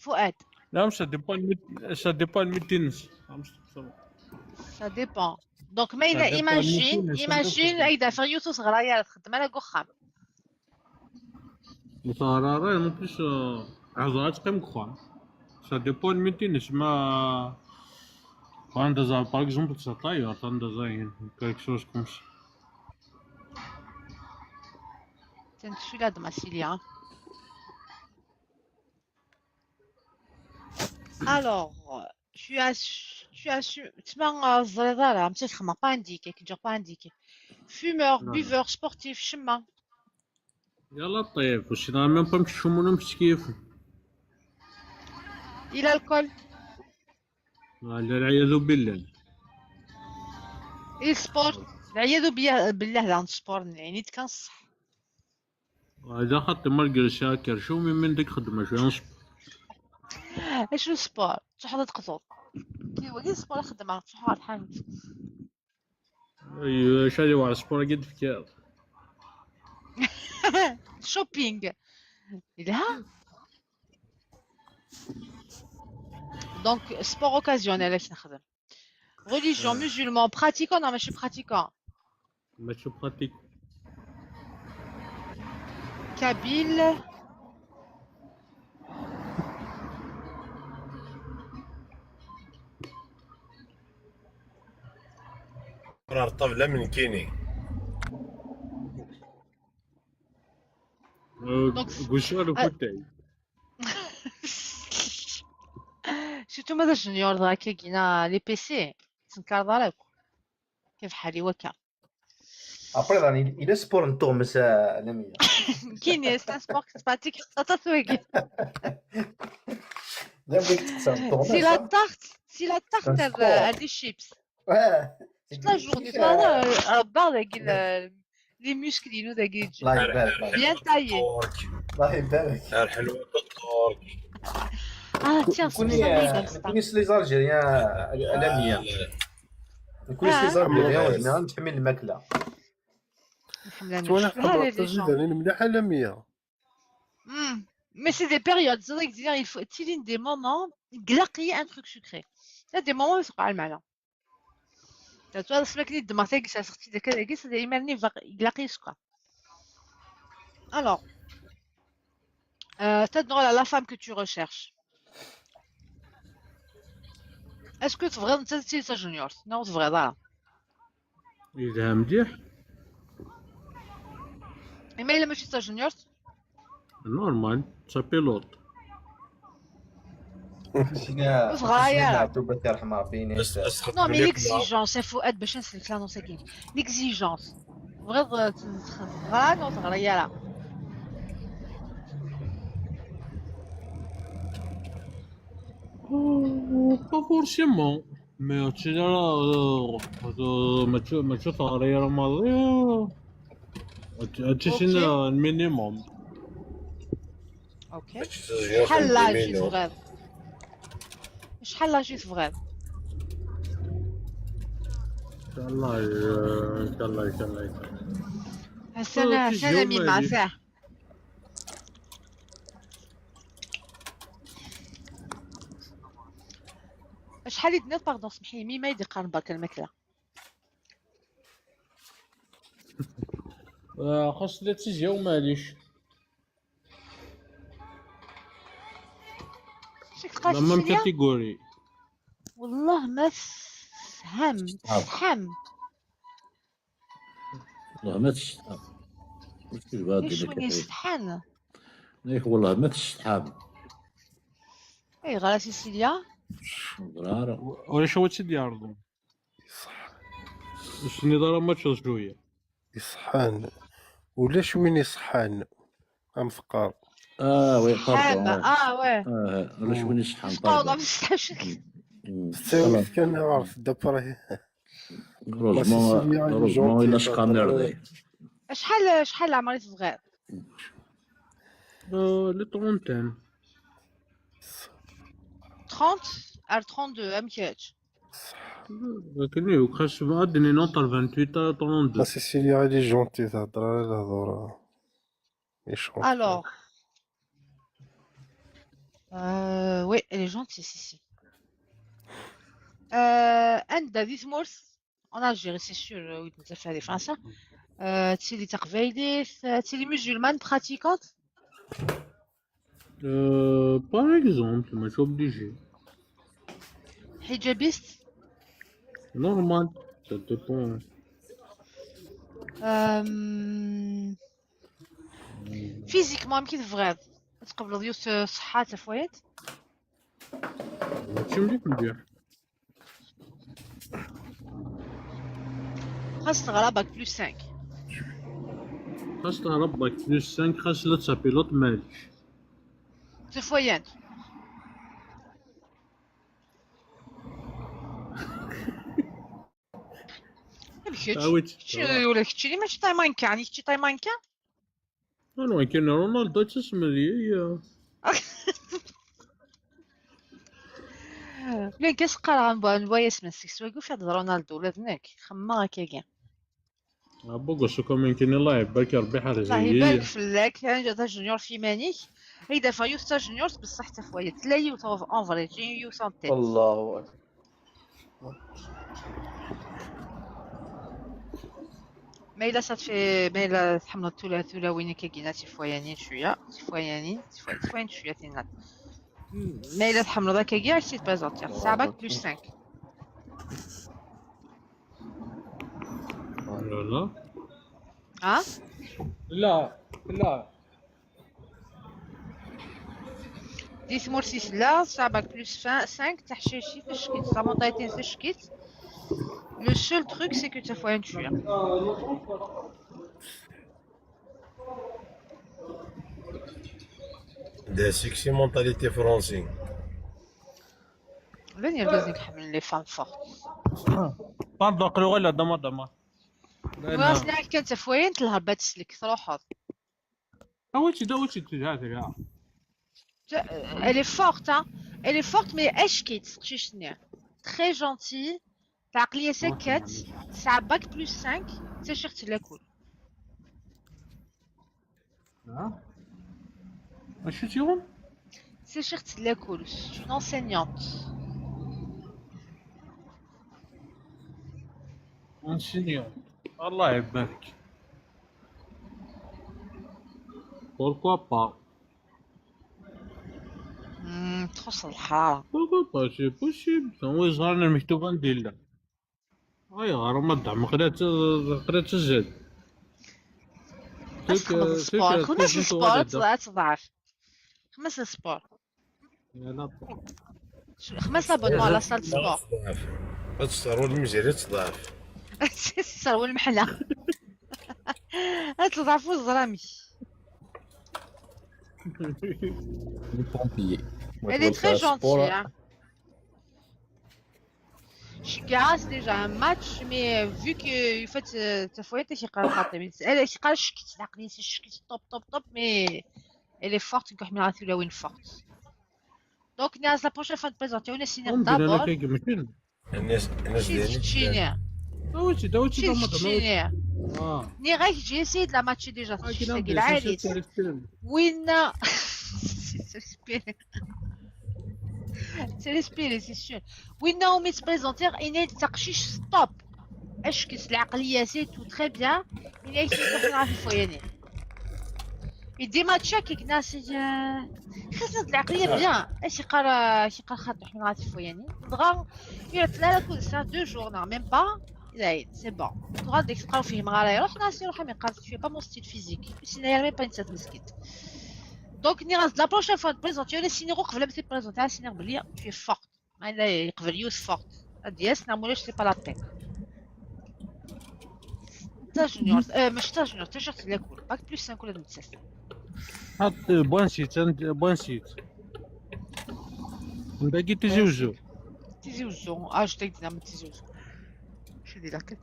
Fuad. Non, ça dépend le mét-, ça dépend le métier. Ça dépend. Donc, ma yella, Ça dépend imagine, le métier, ça imagine, dépend. Ay d-afiɣ yiwet ur teɣra ara, txeddem ara deg uxxam. Ur teɣra ara, en plus, euh, hezreɣ ad teqqim deg uxxam. Ça dépend le métier, nesma quand on a, par exemple, ça taille, quand on a quelque chose comme ça. Tiens, je suis là dans ma cilia. Alors, tu as, tu as su, tu m'as, euh, zrezara, un petit crème, pas indiqué, qui dure pas indiqué. Fumeur, Non, non. Buveur, sportif, chemin. يا لطيف، واش راه même pas مكشومون مستكيف؟ Et l'alcool? والعياذ بالله. Et le sport? العياذ بالله، بالله عن السبور، يعني تكنصح. هذا خاطر ما لقيتش كرشومي من ديك خدمة شوية نصب. اش السبور؟ تروح تقتل. كي ولي السبور خدمة، تروح على الحانوت. ايوا، اش هذه واحد السبور قد فكر. Shopping. لا. Donc, sport occasionnel, ad nexdem. Religion, musulman, pratiquant, non, mais je suis pratiquant. Mačči pratique. Kabyle. Ar ṭṭabla am nekkini. Donc, gaucheur le côté. Surtout ma d ajenior dɣa akka gina les P C. Tenkareḍ ara akk. Kif ḥali waka. Après, il est sport n tuɣmas, Lamia. Kini, c'est un sport qui se pratique. Attends, toi, D'abord, c'est un tournoi. C'est la tarte, c'est la tarte à, à des chips. Ouais. Toute la journée, toi, là, à barre avec le- les muscles, il nous a guidé. الله يبارك. Bien taillé. الله يبارك. Ar ḥelwa Turk. Ah, tiens, c'est كوني ça, mais comme ça. كوني les Algériens, Lamia. كوني les Algériens, en général, نتحمل الماكلة. الحمد لله. تولى شكرا على خبرت les gens. تزيدني مليحة Lamia. Hmm. Mais c'est des périodes, c'est vrai que dire, il faut, il y a des moments, il y a un truc sucré. Il y a des moments où c'est pas le malin. T'as toi, c'est vrai que les demandes qui sont sorties de quel église, c'est des emails, il y a quoi. Alors, euh, t'as droit à la femme que tu recherches. Est-ce que c'est vrai que c'est ça, Junior ? Non, c'est vrai, voilà. Yelha mliḥ. Et mais il est monsieur Junior. Normal, ça pilote. Sina صغير. Sina Ɛtub, يرحم ربي. بس بس خد Non, mais بالك l'exigence, il faut être باش نسلك l'annonce كاين. L'exigence. Vrai, vrai, non, c'est vrai, là. Pas forcément. Mais tu sais là, euh, euh, mais tu, mais tu t'as rien demandé. Tu sais, c'est un minimum. Ok. شحال لاجي صغير؟ شحال لاجي صغير؟ Quel âge, euh, quel âge, quel âge. هسه انا آه، هسه انا ميمة هذه. صح. شحال يدني؟ Pardon، سمحي، ميمة يدي قارن برك الماكلة. آه، خاص لا تيزيو، معليش. شك تقاش La même السيريا؟ catégorie. والله ما تسحم، تسحم. والله ما تشتحم. واش كتبغى ايش دير من لك؟ يستحن؟ ياك والله ما تشتحم. اي غير سيسيليا. ضرارة. ولا شو تسدي عرضهم؟ يصح. شنو ضرب ماتش شوية. يصحان. ولاش وين يصحان؟ ام فقار. اه وي، حامة، pardon، آه. اه واه. اه، علاش وين يصحان؟ سقاونا Pardon. بصح. مم. تساوي Voilà. كان عارف دابا راه Heureusement، سيسيليا اللي heureusement جونتي الا تاع سكانر الدراري. داير. شحال شحال عمري صغير؟ آه، لي trentaine. Trente؟ ار trente-deux، ام كياتش؟ لكن يو خاص بعد ني نوتر vingt-huit à trente-deux. سيسيليا اللي جونتي تهضر على الهضره. يشوف. Alors. Euh, oui, elle est gentille, si, si. Euh, anda di tmurt, en Algérie, c'est sûr, euh, oui, de faire les Français. Euh, tu es taqbaylit, euh, tu es musulmane pratiquante? Euh, par exemple, mais c'est obligé. Hijabiste? Normal, ça dépend. Euh, physiquement, كي تبغيض؟ تقبل ضيوف صحة تفويت؟ ماشي مليح مليح. خاص تغرى باك بلس cinq. خاص تهرب باك بلس cinq، خاص لا تسابيلوت، معليش. تفويت. كتشي، عاودت. كتشي ولا كتشي اللي ماشي طايمانكا، يعني كتشي طايمانكا؟ Non, non, كاين رونالدو تسمى لي. لين كيسقر غنبغى نبغى يسمى سيكس ويقول فيها رونالدو ولا ذنك خما هكا كاع. بوغو سوكو من كاين الله يبارك، ربي يحرز الله عليا. يبارك فلاك، انا جات جونيور في مانيك. هيدا فيوس تاع جونيورز بصح تفويت لا يوث اوف اون فري جي يوث اون تيت. الله اكبر. ما الا صافي ما الا تحملت ثلاثة ثلاوين كاكينا تفويانين شويه تفويانين تفويانين شويه تينات. ما الا تحملت هكا كاع شي تبريزونتي ساعه باك بلس خمسة. لا لا ها لا لا. دي ثمورسيس لا ساعه باك بلس خمسة تحشيشي تشكيت لا مونطايتين تشكيت. Le seul truc c'est que تفويان شويه. Des sexy mentalité français. لين يرقز نكحمل لي فام فور. Pardon, قلو غير لا دما دما. واش نعرف كانت تفويان تلهبات تسلك تروحض. اوتي دا اوتي تجاه تجاه. Elle est forte, hein. Elle est forte, mais اش كيت تقشيشني très gentille. العقليه سكت. ساعه باك بلس خمسة تشيرت لاكول. ها؟ اش تيون؟ تشيرت لاكول. C'est une enseignante. انسينيون. الله يبارك. Pourquoi pas? مم، تخص الحراره. Pourquoi pas? C'est possible. هو زهرنا المكتوبة ندير له. اي غير ما تدعم قرات، قرات الزاد. بس خمس سبور خمس سبور تضعف. خمس سبور. خمس ابونمون على صال سبور. هاد الصاروال المزيري تضعف. الصاروال المحلى. تضعف والزرامي. Les pompiers. Elle est très gentille, hein. شكاس déjà un match, mais vu que فات تفويت شي قال خاطي من سأل شي قال شكيت العقلية شكيت top top top, mais elle est forte نكون حمي غاثي ولا وين forte. Donc ناس la prochaine fois نبريزونتي ولا سيني d'abord. الناس الناس شي ديالي تشيني. اوتي دا اوتي شي دا مدام. تشيني. اه. ني غير جي سيد لا ماتشي déjà تشتاقي العالي. وين تريسبيري. تريسبيري c'est sûr. وين ناومي تبريزونتي إني تقشيش stop. اش كيس العقليه c'est tout très bien. إني كي تروح نعرف فوياني. يدي ماتشا كيك ناس خاصنا العقليه bien. اش يقرا اش يقرا خاطر حنا غادي فوياني دغا. يعطي لا كل ساعه deux jours non même pas. لا c'est bon. دغا ديك تلقاو فيه مغارة يروح ناس يروح ما يقاس. Je suis pas mon style physique. سينا يا مي با نسات مسكيت. Donc ني غاز la prochaine fois نبريزونتي ولا سيني غو قبل ما تبريزونتي سيني بلي tu es forte. انا يقبل يوز forte. هاد ياس نعمل واش c'est pas la peine. تا جونيور آه ماشي تا جونيور تا شخص لا كول باك بلس خمسة ولا متسس. حط بوان سيت، بوان سيت. باقي تيزي وزو. تيزي وزو اه جديد زعما تيزي وزو. شو دي لاكل.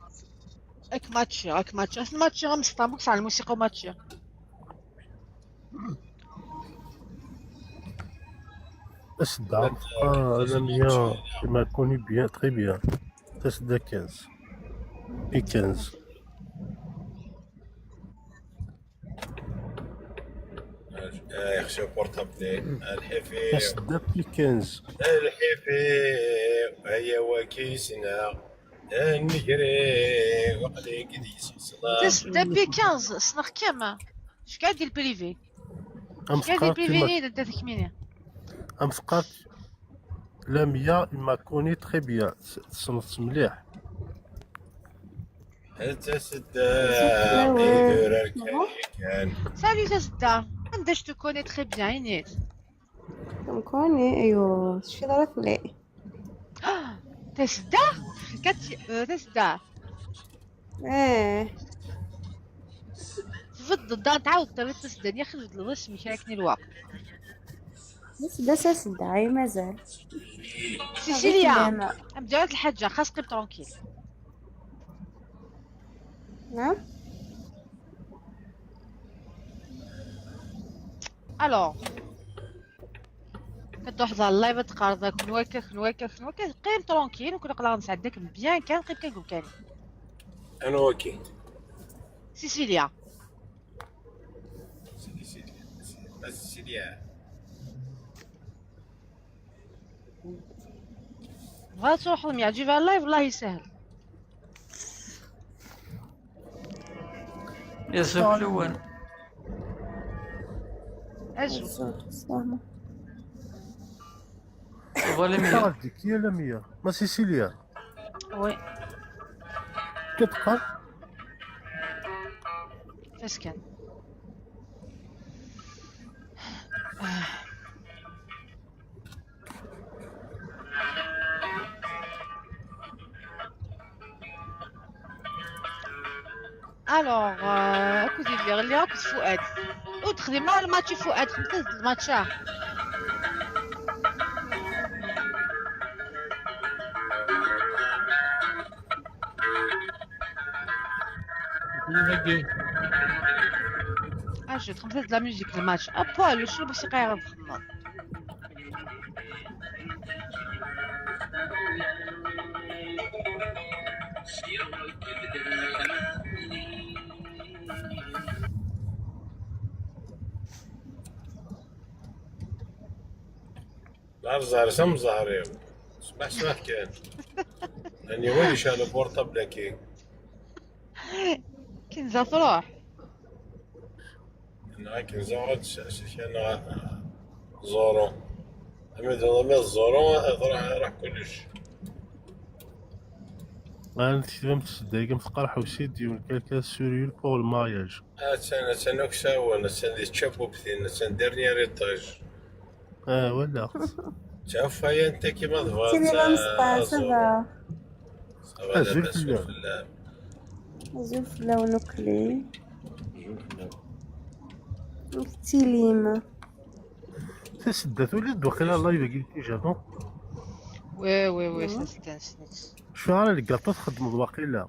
اك ماتشي اك ماتشي اش ماتشي غمسطا مكس على الموسيقى وماتشي. Asda, ah, Lamia, il m'a connu bien, très bien. Asda quinze. P quinze. آه، يخشى بورطابلي. الحفيف. Asda P quinze. الحفيف هيا وكيسنا. نجري وقلي قد يسوسنا. تس دبي خمسطاش سنة كما. اش قاعد دير بريفي؟ اش قاعد دير أمفقرت بريفي ما- لي انت تخميني؟ أمفقرت. Lamia, il m'a connu très bien. س- تصنف مليح. حتى سدا يدور الكريكان. سالي تسدا. عنداش تو كوني تري بيان نيت. كوني ايوا شي ضرف لي. تسدا. كت آه، تسدا. ايه. فض الدار تعاود ترى تسدا يا اخي فض الوش مشاركني الوقت. بس دا ساسدا اي مازال. سيسيليا. لا. ام جات الحاجه خاص قيم ترونكيل. نعم. الوغ كتروح تهضر اللايف تقرا كنواكا كنواكا كنواكا قيم ترونكيل وكنا قلا نسعدك بيان كان قيم كنقول كان. انا اوكي. سيسيليا. سيدي سيدي. بس سيدي. بغا تروح لهم يعجبها اللايف، الله يسهل. يا سفلوان. اجو. السلام. Voilà, mais كي لا مية. ما سيسيليا. وي. كتقال. فاش كان؟ آه. Alors, euh, اكو دير لي غلي اكو فؤاد. ودخلي مع الماتش فؤاد، خمسة الماتشات. اش خمسة د la musique الماتش ابوال شنو باش يقير الخمر. لا، الزهر سم زهريو. سمح، سمح كان. يعني وين يشعل البورطابل كي؟ كنزة تروح. انا كنزة غتش-، شي انا زورو. اما دابا ما زورو، راح، راح كلش. انا تكلمت دايما في قرح وسيدي ونكال كان سوريو بور المارياج. اتسنى، اتسنى كساون، اتسنى دي تشابو بثين، اتسنى ديرني ريطاج. اه، ولا. شوف، هيا انت كيما تبغى. سيدي، ما مسطع، صافا. صافا، أزول لاباس فلاون. فلاون. أزول فلاون وكلي. أزول فلاون. وكتيليما. تسدات ولد واقيلا الله يبقي لك جافون. وي، وي، وي، سنت، سنت. شو على الكاطو تخدم واقيلا؟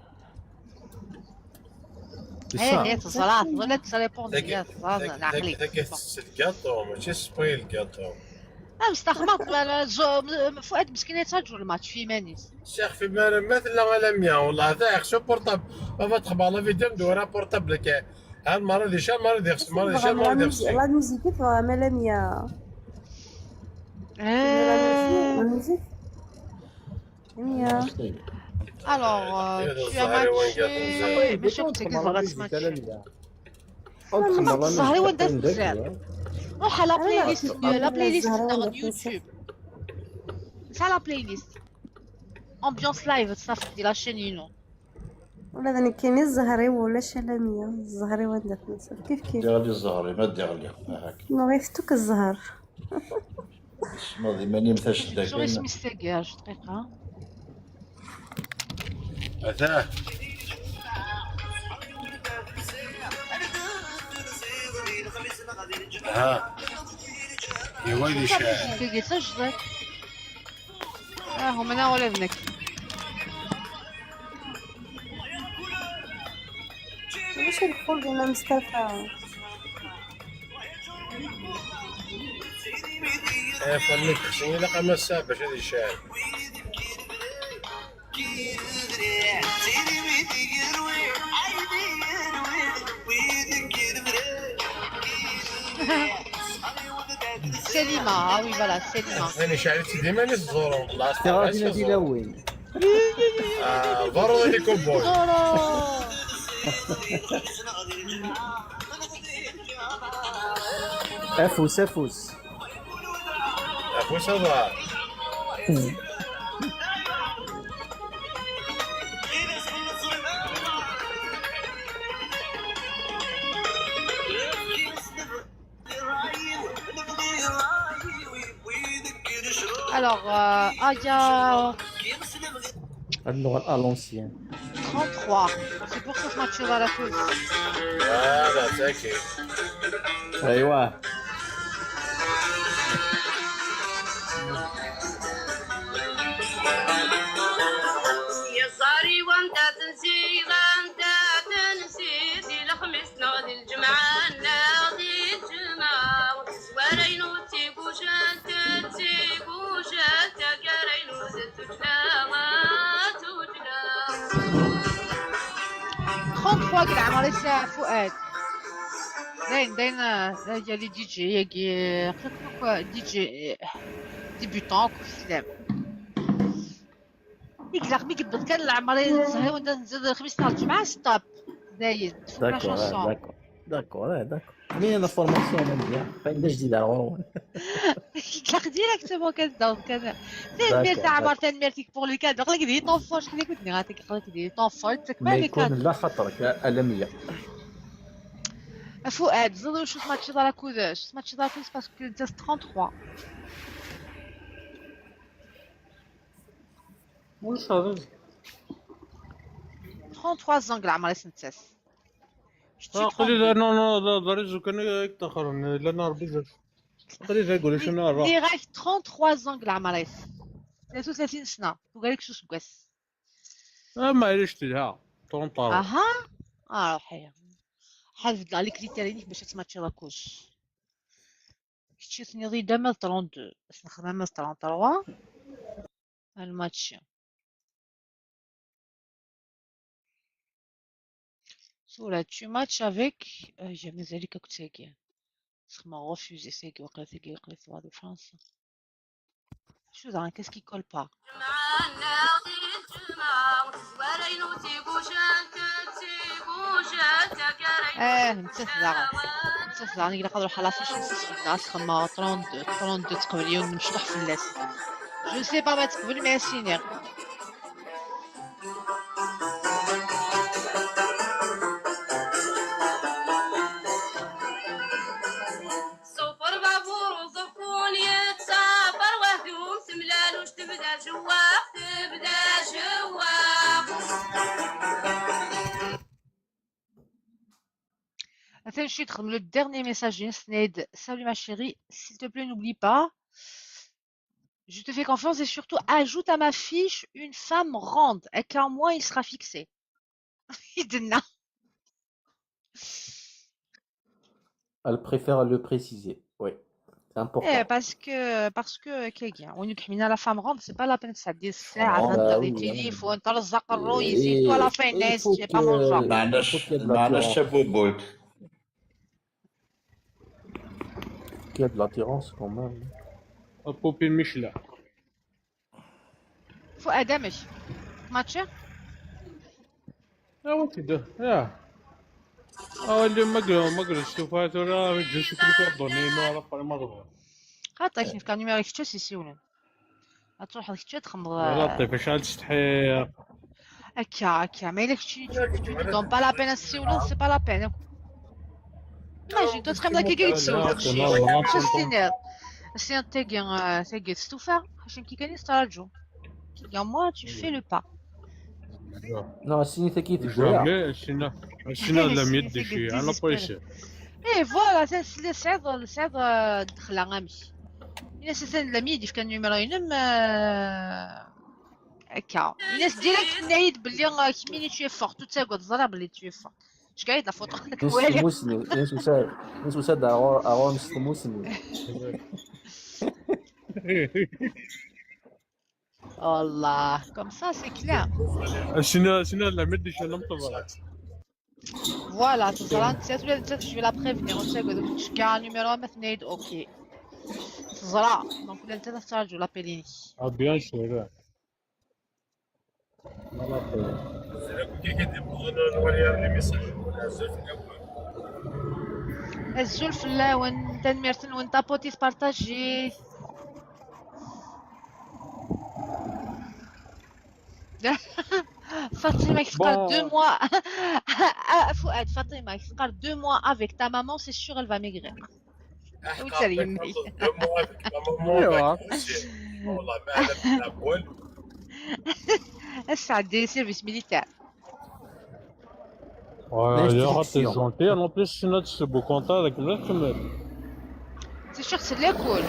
ايه، ايه، تزرع، تزرع، تزرع بوندي، تزرع، تزرع، العقلي. تاكي تسس الكاطو، ماشي سباي الكاطو. اه، مستخمر، لا، لا، جو-، م-، فؤاد مسكين يتهجر الماتش في مانيس. شيخ في مال، مثل لا ولا مية، والله، هذا يخشو بورطابل. ما فتح بالله فيديو ندورها بورطابل لك. ها المرة دي شا، المرة دي خش، المرة دي شا، المرة دي خش. لا ميوزيك، لا ميوزيك، لا ميوزيك. آه. لا ميوزيك. مية. Alors, euh, tu as matché, mais je crois que c'est que ça va se matcher. الزهري وين دات بزاف. روح على la playlist، la playlist ديال يوتيوب. نسى la playlist. Ambiance live، تصيفط دي la chaîne ينو. ولا ذا كاين الزهري ولا شلامية. الزهري وين دات بزاف. كيف كيف. دير لي الزهري، ما دير لي. هاك. نغيفتك الزهر. اسمع، دي ماني متاش داك. شو اسمي الساقية؟ دقيقة. أتاه. ها. يا ويلي شاعر. الساقية تجدك. ها هم أنا ولا ابنك. واش الفول ديال مصطفى؟ ايه، فمي خصني لا قام الساعة باش هذا يشعل. سليمة، ها وي، فوالا، سليمة. أنا شعلت ديما نزورو، بلاصة تعرف علاش نادي نزورو؟ الأول. آه، برا لي كوبوي. أفوس، أفوس. أفوس هذا. Alors, euh, Aya. هاد اللغة à l'ancienne. Trente-trois. C'est pour ça que je m'attire à la foule. Voilà, ça y est. ايوا. يا زاري وانت تنسي، وانت تنسي، دي الخميس نغدي الجمعة، نغدي الجمعة. Trente-trois كاع، معليش فؤاد. داين، داين، آه، داين، دي جي، ياكي، آه، دي جي. Débutant, quoi, c'est. Ilaq mi yewweḍ kan leɛmer-is, ẓẓher wanda nzid lexmis neɣ lǧemɛa, stop. Dayen, tfuk la chanson. D'accord, d'accord, d'accord. Mais l'information, même bien. Pas une idée d'argent. Ilaq directement kan tdawḍ kan. Tanemmirt a Ɛmar, tanemmirt-ik pour le cadeau. Aql-ak di ṭenfant, acḥal i k-d-nniɣ, aql-ak di ṭenfant, ur ttakf ara les cadeaux. Ma yekun la xaṭer-k, a Lamia. A Fuad, teẓriḍ ur tmatchiḍ ara akked, ur tmatchiḍ ara akked, parce que just trente-trois. Ulac aɣilif. Trente-trois ans deg leɛmer-is nettat. Kečč aql-i trente-deux. Non, non, d, d réseau kan i yeṭṭaxren, llan Rebbi zdat. Aql-i d agris-nni ara. Nniɣ-ak trente-trois ans deg leɛmer-is. Tlata u tlatin sna, tugar-ik s useggas. Ah, ma yella telha. Trente-trois. Aha. Ah, ruḥ aya. Ḥad beddleɣ les critères-inek bac ad tmatchiḍ akked. Kečči tenniḍ-iyi-d ama d trente-deux, ad nexdem ama d trente-trois, ad nmatchi. Tura, tu matches avec, euh, ya mazal-ik akk d tagi. Sxedmeɣ refusé, tagi, waqila tagi, waqila tebɣa di Fransa. Acu daɣen, qu'est-ce qui colle pas? Ah, nettat daɣen. Nettat daɣen, ilaq ad ruḥeɣ ɣer la fiche n Siswit, ad sxedmeɣ trente-deux, trente-deux teqbel yiwen n umecṭuḥ fell-as. Je sais pas ma teqbel, mais ad s-iniɣ. Ṣṣufeṛ babuṛ uẓeffun yettafer wehdum, temlalust tebda jewwax, tebda jewwax. Atan cci txedm le dernier message, Nesnaid. Salut ma chérie, s'il te plaît, n'oublie pas. Je te fais confiance et surtout ajoute à ma fiche une femme ronde. Akka, au moins, il sera fixé. I d-tenna. Elle préfère le préciser. Oui, c'est important. Eh, parce que, parce que, كاين، وين كحمينا la femme ronde, c'est pas la peine de s'adresser à la télé, faut نترزق الروي، c'est toi la finesse, c'est pas mon genre. معلش، معلش. Qu'il y a de l'attirance quand même. Poupée Michel. Fuad, amek? Match? Ah, ouais, c'est deux. Ah. Ah, ouais, le mec, le mec, le chauffeur, là, avec je sais plus quoi, donner, non, alors, pas le mal. Attends, il y a un numéro qui se sioulen. Ad truḥeḍ kečč ad txedmeḍ, voilà, ṭṭif, acḥal tsetḥiḍ. Akka, akka. Ma yella kečč, tu, tu, tu ne donnes pas la peine ad tessiwleḍ, c'est pas la peine. Imagine, toi, teqqimeḍ akka, akka, ad tessiwleḍ. Acu s-tiniḍ? As-tiniḍ tagi, euh, tagi testufa, ḥaca nekk kan i tettṛaǧu. Tagi, moi, tu fais le pas. Non, as-tiniḍ tagi teggura. Jamais, as-tiniḍ, as-tiniḍ la miette de chez, à la police. Eh, voilà, tesɛiḍ, tesɛiḍ, euh, ddexla, amek? Ini-as atan la miette, yefka numéro-inem, euh, akka. Ini-as direct, tenna-yi-d belli, euh, kemmini tu es forte, ur ttagad, ẓriɣ belli tu es forte. Ceggeɛ-iyi-d la photo. Ini-as s tmusni, ini-as usa-, ini-as usa-d ar ɣur-, ar ɣur-m s tmusni. Wallah, comme ça, c'est clair. As-tiniḍ, as-tiniḍ la miette de chez, am tebrat. Voilà, teẓra nettat, ula d nettat, je vais la prévenir, ur ttagad, ur ttceggiɛ numéro, ma tenna-yi-d ok. Teẓra, donc ula d nettat ad tettṛaǧu l'appel-inek. Ah, bien sûr, ouais. Azul fell-awen, tanemmirt-nwen, tapotit, partager. Fatima qui se deux mois. Ah, Fouad, Fatima qui se deux mois avec ta maman, c'est sûr, elle va maigrir. Ah, deux mois avec ma maman, avec Roussia. والله ما على بال والو. Ass-a, des services militaires. Ouais, t'es gentil. En plus, c'est notre beau contact avec le. C'est sûr, c'est l'école.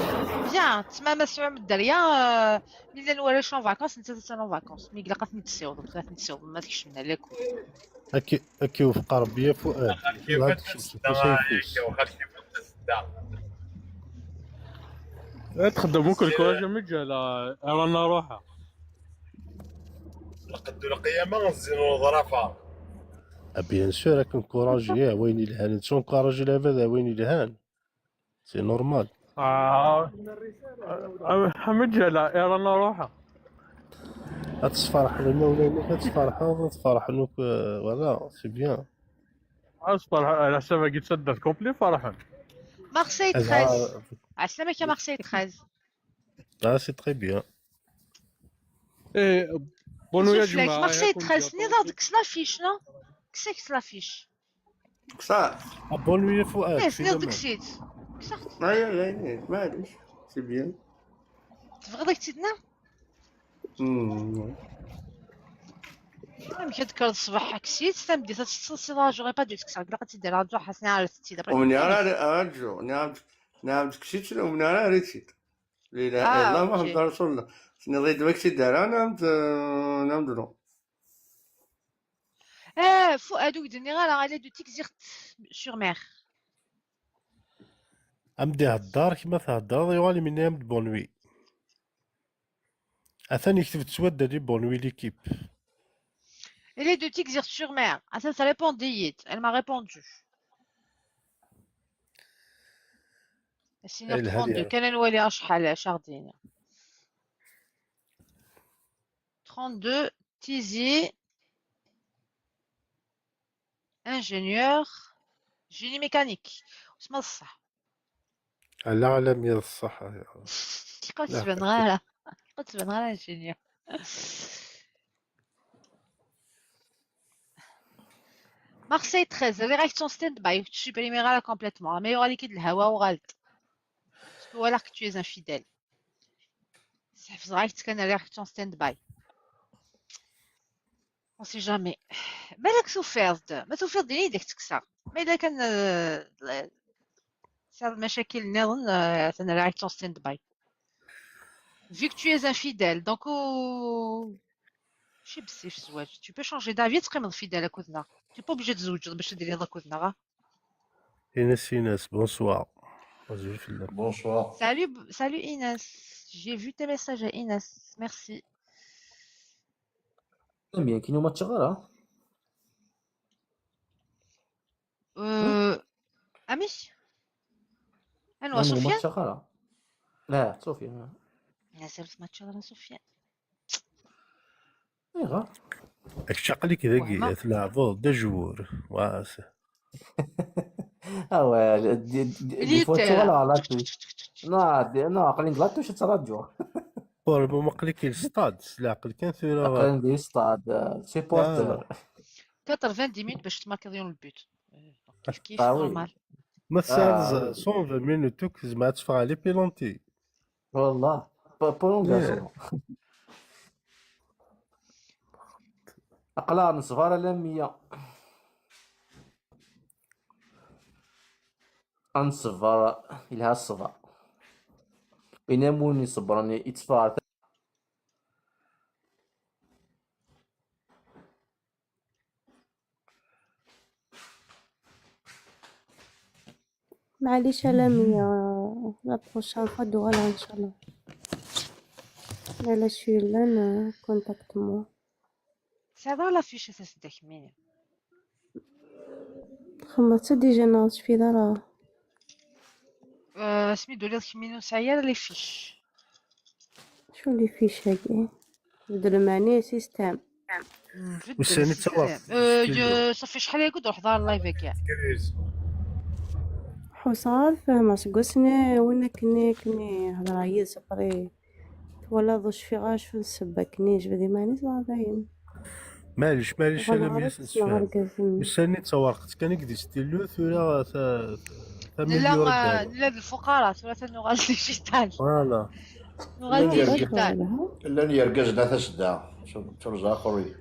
Bien, tu m'as mis sur le derrière, euh, Mi llan warrac en vacances, nettat attan en vacances. Mi ilaq ad ten-id-tessiwḍem, ad ten-id-tessiwḍem, ma tkecmem ar lakul. Ad k-, ad k-iwefq Ṛebbi a Fuad. Ad tkecmem, ad txeddem akk lkuraǧ am lǧehla, ara nruḥ. Lqedd u lqiyama zzin uḍrafa. Ah, bien sûr, ad k-nkuraji, ah, wayen yelhan, nettunkuṛaji lɛibad, ah, wayen yelhan. C'est normal. Ah, ah, ah, mais déjà là, et alors, on aura. Ad tfeṛḥeḍ imawlan-ik, ad tfeṛḥeḍ, ad tfeṛḥen akk, euh, voilà, c'est bien. Ah, c'est pas la, la, ça va être ça de complet, فرحان. Marseille Ah, treize. Ɛeslama-k a Marseille treize. Ah, c'est très bien. Eh, bonne nuit يا شوف لك جماعة. Marseille treize. تنيض ذاك la fiche, non? كسكت la fiche. صح. Ah, bonne nuit, Fouad. ايه تنيض ديك Finalement. السيد. كسكت. اي اي اي، معليش. C'est bien. تبغي ديك تيدنا؟ مم. ممكن تذكر الصباح كسيت تمدي تتصل سي لا j'aurais pas dû تكسر قلقت تدير راه حسنا على ستي دابا. ومن راه رجو نعم، نعم كسيت ومن راه ريتيت. لا اله الا اه الله اوكي. محمد رسول الله. سني ضيد وقت دار انا نعم، نعم دلو. اه فؤاد ودني غير على دو تيكزيغت سور مير. أمدي هدار كما تهدر يوالي من يام bonne nuit. أثان يكتب تسود دي bonne nuit l'équipe. Elle est de Tixir-sur-Mer. Ah, ça, ça répond d'Yit. Elle m'a répondu. Sinon, Elle a trente-deux. dit- كان نولي شحال شهر ديني. trente-deux, Tizi, ingénieur, génie mécanique. اسمها الصح. على عالم يا الصح يا. قلت تبان غير، قلت تبان غير ingénieur. Marseille treize, les réactions stand-by, tu supprimes غير complètement. Mais il y aura les de الهوا وغالط. Parce que voilà que tu es infidèle. C'est vrai que tu as les réactions stand-by. On sait jamais. بالك توفيض، ما توفيض ديني يديك تكسر. ما إلا كان، آه، صار مشاكل نظن، آه، ثنا réaction stand-by. Vu que tu es infidèle, donc, oh, ماشي بزاف الزواج. Tu peux changer d'avis، تقيم fidèle أكودنا. Tu es pas obligé تزوج باش ديري هذا أكودنا، غا. إنس، إنس، bonsoir. أزول فلاك. Bonsoir. Salut, b- salut Inès. J'ai vu tes messages à Inès. Merci. Très bien, كاين ما تشغل، ها؟ Euh, Ami? أنا أنا ما سفيان؟ تشغل. لا، صوفيا. مازال ما تشغل سفيان. ايوا. الشقلك ذاكي وهما. تلعبوا دجور. واس. اه واه، دي, دي, دي ليت فوا تشغل على لا توش. لا، دي, لا، عقلي لا توش تراجو. Pour le moment قليك الستاد، العقل كان ثورة. عقلي دي ستاد، آه، سيبورتور. آه. quatre-vingt-dix minutes باش تماركي ديون البيت. كيف كيف آه، oui. normal. ما آه. تسالز cent vingt minutes زعما تفرغ على les pénaltys. والله. ب-، prolongation. عقلها نصفر على مية. نصفر، إلها الصفر. بينما وين يصبرني يتصفر. معليش على مية، la prochaine fois دوغالا إن شاء الله. لا، لا، شوية لان contact moi. C'est dans la fiche, ça c'est défini. خمسة déjà ناقص في دارها. آه، سميتو اللي خمينو سعيا les fiches. شو les fiches هاكي؟ بدل معني système. نبدل والثاني السيستم. تصور. آه، ج-، صافي شحال يقعد روح دار اللايف هكا. حصار فهمة سقسني وين كني كني هضر عيا سبري. ولا ضش في غاش في السبة كني جبدي ماني صغار دايم. معليش، معليش، أنا مية سنسفان. وساني تصورت كان يقدي ستيلو ثورة ثا-، ثا لا، مليون ما، دولار. لا، الفقراء، ثورة نوغال ديجيتال. Voilà. نوغال لا، ديجيتال. لن يركز نفس الدعاء. شو، شو رزاق خوري.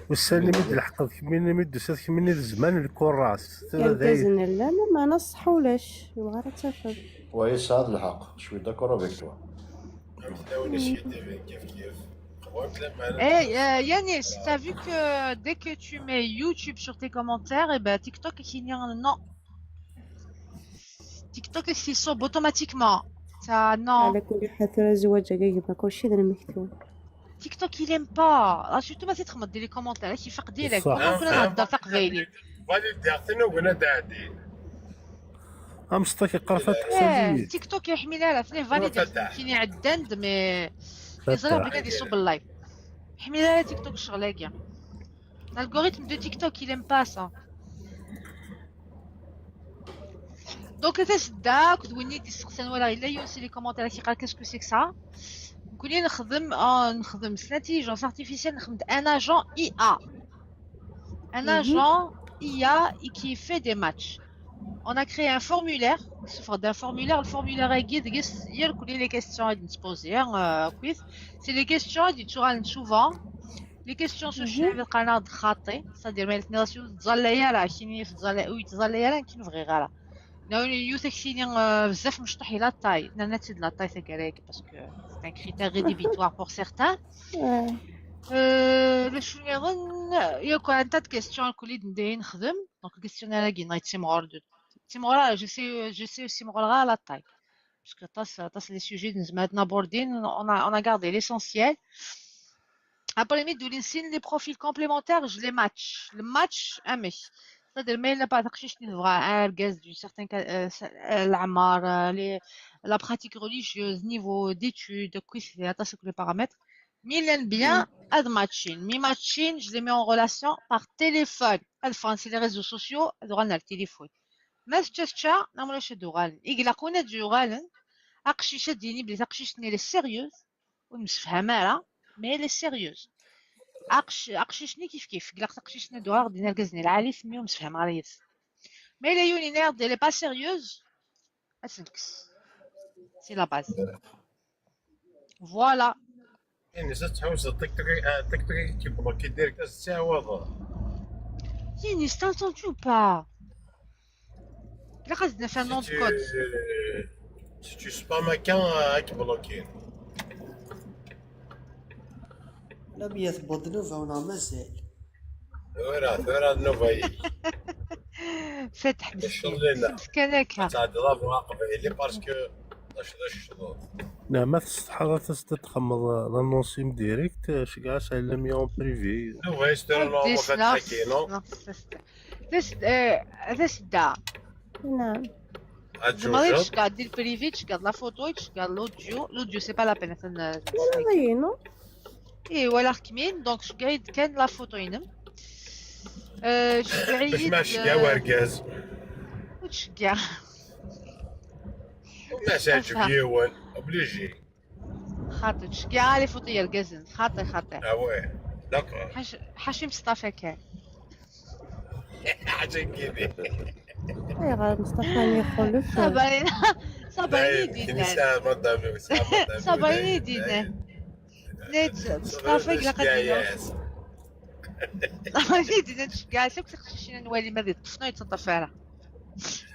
والسنة مد الحق كميني مد سات كميني الزمان الكراس. يركزن لا، ما، ما نصح ولاش. يبغى راه تسافر. وهي صاد الحق. Je suis d'accord avec toi. Eh, euh, Yanis, t'as vu que dès que tu mets YouTube sur tes commentaires, et ben TikTok il y a un non. TikTok il s'ouvre automatiquement. Ça, non. على كل حال ترى زواج هكا يبقى كلشي ذا المكتوب. TikTok il aime pas. راه surtout ما تخمم دير les commentaires، كيفاق ديريكت. صح. ما كنا نهضر تاع قبايلي. غادي دير حتى نوقنا داعدين. Amsṭak iqqar Fataḥ, eh, salut. TikTok يحمي لها في les valides. كاين عدند mais يزرع بلي غادي يصوب اللايف. يحمي لها TikTok الشغل هكا. L'algorithme de TikTok il aime pas ça. Donc c'est ça. كنت وين يدي السقسان ولا الا يوسي les commentaires كيقال qu'est-ce que c'est que ça. نقول نخدم اه نخدم l'intelligence artificielle نخدم un agent I A. Un agent I A et qui fait des matchs. On a créé un formulaire, souffre d'un formulaire, le formulaire est guide, il y a les questions à se poser, hein, euh, quiz. C'est les questions à dire souvent. Les questions sur le canard de خاطي, c'est-à-dire ما يتناسيو تزال لا يرى كاين يتزال ويتزال لا يرى كاين فغي غالا. Non, il y a aussi بزاف مشطح la taille. Non, c'est de la taille, c'est correct parce que c'est un critère rédhibitoire pour certains. Ouais. Euh, le chouïron, il y a quoi, un tas de questions, le colis de نخدم. Donc, le questionnaire, il y a une timor de timor, je sais, je sais aussi timor la taille. Parce que ça, ça, c'est les sujets de maintenant abordés. On a, on a gardé l'essentiel. Après, les les profils complémentaires, je les match. Le match, un mec. C'est-à-dire, mais il n'a pas تقشيش نبغى un gaz d'une certaine ca- euh, ça- euh, العمر, euh, les- la pratique religieuse, niveau d'études, كويس, ça, c'est que les paramètres. Mais il aime bien ad matching. Mais matching, je les mets en relation par téléphone. الفرنسي, les réseaux sociaux, هذو غير على التليفون. ما ستشا نعمل اش دوغالن يقلقونا دوغالن. اقشيشه ديني بلي تقشيشني les sérieuses ونمسفها مالا, mais les sérieuses. اقش اقشيشني كيف كيف قلق تقشيشنا دوار دينا الكزني العالي سميو مسفها ماريس. Mais les يونينير دي les pas sérieuses اسنكس. C'est la base. Voilà. يعني زدت تحوس الطيك طيك آه، الطيك طيك كيبلوكي ديريكت تستعوض. Tini, je t'entends pas. لا خزنا في un nom de code. Si tu spam quelqu'un, euh, كيبلوكي. لا بيا تبوظ نوفا ولا مازال. ثورة ثورة نوفاي. فتح الشغل مسكين. لنا. مسكين هكا. تاع دراهم قبيلي parce que اش اش شغل. نعم، ما تستحضر تستحمل l'annonce direct, شكاع سلم يوم privé. نوفاي ستير نو ديس مخات لا. حكينو. تس آه، تس دا. نعم. زعما غير اتشوف. تشكا دير بريفي, تشكا لا فوتو, تشكا لوديو. لوديو c'est pas la peine. والله non. اي ولا خكمين, donc شكا كان لا فوتو ينم. آه، شكا باش عيد, ما شكا آه، ورقاز. وتشكا. ما سالتك يوان. اوبليجي. خاطر تشكا لي فوتو يرقزن. خاطر خاطر. اه وي. داكور. حاش حاشي مصطفى كان. حاجه كيدي. اي غير مصطفى يخلف. صابرين. صابرين داير يدينا. كنيسه مدامي. صابرين يدينا. نيت مصطفى قلقتنا. صابرين يدينا تشكا. شوف تخشينا نوالي ما دي طفنا يتطفى راه.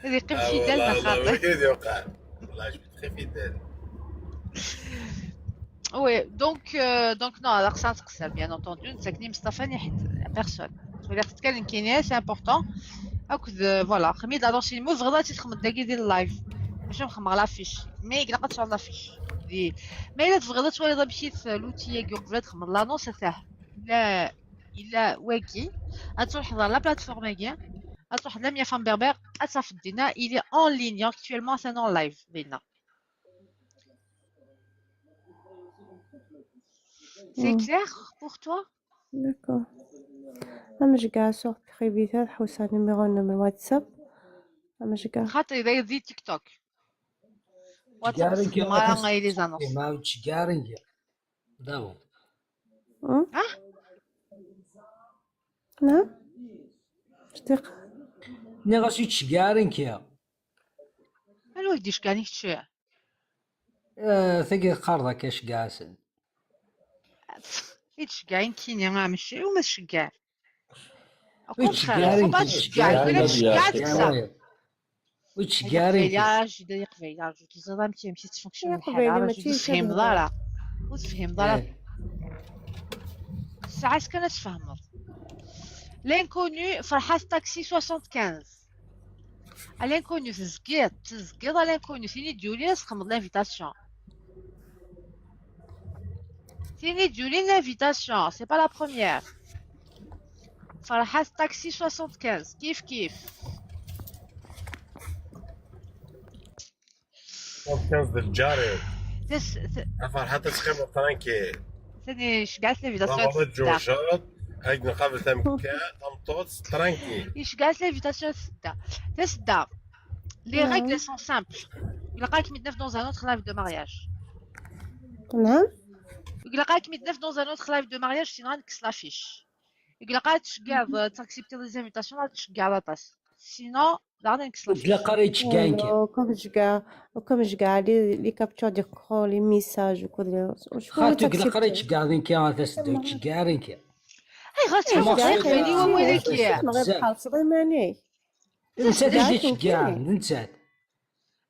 هذه قيم في دالنا خاطر. كيف يوقع. والله جبت خفيف دال. Oui, donc, euh, donc non, alors ça, c'est bien entendu, نساكني مصطفى ني حد personne. ولا تتكلم كينيا, c'est important. اكد, voilà, خميد la danse مو غدا تخمم داكي ديال اللايف. ماشي مخمم la fiche, mais قلقت على la fiche. دي, mais الا تبغي تولي ضا بشي في l'outil ياكي قبل تخمم l'annonce تاع. لا, الا واكي. اتروح ضا la plateforme ياكي. اتروح la mienne femme berbère. اتصافي دينا, il est en ligne actuellement, c'est en live دينا. C'est Mm. Clair pour toi? D'accord. امش كاع sur privé تاع حوسه numéro من واتساب. امش كاع. خاطر اذا يدي تيك توك. واتساب تشقارن سخي كي مارا غاكا غاي les annonces. ما تشقارن كي داو. أم؟ اه. نعم. صديق. ني غاسي تشقارن كي. الو يديش كان يتشيع. آه، ثقي قرضة كاش قاسن. يتشقع يمكن يا مشي وما تشقع. ويتشقع، وما تشقع ولا تشقع تكسر. ويتشقارن كي. يا جدي قبيله رجعت الزرام كي مشيت تفونكسيون يا قبيله الحال ماشي رجعت تفهم شبه. ضرا. وتفهم ضرا. إيه. الساعات كانت تفهمض. L'inconnu فرحات طاكسي soixante-quinze. L'inconnu تزكيض تزكيض l'inconnu فين يديولي تخمض l'invitation. فين يديولي l'invitation, c'est pas la première. فرحات طاكسي soixante-quinze كيف كيف. Quinze d lǧar-iw. Tas- t- A Ferḥat, ad teqqimeḍ tranquille. Tani, cegɛet l'invitation ad Ḍabaḍ tesda. Ǧuǧaḍ, ad nqabel tamekka, tameṭṭut, tranquille. Yecegɛet l'invitation ad tesda. Tasda. Les règles sont simples. Ilaq ad kem-id-naf dans un autre live de mariage. Ilaq ad kem-id-naf dans un autre live de mariage, sinon ad nekkes l'affiche. Ilaq ad tceggeḍ, euh, ad tacceptiḍ les invitations, ad tceggeḍ aṭas. Sinon, daɣen ad nekkes l'affiche. Ilaq ara yettceggeɛ nekk. Comme je gagne, comme je gagne les, les captures d'écran, les messages, quoi. Xaṭi, ilaq ara yettceggeɛ nekk, a tasda, ur ttceggiɛ ara nekk. Ayɣer tettḥussuḍ ɣef wawal-ik? Tḥerseḍ iman-ik. D nettat i d-iceggɛen, d nettat.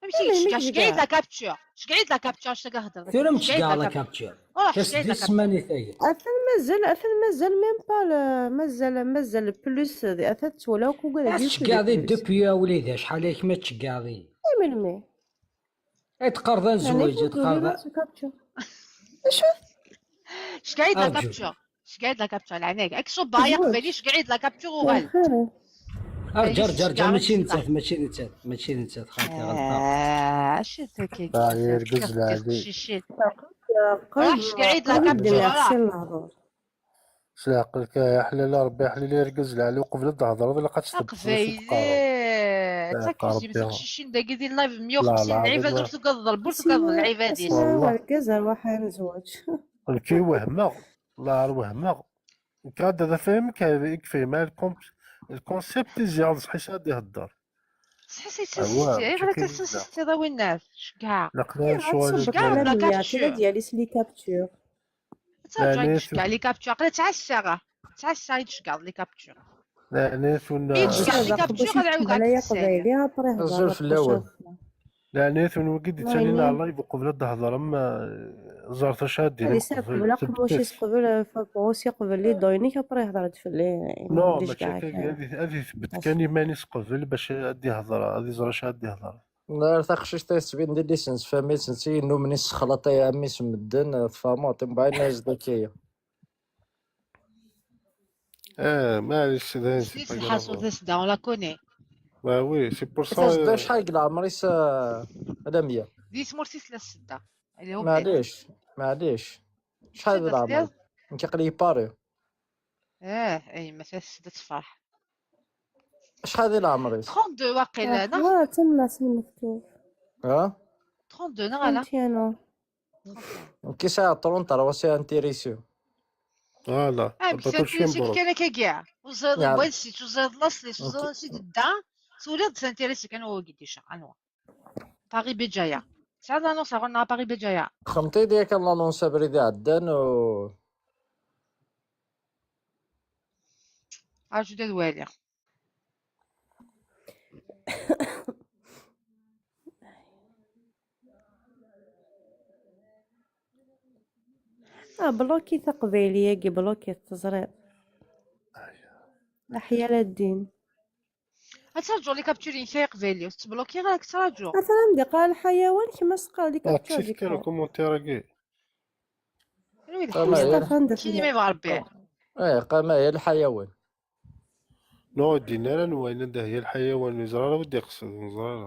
Amek i yettceggɛen? Ceggeɛ-iyi-d la capture. Ceggeɛ-iyi-d la capture, acu-t-agi hedder. Tura m-ttceggiɛeɣ la capture. Ruḥ, ceggeɛ-iyi-d la capture. Atan mazal, atan mazal même pas le, mazal, mazal plus, atan twala akk ugad. Tceggeɛeḍ-iyi depuis a wlidi, acḥal-aya kemm ad tceggeɛeḍ-iyi. I melmi? Ad teqqareḍ ad nezweǧ, ad teqqareḍ a- Acu? Ceggeɛ-iyi-d la capture. Ceggeɛ-iyi-d la capture, leɛnaya-k. Ad k-ṣubbeɣ ay aqbayli, ceggeɛ-iyi-d la capture, uɣal. Arǧa, arǧa, arǧa, mačči nettat, mačči nettat, mačči nettat, xaṭi, ɣelṭeɣ. Ah, acu-t akka? Ah, yergez leɛli. Ruḥ, ceggeɛ-iyi-d la capture, ruḥ. S leɛqel-ik, a ḥlal, a Rebbi, a ḥlal, yergez leɛli, uqbel ad d-thedreḍ, ilaq ad tṣebbreḍ. Aqbayli, d takuzimt, tiqcicin dagi di live, meyya u xemsin lɛibad, ur tugadeḍ Rebbi, ur tugadeḍ lɛibad-is. Argaz, arwaḥ ad nezweǧ. Nekk i wehmeɣ, la ar wehmeɣ. Nekk ad d-afhem, i yefhem, a, le com-, le concept i ziɣ d ṣṣeḥ-is ad d-ihedder. Ṣṣeḥ-is, ayɣer akka tessensestiḍ a winnat? Ceggeɛ. Ceggeɛ la capture. Ad teṛǧu ad d-ceggeɛ les captures. Aql-i ttɛassaɣ. Ttɛassaɣ i d-tceggeɛḍ les captures. Leɛnaya-twen. I d-tceggeɛ les captures, ad ɛiwdeɣ ad d-ssawleɣ. Azul fell-awen. Leɛnaya-twen, wigi d-yettalin ar live uqbel ad d-thedrem, eh, ẓret acu ara d-inin qbel. Qbel aqemmuc-is, qbel, eh, fabɣus, iqbel les dons-inek, après hder-d fell-i. Non, mačči akka, ad itbedd kan iman-is qbel bac ad d-ihder, ad iẓer acu ara d-ihder. Ar taqcict-a tettbin-d illi-s n tfamilt, netta yennumen issexlaṭ i ɛemmi-s medden, tfahmeḍ, mbeɛd nna-as-d akka-ya. Eh, maɛlic, d ayen, c'est pas grave. Lḥaṣul, tasda, on la connaît. Bah oui, c'est pour ça, tasda, euh, acḥal deg leɛmer-is, euh, a Lamia? Di tmurt i tella tasda. Maɛlic, maɛlic. Acḥal di leɛmer? Nekk aql-iyi Paris. Eh, ay, ma tasda tefreḥ. Acḥal di leɛmer-is? Trente-deux waqila, neɣ? Ah, d tamnaṣ n lmektub. Ha? Trente-deux, neɣ ala? Trente et un ans. Nekk sɛiɣ trente, trois sɛiɣ intéressé. Voilà. Ah, mais c'est intéressé kan akka, kya. Ur ẓriɣ n wansi-tt, ur ẓriɣ laṣel-is, ur ẓriɣ ansi d-tedda. Tuliḍ d intéressé kan wagi déjà, anwa? Paris Béjaïa. Tesɛiḍ l'annonce ɣur-neɣ a Paris Béjaïa? Xedmeḍ-iyi-d yakan l'annonce abrid iɛeddan u... Aǧu-d ad waliɣ. Ah, bloqué taqbayli-agi, bloqué, teẓriḍ. Leḥya la ddin. Ad traǧuḍ les captures-inek ay aqbayli, ur tettblokiɣ ara, ad traǧuḍ. Atan am d-iqqar lḥayawan, kemm as-teqqar les captures d'écran. Ur ttif kan ukumentaṛ-agi. Anwa i d ḥayawan? Mustafa, anda tella? Kini ma yebɣa Rebbi. Eh, qama ya lḥayawan. Non, ur d-yenn ara n wayen anda hya lḥayawan, ur yeẓra ara wi d-iqsed, ur neẓra ara.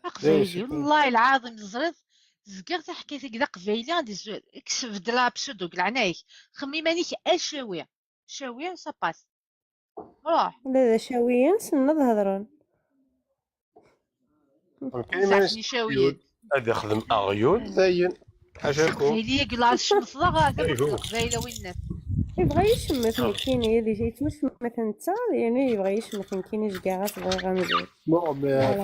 Aqbayli, wallahi lɛaḍim, teẓriḍ, zgiɣ taḥkayt-agi d aqbayli, ad izwer, kkes, beddel apseudo, deg leɛnaya-k, xemmem iman-ik acawi, cawi, ça passe. Ruḥ. Ula d acawiyen ssnen ad hedren. Saɛtin icawiyen. Ad ixdem aɣyul, dayen. Ḥaca-kum. Taqbayli-agi la tcemteḍ, atan ur tella Leqbayel a winnat. Yebɣa yecmet nekkini, yettwacemmet netta, yerna yebɣa yecmet nekkini, zgiɣ-as bɣiɣ amzun. Non, mais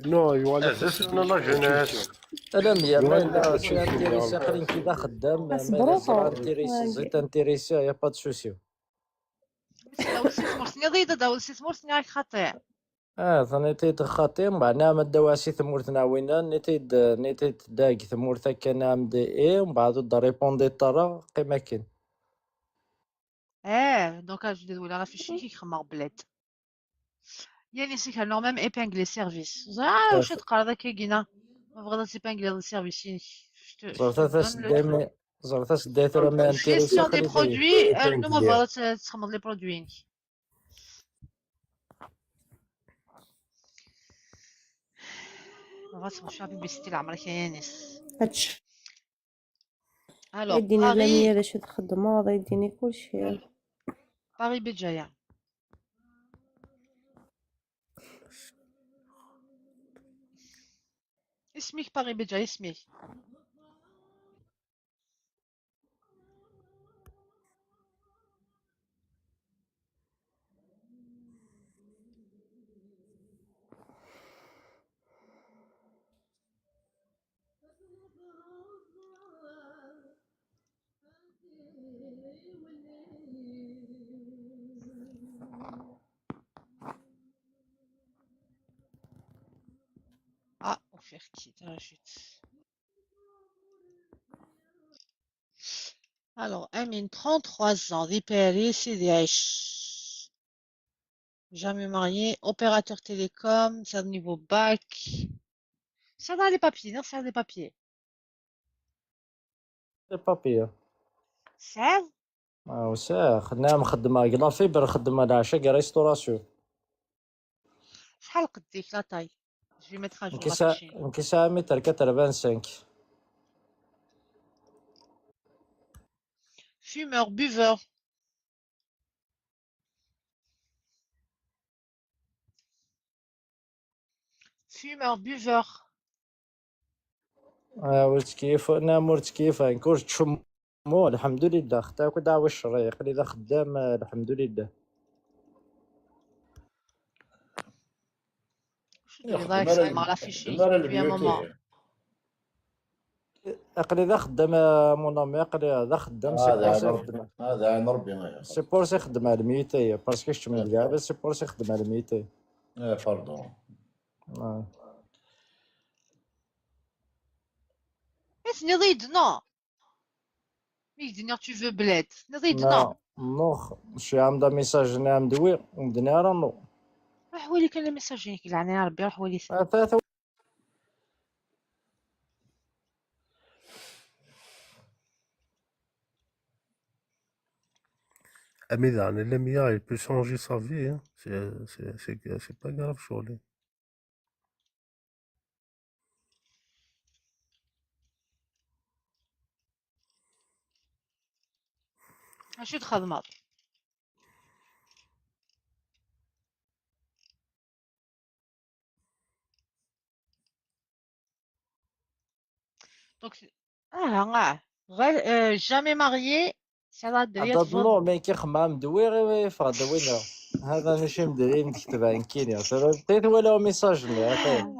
non, yuɣal. Azul fell-awen a la jeunesse. Ala mya, ma yella intéressé, aql-i nekki d axeddam, ma yella intéressé, ẓid intéressé, y a pas de souci. Ad d-tawiḍ si tmurt-nni, ad d-tawiḍ si tmurt-nni, ak xaṭi. Ah, taniḍ-t-id xaṭi, mbeɛd nɛam ad d-awiɣ si tmurt n Ɛwina, nniḍ-t-id, nniḍ-t-id deg tmurt akka nɛam d i, mbeɛd ur d-répondit ara, qqim akken. Eh, donc, ah, je suis désolée, la fiche qui crée ma bled. Yann, c'est que non, même épingler service. Ah, je suis d'accord avec Guina. Ma bɣiḍ ad tépingler service-inek. Ẓret taseddayt, ẓret taseddayt tura ma intéressé. Gestion des produits, euh, non, ma bɣiḍ ad txedmeḍ les produits-inek. غتمشى بيبيستي لعمرك يا يانس. هادشي. الوغ، يديني لا مية باري، باش تخدمو، غادي يديني كلشي. باري بجاية. اسمك باري بجاية، اسمك. Ah, on fait qui là, chut. Alors, Amine, trente-trois ans, di Paris, Sidi Aïch. Jamais marié, opérateur télécom, ça niveau bac. Ça dans les papiers, non, ça des papiers. Les papiers. Ça? Ah, وساخ. نعم، خدمة la fibre، خدمة العشاء، restauration. شحال قديك la taille؟ Je vais mettre à jour نكسا la fiche. نكسا متر quatre-vingt-cinq. Fumeur, buveur. Fumeur, buveur. آه، ورتكيف، نعم، ورتكيف، نكور تشمو، الحمد لله، خطا كنت عاوي الشريق، اللي ذا خدام، آه، الحمد لله. شو دير لايك سايم على فيشي يا ماما؟ أقلي ذا خدام، آه، mon ami، أقلي ذا خدام، c'est pour ça يخدم. هذا عين ربي، ما C'est pour ça يخدم على الميتة، parce que شتم الكعبة، c'est pour ça يخدم على الميتة. ايه، pardon. آه. Mais تنيض non. Mais تنيض tu veux بلاد. تنيض non. نوخ، شي عام دا message نعم دوي، ندني راه نو. روح ولي كان les messages ياك، لعن يا ربي، روح ولي. آه، ثلاثة. Amida, les meilleurs, il peut changer sa vie, hein. C'est, c'est, c'est, c'est pas grave, شغلي. اش تخدمض؟ Donc اه، اه، غير، آه، jamais marié. C'est la هذا dernière fois. نو، مي كي خمام دوي غير يفرد وينه. هذا ماشي مدري نكتب عن كينيا. ترى تيت ولا message لي، عرفتي؟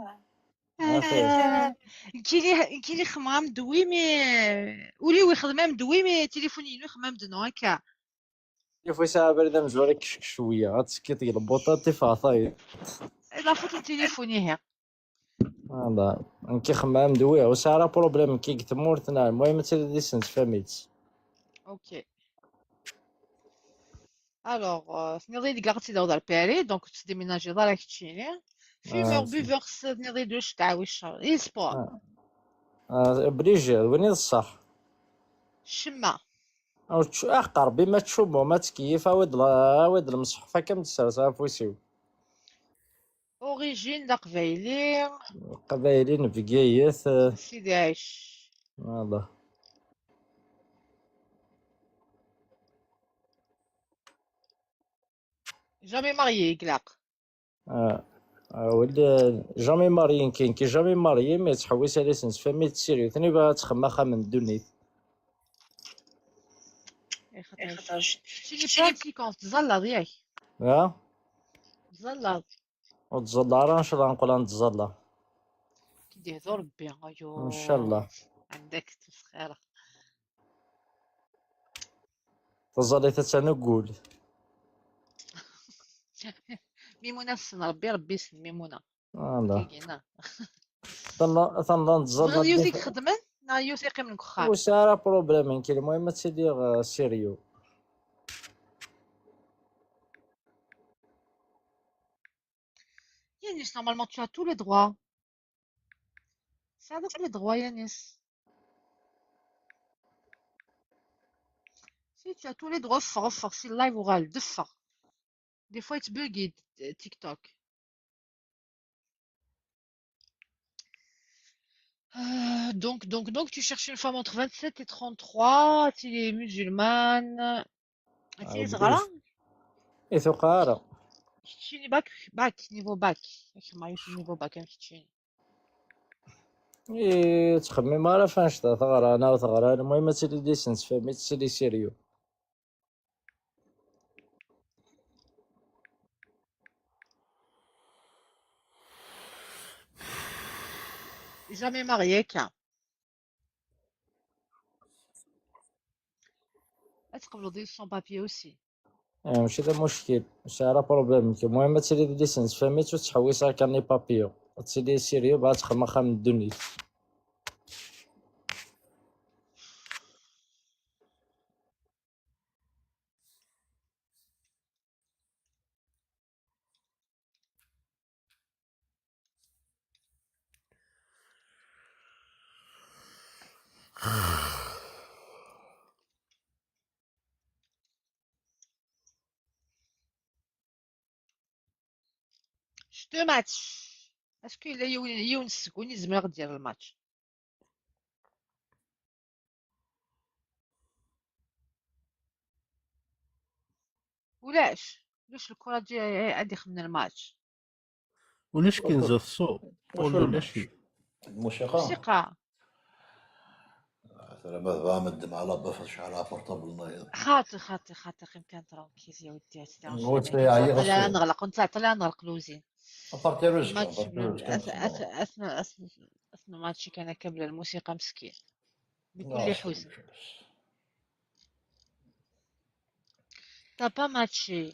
آه، كيلي كيلي خمام دوي مي، ولي وي خدمام دوي مي تليفوني نو خمام دنو هكا. يفوي ساعة بريدة مزوري كشك شوية، غتسكي تيجي البوطة تيفا طاير. لا فوتو تليفوني هي. هذا نكي خمام دوي وسارة problème كي قلت مورتنا، المهم تيدي سنت فاميت. اوكي. الوغ، آه، تنيضي ديك غتسيدي وضع باري، دونك تديميناجي ضا راك تشيني. فيمور آه، سي. بيفور، تنيضي دوش تعاوي الشر اي سبور. آه. آه، بليجي، وين الصح؟ الشمة. او تش-، اه، قربي ما تشوبو، ما تكيف، عاود لا، عاود المصحفة كم تسرسها فوسيو. اوريجين لا قبايلي. قبايلي نبقيت، آه، سيدي عايش. والله. جامي ماريي قلاق. آه. آه، ولي جامي ماريين كاين كي جامي ماريين، مي تحوس على سنس فامي تسيري ثاني بقى تخمى خا من الدنيا. إيه، خاطرش. شتي لي بلان سيكونس تزلض ياك؟ ها؟ تزلض. وتزلى راه ان شاء الله نقول نتزلى. كي يهضر ربي، ايو. ان شاء الله. عندك تسخيره. تزلي تتنقول. ميمونة السن ربي، ربي يسن ميمونة. آه، لا. كينا. تنظن، تنظن تزلى بغيت يوثيق الدفاع. خدمة، نا يوثيق من كخار. وسارة بروبليم كاين، المهم تسيدي، آه، سيريو. يانيس، normalement tu as tous les droits. Ça donc les droits يانيس. Si tu as tous les droits, فغ فغ سي اللايف وغال دفغ. Des fois يتبوغي تيك توك. Euh, donc, donc, donc, tu cherches une femme entre vingt-sept et trente-trois, elle est musulmane. Ah, elle est, ah, teɣra? I tuqa ara. Keččini bac, bac, niveau bac. Akken ma yusuf niveau bac, am keččini. I ttxemmim ara f anect-a, teɣra neɣ teɣra, المهم ad tili licence, fehmi, ad tili sérieux. Jamais marié, كاع. Ad tqebleḍ sans papier aussi. Eh, mačči d amuckil, mačči ara problème. المهم ad tili d licence, fehmi, ur tettḥewwis ara carnet papier. Ad tili sérieux, bɣa ad txedmeḍ axxam n ddunit. Deux matchs. Est-ce que yella yiwen, yiwen seg-wen yezmer ad d-yerr lmatch? Ulac. Ulac lkuraǧi ad ixedmen lmatch. Ulac kinza tṣuṛ. Ulac. Lmusiqa. Lmusiqa. Tura ma tebɣa meddem ɛla bafet cɛal ɣef rtabel-nnayeḍ. Xaṭi, xaṭi, xaṭi, qqim kan tranquille ya ودي, ad تديرونجي. Ur ttɛayyiɣ. Aql-aɣ ad neɣleq, aql-aɣ ad neɣleq luzin. Aparti ruzga, aparti ruzga. Ath-, ath-, ath-, ath-, ath-, matchي كان كبل الموسيقى مسكين. بكل حزن. T'as pas matché.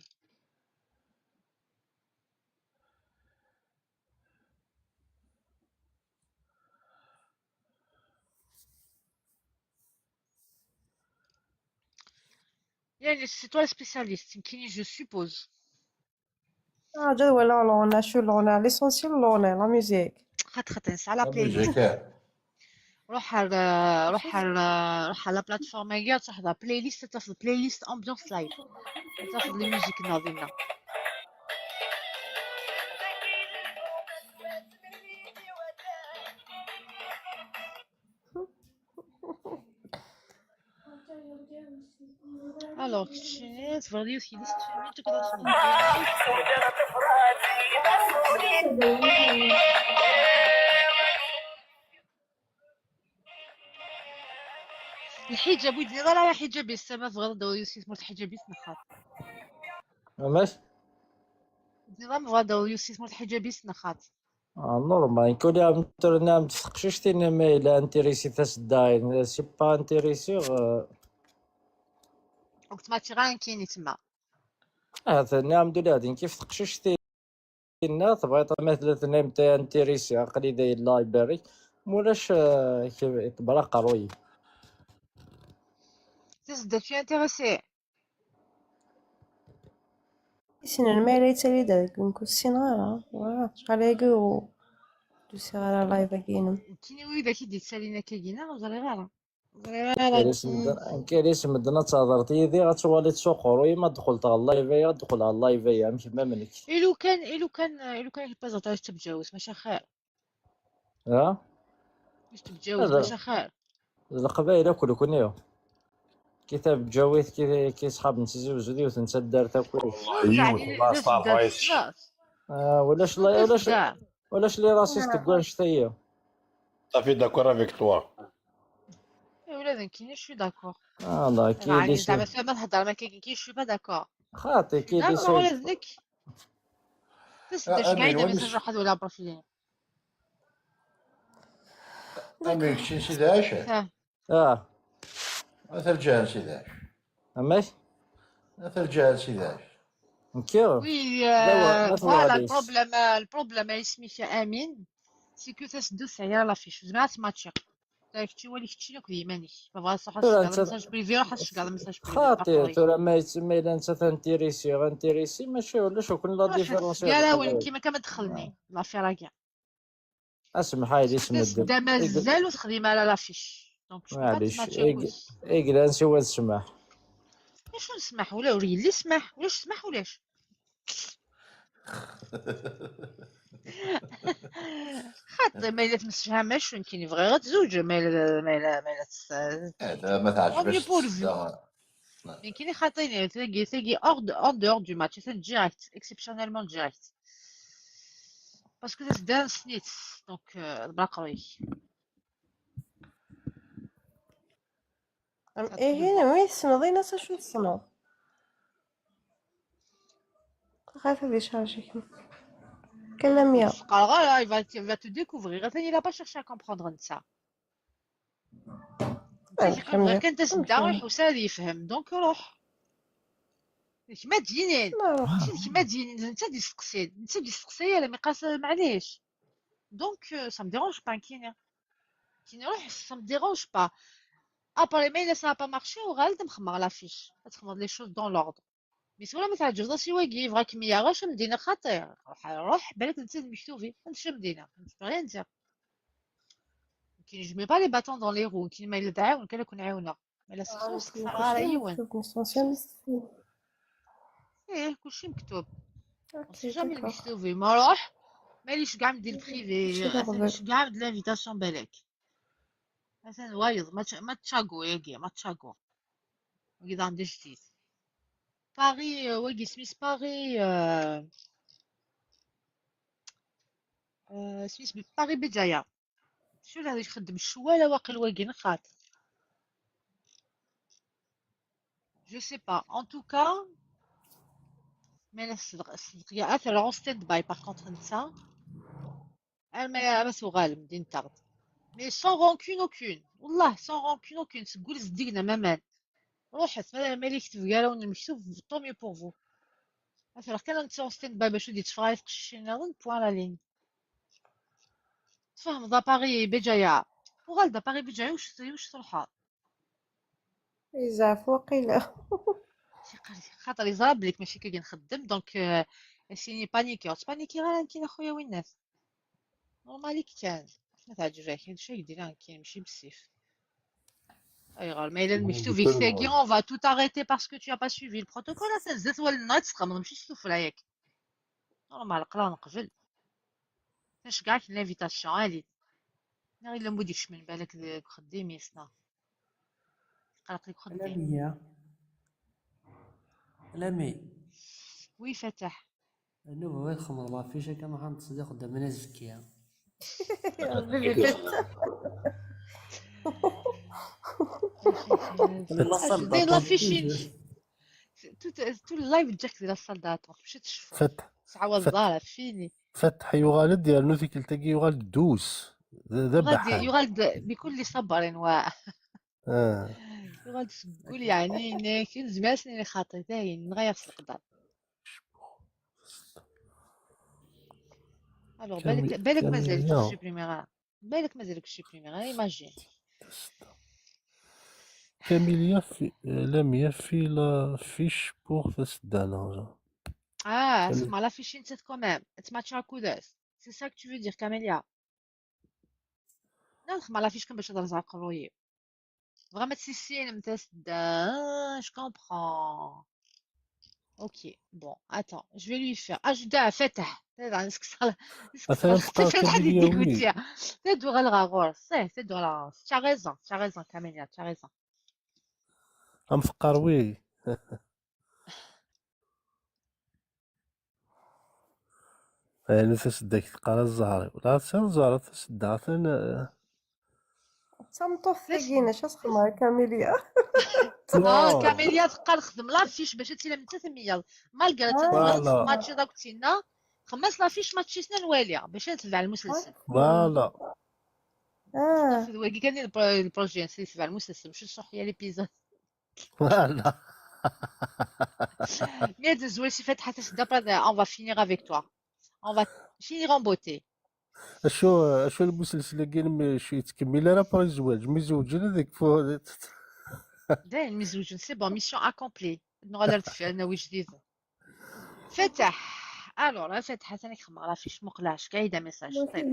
يعني c'est toi le spécialiste, كيني, je suppose. Ah, جا ولا لونا، شو لونا؟ L'essentiel لونا، la musique. خاطر، خاطر نسعى la playlist. روح على، روح على، روح على la plateforme هي، تروح على playlist، تاخذ playlist ambiance live. تاخذ les musiques ناضينا. Alors, keččini tebɣiḍ yiwet yelli-s tfilmi, tugad ad tneddi. Lḥiǧab, ur d-tenniḍ ara lḥiǧab-is, ma tebɣiḍ ad d-tawiḍ yiwet si tmurt lḥiǧab-is neɣ xaṭi? Amek? Ur d-tenniḍ ara ma tebɣiḍ ad d-tawiḍ yiwet si tmurt lḥiǧab-is neɣ xaṭi? Ah, normal. Nekk ula am tura nniɣ-am-d teqcict-in ma yella intéressé-t as-d-aɣin, c'est pas intéressé, euh. Ur k-ttmaččiɣ ara nekkini tma. Ah, tenniɣ-am-d ula d nekk ɣef teqcict-inna, tebɣiḍ ma tella tenna-am-d intéressé, aql-i da yella iberri. Ma ulac, euh, k-, ikber aqerruy. Tasedda intéressé. Issnen ma yella yettali-d deg umku, ssineɣ ara. Wah, acḥal aya ur d-usiɣ ara live-agi-inem. Nekkini wid-ak i d-yettalin akkagi-nneɣ, ur ẓriɣ ara. Ur ẓriɣ ara. Nekk ar isem-, nekk ar isem medden ad tehḍreḍ yid-i, ad twaliḍ s uqerruy-im, ad d-qqleḍ ɣer live-aya, ad d-qqleɣ ɣer live-aya, amek ma nekk. Ilu kan, ilu kan, ilu kan i k-paẓeḍ ar tabǧawet, maca xir. Ha? Mhmm. Maca xir. D Leqbayel akk nekni. Ki tabǧawit, ki, ki ṣṣḥab n Tizi Wezzu, d yiwet n taddart akk. Yiwet, yiwet, Allah yeṣṭer, yeṣṭer. Ah, ulac la, ulac, ulac les racistes deg wanect-ayi. Tout à fait d'accord avec toi. Eh, ula d nekkini, je suis d'accord. Ah, la, ki, zeɛma tura ma theddrem akkagi, je suis pas d'accord. Xaṭi, ki d'accord, ula d nekk. Tasedda, ah, ceggeɛ-iyi-d amessage, ruḥ ad waliɣ profil-inu. Amek kečč n Sidi Ɛic? Ah. Ah. Ata lǧaha n Sidi Ɛic. Amek? Ata lǧaha n Sidi Ɛic. Nekki? Oui, euh, voilà, le problème, euh, le problème, euh, isem-ik Amin, c'est que tasedda ur tesɛi ara l'affiche. Zemreɣ ad tt-matchiɣ. Kečči wali kečči akk d yiman-ik. Ma tebɣiḍ ad truḥeḍ ad tceggɛeḍ message privé, ruḥ ad tceggɛeḍ message privé. Xaṭi, tura ma yet-, ma yella nettat intéressé, intéressé, mačči ulac akk la différence. Gar-awen, kima kan ma dexlen l'affaire-agi. Asemḥay di smedden. Tasedda mazal ur texdim ara l'affiche. Donc, je peux pas te matcher. Maɛlic, i yellan siwa d ssmaḥ. Acu n ssmaḥ? Ula ur yelli ssmaḥ, ulac ssmaḥ, ulac. Xaṭi, ma yella temsefham acu nekkini bɣiɣ ad tezweǧ, ma yella, ma yella, ma yella tes- Eh, da, ma teɛǧeb-as Tant mieux pour vous. Tessa. Nekkini xaṭini, tagi, tagi hors de, en dehors du match, c'est direct, exceptionnellement direct. Parce que c'est dans snit, donc, euh, d blaqruyek. Am- Ihi, wi tessneḍ, in-as acu tessneḍ. Ɣef ad yecrec-ik. Kallem ya. Ur s-qqareɣ ara, il va, il va te découvrir. Atan, il a pas cherché à comprendre netta. Ah, Netta bɣiɣ kan tasedda, ur iḥewwes ara ad yefhem. Donc, ruḥ. D kemm ad d-yinin. Ma ruḥ. Mačči d kemm ad d-yinin, d netta ad d-yesteqsin. Netta ur d-yesteqsay ara, mi qqas, maɛlic. Donc, euh, ça me dérange pas, nekkini. Nekkini ruḥ, ça me dérange pas. Après, ma yella ça n'a pas marché, uɣal-d ad m-xedmeɣ l'affiche. Ad txedmeḍ les choses dans l'ordre. Mais tura ma tɛeǧbeḍ-as i wagi, yebɣa kem-yaɣ, acu am-d-iniɣ xaṭi? Ruḥ, ruḥ, balak netta d lmektub-ik. Acu am-d-iniɣ? Je peux rien dire. Nekkini, je mets pas les bâtons dans les roues. Nekkini ma yella d aɛiwen kan ad ken-ɛiwneɣ. Ma yella s-, ur sxeṣreɣ ara yiwen. Ih, kulci mektub. On sait jamais lmektub-im. Ma ruḥ, ma yella iceggeɛ-am-d di le privé, atan iceggeɛ-am-d l'invitation balak. Atan wayeḍ, ma tša-, ma tšago yagi, ma tšago. Wagi daɣen d ajdid. Paris, euh, wagi isem-is Paris, euh, euh, isem-is Paris Béjaïa. Acu la ixeddem ccwal waqil wagi neɣ xaṭi? Je sais pas. En tout cas, ma la Ṣedq-, Ṣedqeya ad terreɣ en stand-by, par contre, netta. Arma, arma tuɣalem, d-iniḍ-aɣ-d. Mais sans rancune aucune. Wallah, sans rancune aucune. Seg wul zeddigen am aman. Ruḥet, ma, ma la yekteb gar-awen lmektub, tant mieux pour vous. Ad terreɣ kan netta en stand-by bac ur d-yetteffeɣ ara i teqcicin nniḍen, point à la ligne. Tfehmeḍ, à Paris Béjaïa. Uɣal-d à Paris Béjaïa, uc, uc truḥeḍ? Yezɛef waqila. Xaṭer yeẓra belli mačči akka i nxeddem, donc, euh, ad s-yini panikiɣ. Ur ttpanikiɣ ara nekkini a xuya winnat. Normal i kan. Ma teɛǧeb-ak, d acu i k-d-iniɣ nekkini, mačči bessif. Ayɣer? Ma yella lmektub-ik tagi, on va tout arrêter parce que tu as pas suivi le protocole, atan zdat wallen-nneɣ i tt-txedmeḍ, mačči s tuffra, yak. Normal, aql-aɣ neqbel. Nceggeɛ-ak l'invitation, allez. Neɣ yella win i d-ikecmen balak deg uxeddim-is, neɣ? Yeqleq deg uxeddim. Lami. Lami. Oui, Fatah. Anu bɣiɣ ad xedmeɣ l'affiche akka, ma ḥan ttṣeddiq d aman azekka. Rebbi bifet. Deg l'affiche-inek. Tout, tout le live ǧǧiɣ-k di la salle d'attente. Mci tceffuḍ. Fat-, Sɛawa Fat-, ẓẓara, fini. Fatḥ yuɣal-d, yernu tikkelt-agi yuɣal-d dus. D, d Yuɣal-d, abaḥan. Yuɣal-d, بكل صبر و-, Ah. Yuɣal-d seg wul, yeɛni, yenna-yak, nezmer ad s-nini xaṭi, dayen, yenɣa-yaɣ s leqder. Alors, Kami-, balak, balak mazal-ik Camilla. Ur supprimeɣ ara. Balak mazal-ik Ur supprimeɣ ara, imagine. Camilla, fi-, euh, Lamia, fi la fiche pour tasedda-nneɣ. Ah, Cam- txedmeḍ l'affiche-nni quand même. Ad tmatcheḍ akked-s. C'est ça que tu veux dire, Camélia? Non, txedmeḍ l'affiche kan bac ad rẓeɣ aqerruy-iw. Tebɣam ad tissinem tasedda. Ah, je comprends. Ok, bon, attends, je vais lui faire. Ah, je dois Fatah. Ad Atan teqqar Camilla, oui. Ad uɣaleɣ ɣer ɣur-s. Eh, ad uɣaleɣ ɣer ɣur-s. Tu as raison, tu as raison, Camélia, tu as raison. Am teqqar oui. Ɛni tasedda-k teqqar a Zzhar-iw? La tesɛiḍ Zzhra tasedda, atan, eh, D tameṭṭut tagi, acu as-xedmeɣ i Camilla? Ah, Camilla teqqar xdem l'affiche bac ad tili am nettat am wiyaḍ. Malgré Ah. tadwar Voilà. Match d akk tinna, xemmas l'affiche, match-is ad nwali, bac ad netbeɛ lmuselsel. Voilà. Ah, D wagi kan i le pro-, le projet, c'est netbeɛ lmuselsel, mačči ṣṣuḥ ya l'épisode. Voilà. Mi ad nezwel si Fatḥa tasedda, après, on va finir avec toi. On va finir en beauté. Acu, acu lmuselsel-agi, mi ur yettkemmil ara après zzwaǧ, mi zewǧen ad ikfu. Dayen, mi zewǧen, c'est bon, mission accomplie. Nuɣal ar deffir, ad nawi jdiden. Fatḥ. Alors, a Fatḥ, atan ad k-xedmeɣ l'affiche, muqel-aɣ, ceggeɛ-iyi-d amessage. Ṭib.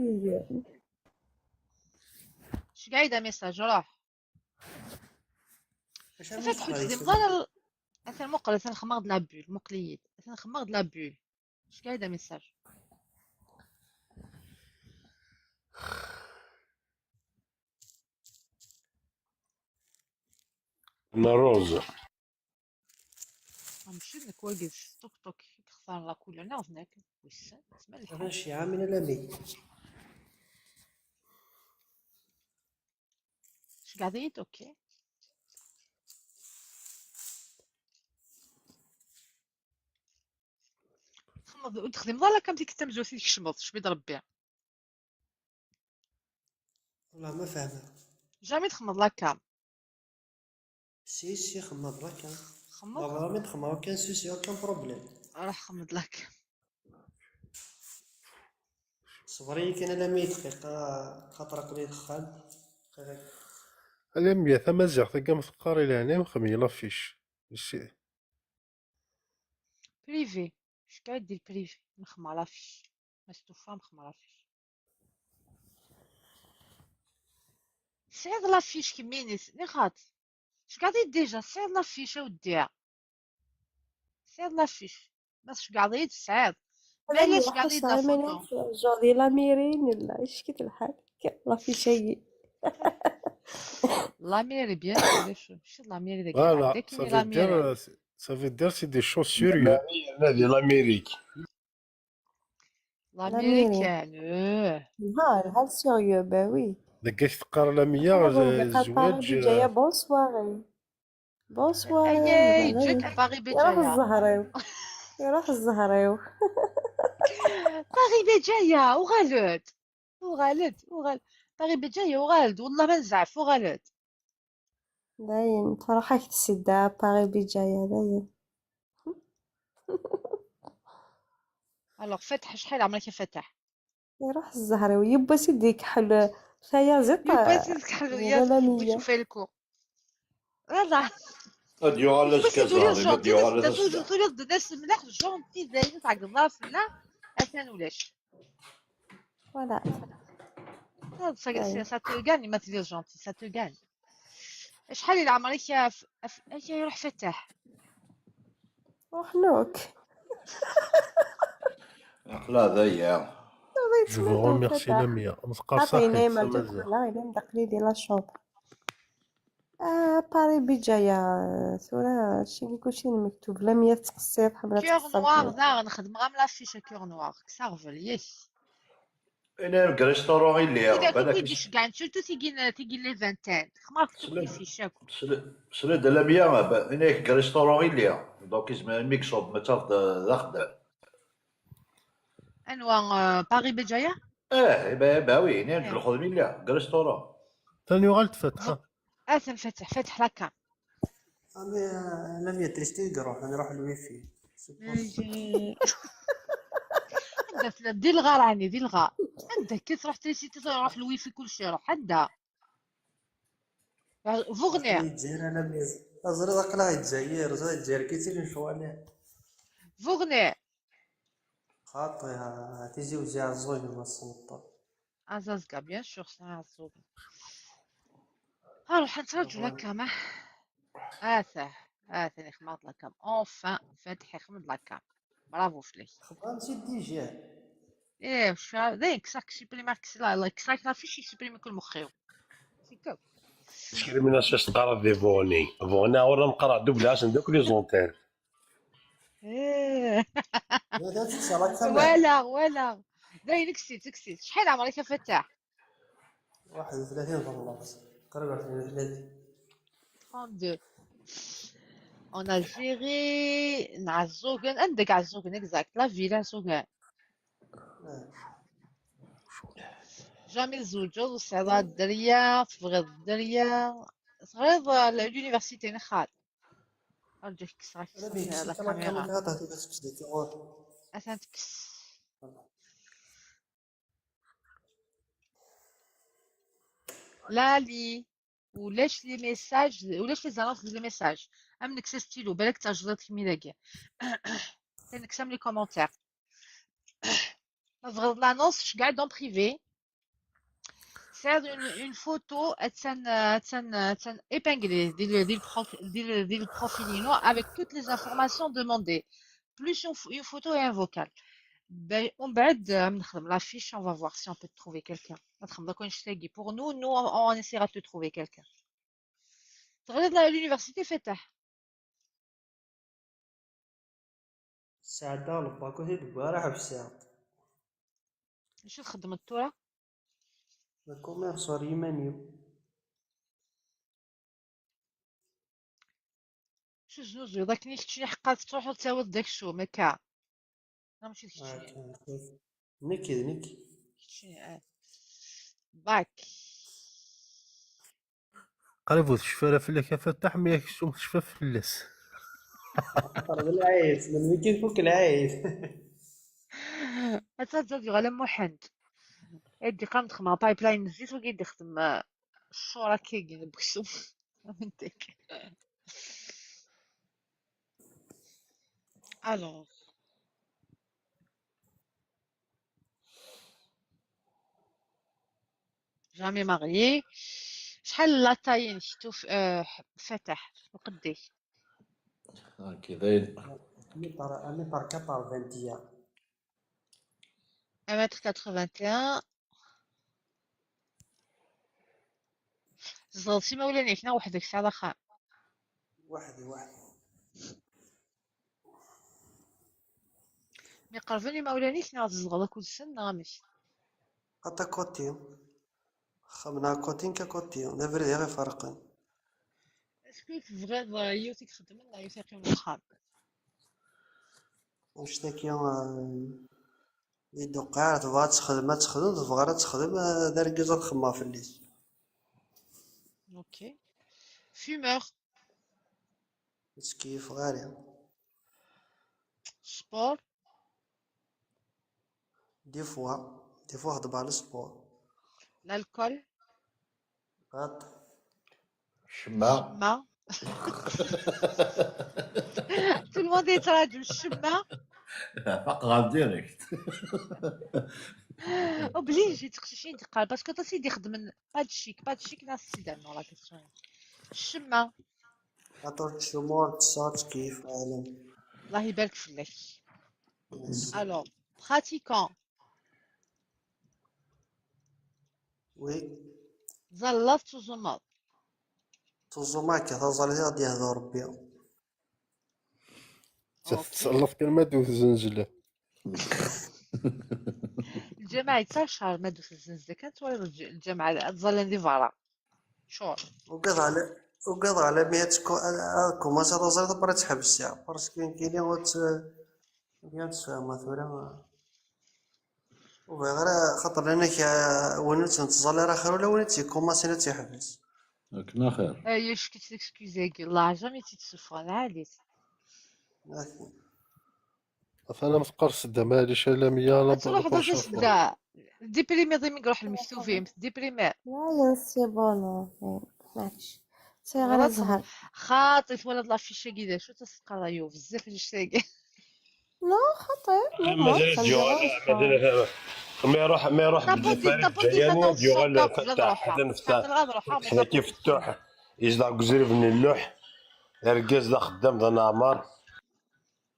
Ceggeɛ-iyi-d amessage, ruḥ. Fatḥ, ur txedmeḍ ara l-, atan muqel, atan xedmeɣ-d la bulle, muqel-iyi-d. Atan xedmeɣ-d la bulle. اش قاعد ميساج؟ نروز. ماشي نك واقف طوك طوك، يخسر لا كولور ناغ هناك. ويسن تسمى هذا شي عامل لامي. اش قاعد يد؟ اوكي. تخمض وتخدم لا كام ديك التمزوث يكشمض شبيد ربي. والله ما فاهمه. جامي تخمض لا كام. سي سي خمض لا كام. خمض والله ما تخمض كان سي سي كان بروبليم. راح خمض لك. صبري كان لامي دقيقه. خاطر قبل يدخل. الأمية تمازيغت تقام تقاري لهنا وخمي لافيش. الشيء بريفي. اش قاعد دير بريفي؟ مخمر لافيش. مستوفى مخمر لافيش. سعيد لافيش كميني نخاط. اش قاعد يد ديجا؟ سعيد لافيش اوديها. سعيد لافيش. بس اش قاعد يد سعيد؟ علاش قاعد يد لافوتو؟ جوردي لاميرين ولا اش كيت الحال؟ لافيش هي. لاميري بيان سور. شو لاميري داك؟ Voilà, عندك ça veut لاميري. dire, ça veut dire c'est des choses sérieux. هذه لاميريك. لاميريكان. اوه. نهار نهار سيريو. با وي. دقيت تقار لامية بقى باري الزواج. بجاية. بونسواري. بونسوار. ايي جاك باري يروح بجاية. الزهريو. يروح الزهريو. باري بجاية وغالد. وغالد وغالد. باري بجاية وغالد، والله ما نزعف وغالد. داين تروحك تسدى باري بجاية داين. الوغ فتح، شحال عمرك يا فتح؟ يروح الزهريو يبا سيدي كحل. فيا زيت. يبا سيدي كحل. يا لا مية. شوفي لكم. هذا اديو على سكازاري ما اديو على سكازاري. تولي الناس ملاح جونتي زايد تاع قضاف لا. اثنان ولاش. فوالا. هذا سا تو غاني ما تدير جونتي سا تو غاني. شحال الى عمرك يا ف... أف... اش يروح فتح؟ روح نوك. عقل هذا يا. Je vous remercie لامية. ما تقارص عطيني حيت ما مازال. تدخل لا الا ندق لي ديال لا شوب. آه باري بجاية. ثورة شي كلشي مكتوب. لامية تقصير حملة كور نوار داغ نخدم غا من لافيش كور نوار كسا غفل يس. انا الكريستورون اللي اذا بالك كنتي كاع نشوتو تيجي تيجي لي فانتان خمار كتب لي في شاكو. سلد لامية. انا الكريستورون اللي دونك يزمر ميكسوب ما تاخذ داخل. انوا باري بجاية. اه با با وي نين الخدمي اللي كريستورون. ثاني وغال تفتح. اثن فتح فتح لكا. انا لامية تريستي يروح نروح الويفي. عندك دي الغا راني دي الغا. عندك كي تروح تريسيتي تروح الويفي كلشي يروح عندها. فوغني. الجزائر انا ميز ازرق لا الجزائر زاد الجزائر كيتي من شوالي. فوغني. خاطي تيزي وزي عزوز ما السلطة. ازازكا بيان سور سا عزوز. ها روح نتفرجوا لك كما. اثه. اثه يخمط لك كام اونفان فتحي خمط لك كام. برافو فليك. خبرتي ديجا. ايه واش داين كساك سيبريمي كسلا لا كساك لا فيش يسيبريمي كل مخيو. سيكو. Discrimination تقرا دي فوني فوني ولا نقرا دوبل عشان دوك لي زونتير. ايه. لا تنسى لا تنسى. ولا ولا. داين كسيت كسيت شحال عمرك يا فتاح؟ واحد وثلاثين والله. قريب واحد وثلاثين. trente-deux. En Algérie نعزوغن عندك عزوغن exact la ville عزوغن. جامي تزوجو وسعيدة الدرية تبغي الدرية صغير l'université نخال. ارجوك كسرك انا بيك لا سيت انا كان كاميرا. كاطا تبغي تكسدي تيغور. اثنتكس. لا لي ولاش لي ميساج ولاش لي زانونس لي ميساج. امنك سا ستيلو بالك تاجرت كمي داكيا. تنكسم لي كومونتير. تغلط لانونس كاع دون بريفي. سير اون فوتو اتسان اتسان اتسان ابانغلي دي دي البروف دي دي البروفيلينو avec toutes les informations demandées plus une photo et un vocal. Ba-, ومن بعد، آه، نخدم l'affiche, on va voir si on peut trouver quelqu'un. نخدم لك نشتاقي. Pour nous, nous, on, on essaiera de trouver quelqu'un. تغريد لا l'université فتح. ساعة الباكو هي دبارة حبسها. شو تخدم التورا؟ Le commerce ur yiman-iw. شو زوزو؟ ذاك نيك تشري حقات تروح وتساوي داك الشو مكا. لا، ماشي داك الشيء. آه، نكي، نكي. شنو، آه. باك. قريب وتشفى لا فلاك يا فتاح، ما ياكش تشفى فلاس. قرب العيد، من كي فوق العيد. أتا تزاد يغلى محند. يدي قام تخمى pipeline الزيت وقيد يخدم، آه، الشورى كي يجي نبكسو. فهمتك. Alors. Jamais marié. شحال la taille نشتو ف-، آه، فتح وقديش؟ هاكي باين. متر، متر quatre-vingt-un. un mètre quatre-vingt-un. زلتي مولانا هنا وحدك ساعة الاخر. وحدي، وحدي. مي قربني مولانا هنا تزغل كل سنة مش. حتى كوتي. خمنا كوتين ككوتي. لا فريد غير فرقن. اسكو تبغيض يوتيك خدم ولا يوتيك يوم الخام؟ نشتكي، آه، يدو قاع تبغى تخدم، ما تخدم، تبغى راه تخدم، آه، دار كيزا تخمى في الليل. اوكي. Fumeur. تكيف غالي. Sport. Des fois، des fois خدم على السبور. L'alcool. غاط. الشماع. ما. Tout le monde يتراجم الشمة. فقرة direct. Obligé تقشي شي دقال parce que تا سيدي خدم pas de chic, pas de chic ناس سيدي عندنا la question. الشمة. خاطر الشمور تصات كيف عالم. الله يبارك فيك. Alors, pratiquant. Oui. زلط تزمر. تزمر كي تزلط غادي يهضر ربي. تسلف كلمة دوث زنزلة. الجماعة يتساشر ما دوث الزنزلة كانت ولا الج-، الجماعة تزلن دي فارا. شور. وقض على، وقض على مية كو-، آه، كوماسا تزلط برا تحبس ساعة. باسكو كاين كاين وت-، كاين تفهم ثورة. وبغير خاطر لأنك، آه، وين تنتظر راه خير ولا وين تيكوماسي لا تيحبس. هاكنا خير. ايوا شكيت ليكسكيزي كي الله jamais تيتسفر عادي. هاكي. فانا مفقر سدا، معليش، الا مية لا تروح بروش باش تبدا ديبريمي ضي ميك روح المكتوفين ديبريمي. لا لا c'est bon، non، معليش. سي غير غلط. زهر. خاطي في ولد لافيشي كي داير شو تسقى رايو بزاف نشتاقي. لا خطير، أنا normal، مازال ça ديوغال، me dérange pas. مازال. مي روح، مي روح طابوتي بالفريق طابوتي جياني طابوتي ديوغال طابوتي فتاح روحها. حتى نفتح. طابوتي روحها مي حنا كيف فتوح يزدع قزري بن اللوح. الرقاز لا خدام ذا نعمار.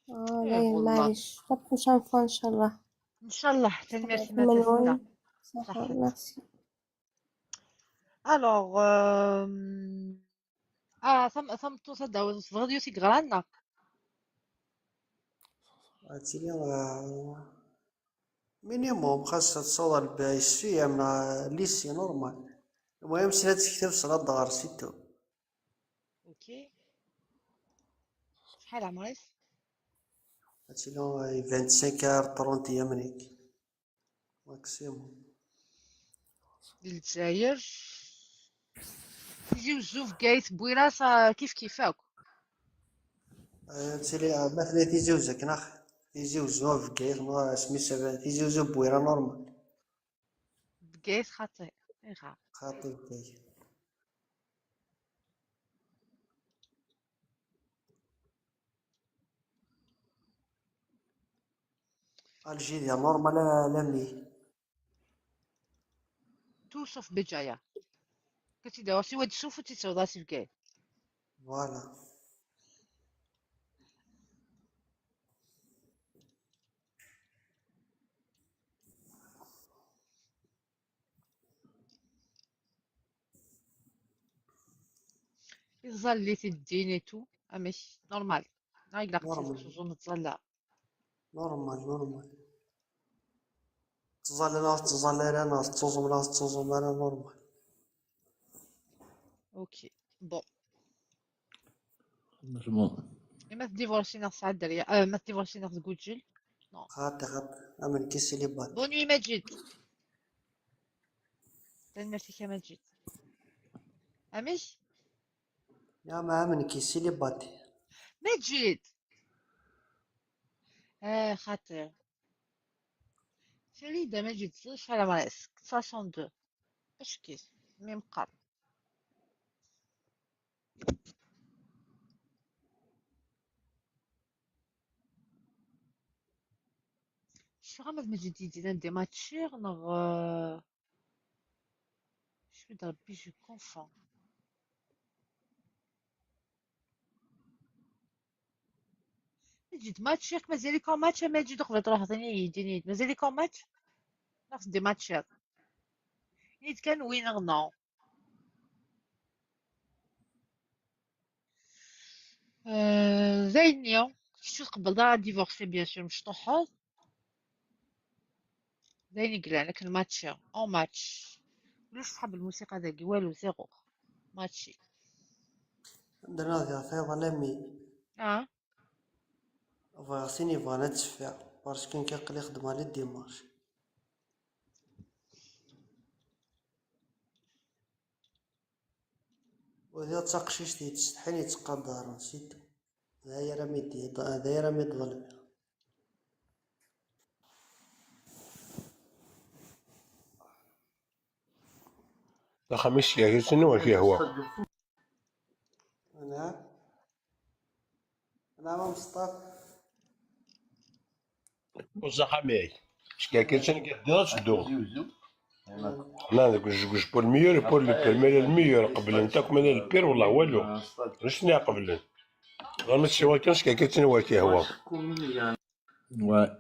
آه، إيه لا، والله. معليش، la prochaine fois إن شاء الله. ان شاء الله حتى الميرسي من ما وين؟ تنسى. صح، صح. merci. الوغ، آم، اه ثم ثم تو تداوز تبغي ديوتي غرانا. هادشي اللي، آه، مينيموم خاصها تصور ب عشرين من ليسي نورمال. المهم سنة تكتب صلاة دغار c'est tout. اوكي. شحال عمرك؟ هادشي اللي هو vingt-cinq heures trente يمنيك. ماكسيموم. للجزائر. تيزي وزو في كايت بويرة صا-، كيف كيفاك. آه، هادشي اللي، آه، مثلا تيزي وزو كناخ. تيزي وزو في كايت، ما سمي سبع، تيزي وزو بويرة نورمال. بقيت خاطي. إيغا. خاطي بكايت. الجيريا نورمال، لا، لا، مي. تو سوف بجاية. كنتي داوسي واد السوف وتيتسوضاسي بكايت. فوالا. Iẓẓalli tiddin et tout, amek? Normal. Neɣ ilaq Normal. Tettẓalla. Normal, normal. Tettẓalla neɣ tettẓalla ara, neɣ tettuẓum neɣ tettuẓum ara, normal. Ok. Bon. Bon. Et ma tdivorci neɣ tesɛa dderya, euh, ma tdivorci neɣ tguǧǧel? Non. Xaṭi, xaṭi. Am nekk célibataire. Bonne nuit, Majid. Tanemmirt-ik a Majid. Amek? Ya ma am nekk célibataire. Majid! Eh, xaṭi. Farida Majid, ẓef ara mras, soixante-deux. Acki, mi meqqar. Cfiɣ ama d Majid i d-yennan d matchiɣ neɣ, euh, je suis dans le je confonds. Majid match, yak mazal-ik en match a Majid, uqbel ad truḥeḍ ini-yi-d, ini-yi-d, mazal-ik en match? Neɣ teddi match-iḍ? Ini-d kan oui neɣ non. Euh, d ayen-nni, kečč ur tqebbleḍ ara divorce, bien sûr, mecṭuḥeḍ. D ayen i yellan, akken match, en match. Ulac ṣṣḥab lmusiqa dagi, walu, zéro. Match. Anda nadiɣ tayeḍ alami. Ah. Bɣiɣ tin yebɣan ad teffiɣ, parce que nekk aql-i xeddmeɣ les démarches. Udiɣ d taqcict yettsetḥin yettqadaren, c'est tout. D aya ara m-id-, d aya ara m-id-ḍelbeɣ. Axxam-is gar-asen ur k-yehwa. Anɛam. Anɛam a Meṣṭaf. Buzz axxam-ik. Skerkir kan akka ddiɣ ad tedduɣ. Nnan deg ujegguj pour le meilleur et pour le pire, ma yella le meilleur qeblen-t akk, ma yella le pire, wallah walu. D acu-nni iqeblen? Ɣer ma tessiwa kan skerkir kan ur k-yehwa. Ouais.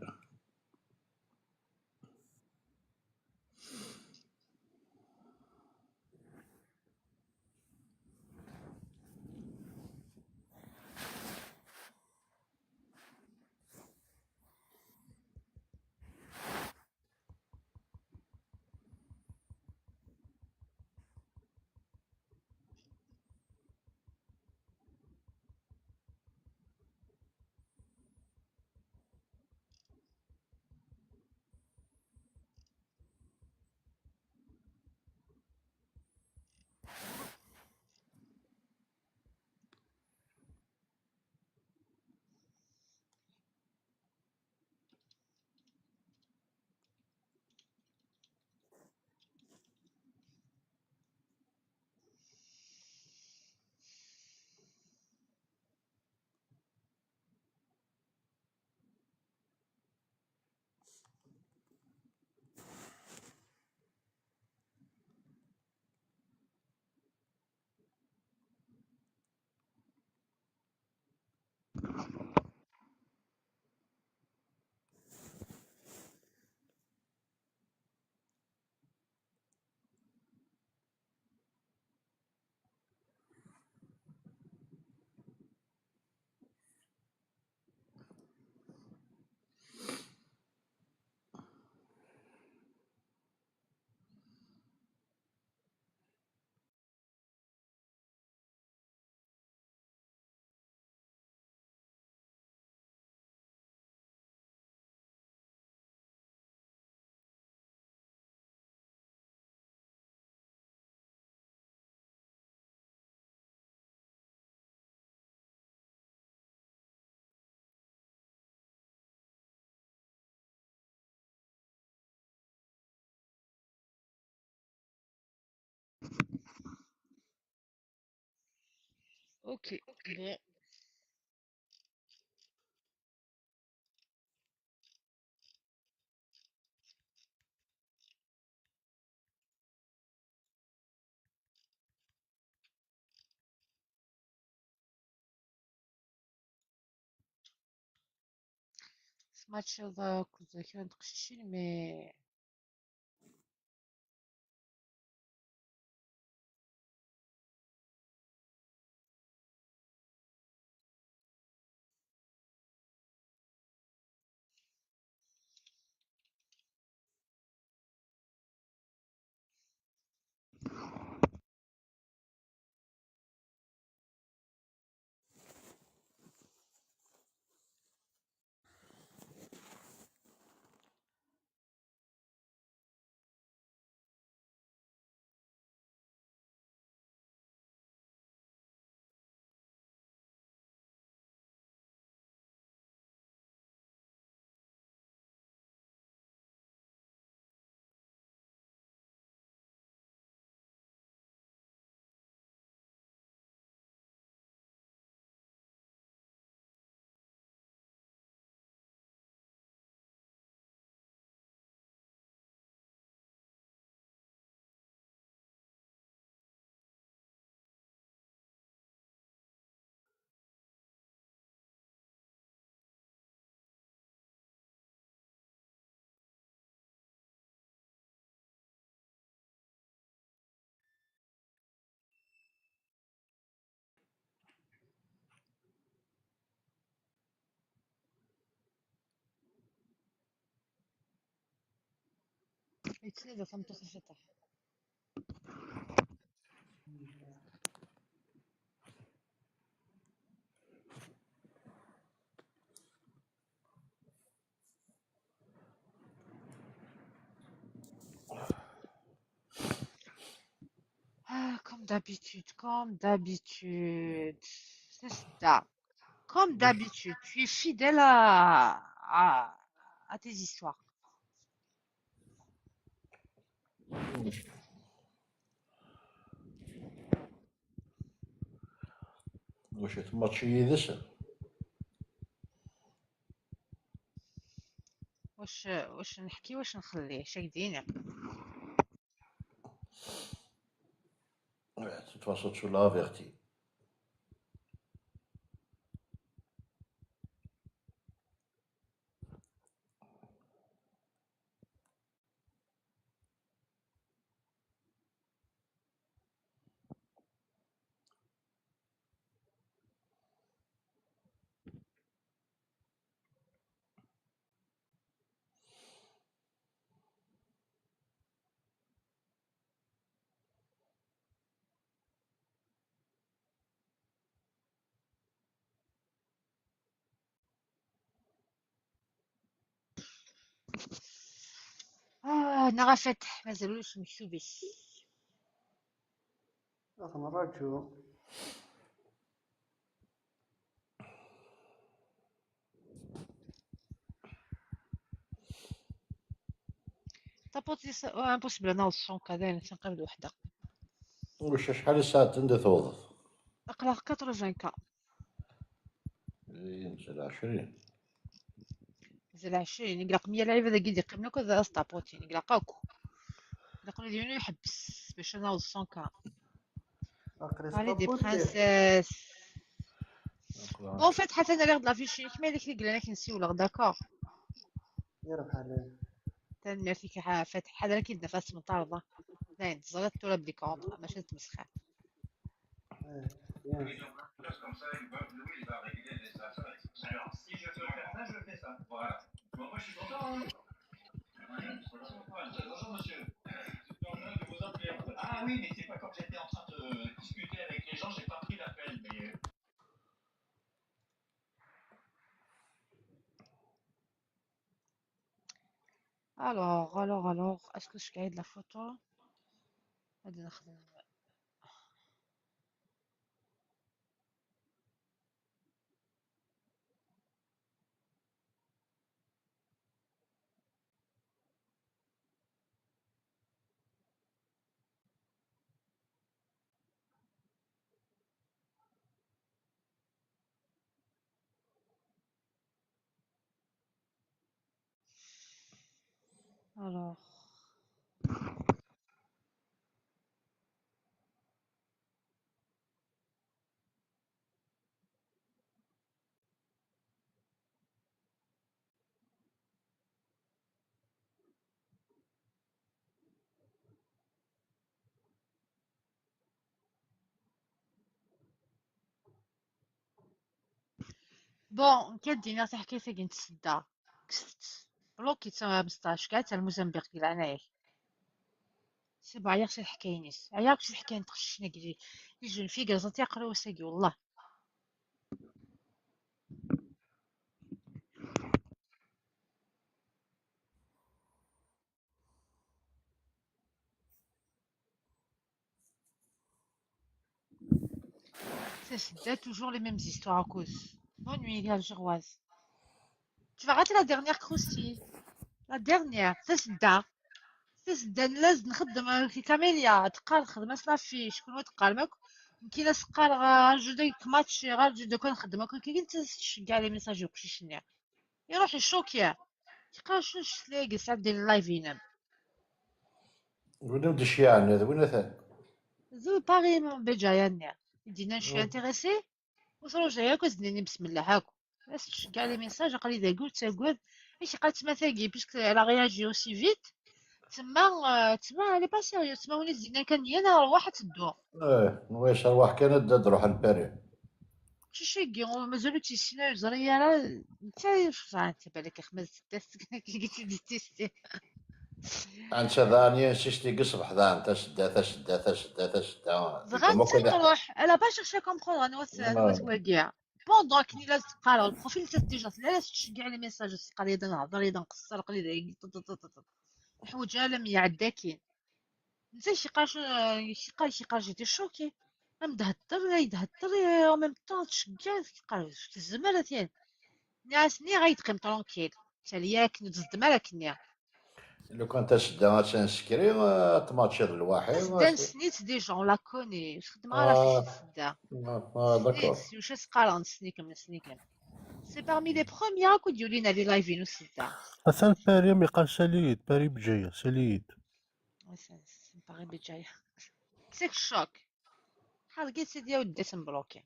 Ok, bon. Tmaččiḍ akked kra n teqcicin, mais. Yettnadi tameṭṭut-is iṭaḥ. Ah, comme d'habitude, comme d'habitude. C'est ça. Comme d'habitude, tu es fidèle à, à, à tes histoires. Wacu tmačči yid-s? واش واش نحكي، واش نخلي، اش دينك؟ De toute façon, tu l'as averti. Ah, neɣ afat, mazal ulac mektub-is. Ad t-nraju. Tapuṭ-is, oh, impossible, ad naweḍ cent K, dayen, ad neqqim d weḥda. Ulac acḥal i ssaɛet anda tewḍeḍ? Aql-aɣ quatre-vingts K. Mazal ɛecrin. Mazal ɛecrin, ilaq meyya lɛibad-agi d-iqqimen akk ad as-taputin, ilaq akk. Ilaq ula d yiwen ur iḥebbes bac ad naweḍ cent K. Allez, des princesses. Bon, en fait, ḥaca nariɣ-d la fiche-inek, ma yella kra yellan ad k-nsiwleɣ, d'accord? Yerbeḥ lḥal. Tanemmirt-ik a Fatḥ, ḥader ad k-id-naf ass n ṭṭerḍa. Dayen, teẓriḍ tura belli contre, mačči d tmesxir. Eh, bien. Ah oui, mais c'est pas comme j'étais en train de discuter avec les gens, j'ai pas pris l'appel, mais Alors, alors, alors, est-ce que je gagne la photo? هادي نخدم. Alors. Bon, nekk ad d-iniɣ taḥkayt-agi n tsedda. Kkset-tt. Bloquez-tt a Mestac, kɛet ar Mozambique, di leɛnaya-k. C'est bon, ɛyiɣ si leḥkayen-is. Ɛyiɣ akk si leḥkayen n tqeccicin-agi, les jeunes filles, gerẓent aqerru-s-agi, wallah. Tasedda, toujours les mêmes histoires à cause. Bonne nuit, les Algéroises. Tu vas rater la dernière croustille. La dernière, tasedda. Tasedda, nella nxeddem, euh, Camélia, teqqar, xdem-as l'affiche, kunwi teqqarem akk. Nekki la s-qqareɣ, euh, rju dagi match, rju dagi nxeddem akk, nekki netta tceggeɛ les messages uqcic-nni. Iruḥ icuki. Teqqar, "Acu n ccetla-agi sɛeddi live-inem?" Win i m-d-iceyɛen, d win atan. D pareil, mon béjaïa-nni. I d-yennan, "Je suis intéressé." Ur truja akk, ad s-d-nini, "Besmellah" akk. Ad s-tceggeɛ les messages, aql-i dagi ur ttagad. Amek iqqar tma-tagi, puisque elle a réagi aussi vite. Tma, euh, tma, elle est pas sérieuse. Tma, win i s-d-yennan kan, "Yya, rwaḥ", ad teddu. Eh, nwa yesserwaḥ kan ad d-, ad d-ruḥ lpari. Aqcic-agi, ur, mazal ur tt-yessin, ur yeẓri ara. Netta yefẓan, balak ixmez test, kigi tt-id-yettisti. Ansa daɣen i insisti deg ṣṣbeḥ daɣen, tasedda, tasedda, tasedda, tasedda. Dɣa netta truḥ, elle a pas cherché à comprendre anwa-t anwa-t wagi. Pendant akken i la teqqar le profil, déjà tella la tettceggiɛ les messages, teqqar yad ad nehder, yad ad nqeṣṣer, aql-i dagi, ṭeṭ, ṭeṭ, ṭeṭ, ṭeṭ. Ḥwaǧa la m-iɛedda akkin. Netta yeqqar, yeqqar, yeqqar j'étais choquée. Am d-hedder, ay d-hedder, en même temps tceggeɛ, yeqqar tezmer ad t-yan. Nniɣ-as, nniɣ ay d-qqim tranquille. Tali akken ur d-zeddim ara akken-nni. Lukan tasedda ad tt-nsekri, ad tmaččiḍ lwaḥid. Tasedda nessen-itt déjà, on la connaît. Ur xeddmeɣ ara ɣef tasedda. Nessen-itt, ulac as-qqareɣ nessen-ikem, nessen-ikem. C'est parmi les premiers akk i d-yulin ar live-inu s sedda. Atan Paris, mi qqar sali-yi-d, Paris Bǧaya, sali-yi-d. Paris Bǧaya. C'est le choc. Ḥergit sidi a weddi ad ten-bloquer.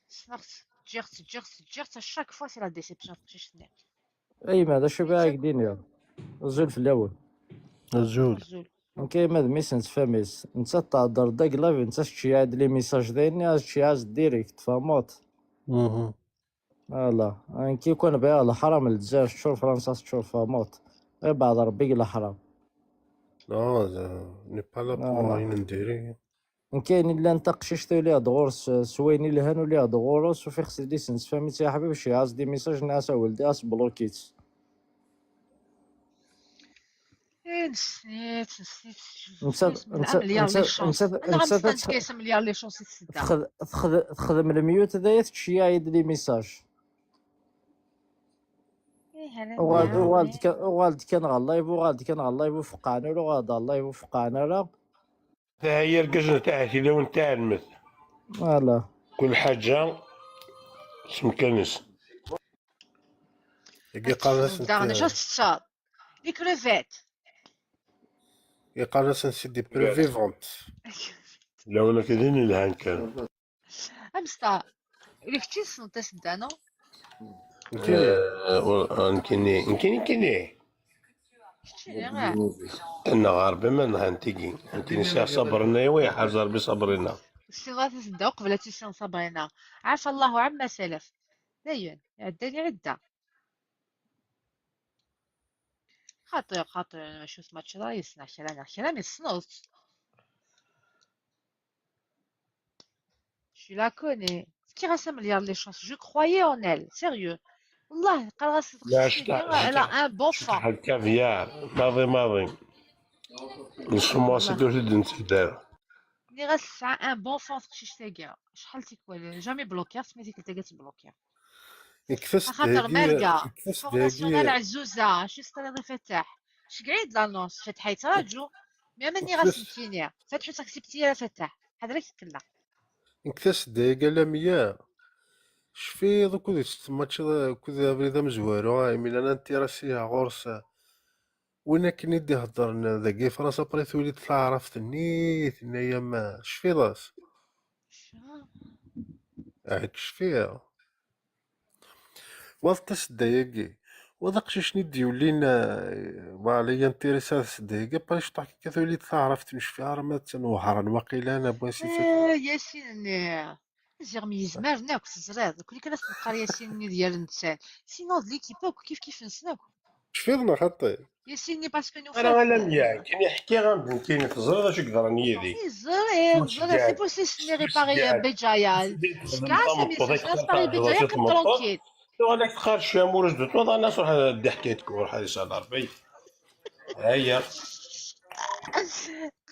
Ssneɣ-tt, ǧǧiɣ-tt, ǧǧiɣ-tt, ǧǧiɣ-tt, à chaque fois c'est la déception teqcict-nni. Ayma, d acu bɣiɣ ad ak-d-iniɣ? Azul fell-awen. Azul. Azul. Nekk ayma d mmi-s n tfamis. Nettat thedder-d deg live, nettat tceyyeɛ-d les messages d ayenni, ad tceyyeɛ-as direct, tfehmeḍ? Mhm. Voilà. Nekk kan bɣiɣ leḥram n Lezzayer teččur, Fransa teččur, tfehmeḍ? Ibeɛɛed Rebbi deg leḥram. Non, je n'ai pas la Voilà. pour une diri. Nekk ayen illan taqcict uliɣ-d ɣur-s s wayen ilhan uliɣ-d ɣur-s, ufiɣ s yelli-s n tfamis i aḥbib, ceyyeɛ-as-d les messages, nniɣ-as a weldi, as bloquer-tt. Eh, nessen-itt, nessen-itt. Nettat, Nessen-itt, nettat, amelyaṛ les nettat, chances. nettat, Anɣa nettat, mfan tefka-yas amelyaṛ les chances i tsedda. texd-, texd-, texdem lemyut d aya, tceyyeɛ-d les messages. Ih, ala Uɣal-d, nniɣ. uɣal-d kan, uɣal-d kan ɣer live, uɣal-d kan ɣer live ufeqqɛen ur uɣal-d ɣer live ufeqqɛen ara. Taha yergazen taha tilawin taɛelmet. Voilà. Kul ḥaǧa s mkan-is. Dagi qqaren-asent Daɣen acu ad tettaḍ? Les crevettes. Yeqqaren-asent c'est des preuves vivantes. Lawan akka din lhan kan. Amsta, ula kečči tessneḍ tasedda, non? Nekkini. Eh, ur- ah, nekkini, nekkini, nekkini. Keččini, ah. Nneɣ Rebbi ma nhan tigi. Nekkini sɛiɣ ṣṣabr-nni, wa iḥaz Rebbi ṣṣabr-nneɣ. Tessineḍ ara tasedda uqbel ad tissineḍ Sabrina. Ɛafa Allahu ɛamma salaf. Dayen, iɛedda-d iɛedda. Xaṭi, xaṭi, mačči ur tmaččiḍ ara yis-neɣ kra neɣ kra, mais tessneḍ-tt. Je la connais. Fkiɣ-as amelyaṛ les chances. Je croyais en elle. Sérieux. Wallah, qqareɣ-as La teqcict-agi, elle a un bon fond. Cekkeḥ lkavyar, maḍi maḍi. Nsemmaṣ-it ur t-id-nettedder. Nniɣ-as tesɛa un bon fond teqcict-agi. Acḥal tikwal, jamais bloquer, smi tikkelt-agi ad tbloquer. Yekkes-as Axaṭer dagi, malga. yekkes-as Formation dagi. Ɛezzuza, acu s-terriḍ i Fataḥ? Ceggeɛ-iyi-d l'annonce, Fataḥ yettraǧu. Mi ama nniɣ-as Yekkes-as. Nekkini. Fataḥ ur tt-accepti ara Fataḥ. Ḥader-ik kella. Yekkes-as dagi a Lamia. Cfiḍ ukud tmaččiḍ, ukud abrid amezwaru, a Yamina, intéressé ɣur-s. Win akken i d-iheddren dagi Fransa, après tuli-d taɛrabt-nni, tenna-yam, cfiḍ-as? Ɛad cfiɣ. Wa d tasedda-agi. Wa d aqcic-nni d-yulin, eh, voilà, intéressé ar tasedda-agi. Après, cṭuḥ akka tuli-d taɛrabt, ur necfiɣ ara ma d tanewhran waqila, neɣ n wansi-tt. Eh, Yasin-nni. Ziɣ myezmaren akk, teẓriḍ. Kul kan as-neqqar Yasin-nni d yal nettat. Sinon, d l'équipe akk, kif kif-nsen akk. Cfiḍ neɣ xaṭi? Yasin-nni, parce que nufa. Ara ala mya, nekkini ḥkiɣ-am-d nekkini, teẓriḍ acu yeḍran yid-i. Eh, ẓriɣ, ẓriɣ. C'est pour ça que je n'ai réparé Béjaïa. Cekkeɛ-as amis, je n'ai réparé Béjaïa, comme tranquille. Tuɣal-ak tqar cfiɣ am ur as-d-tuḍan, as ruḥ ad d-iḥkay-d, ruḥ ad yesɛed Rebbi. Aya.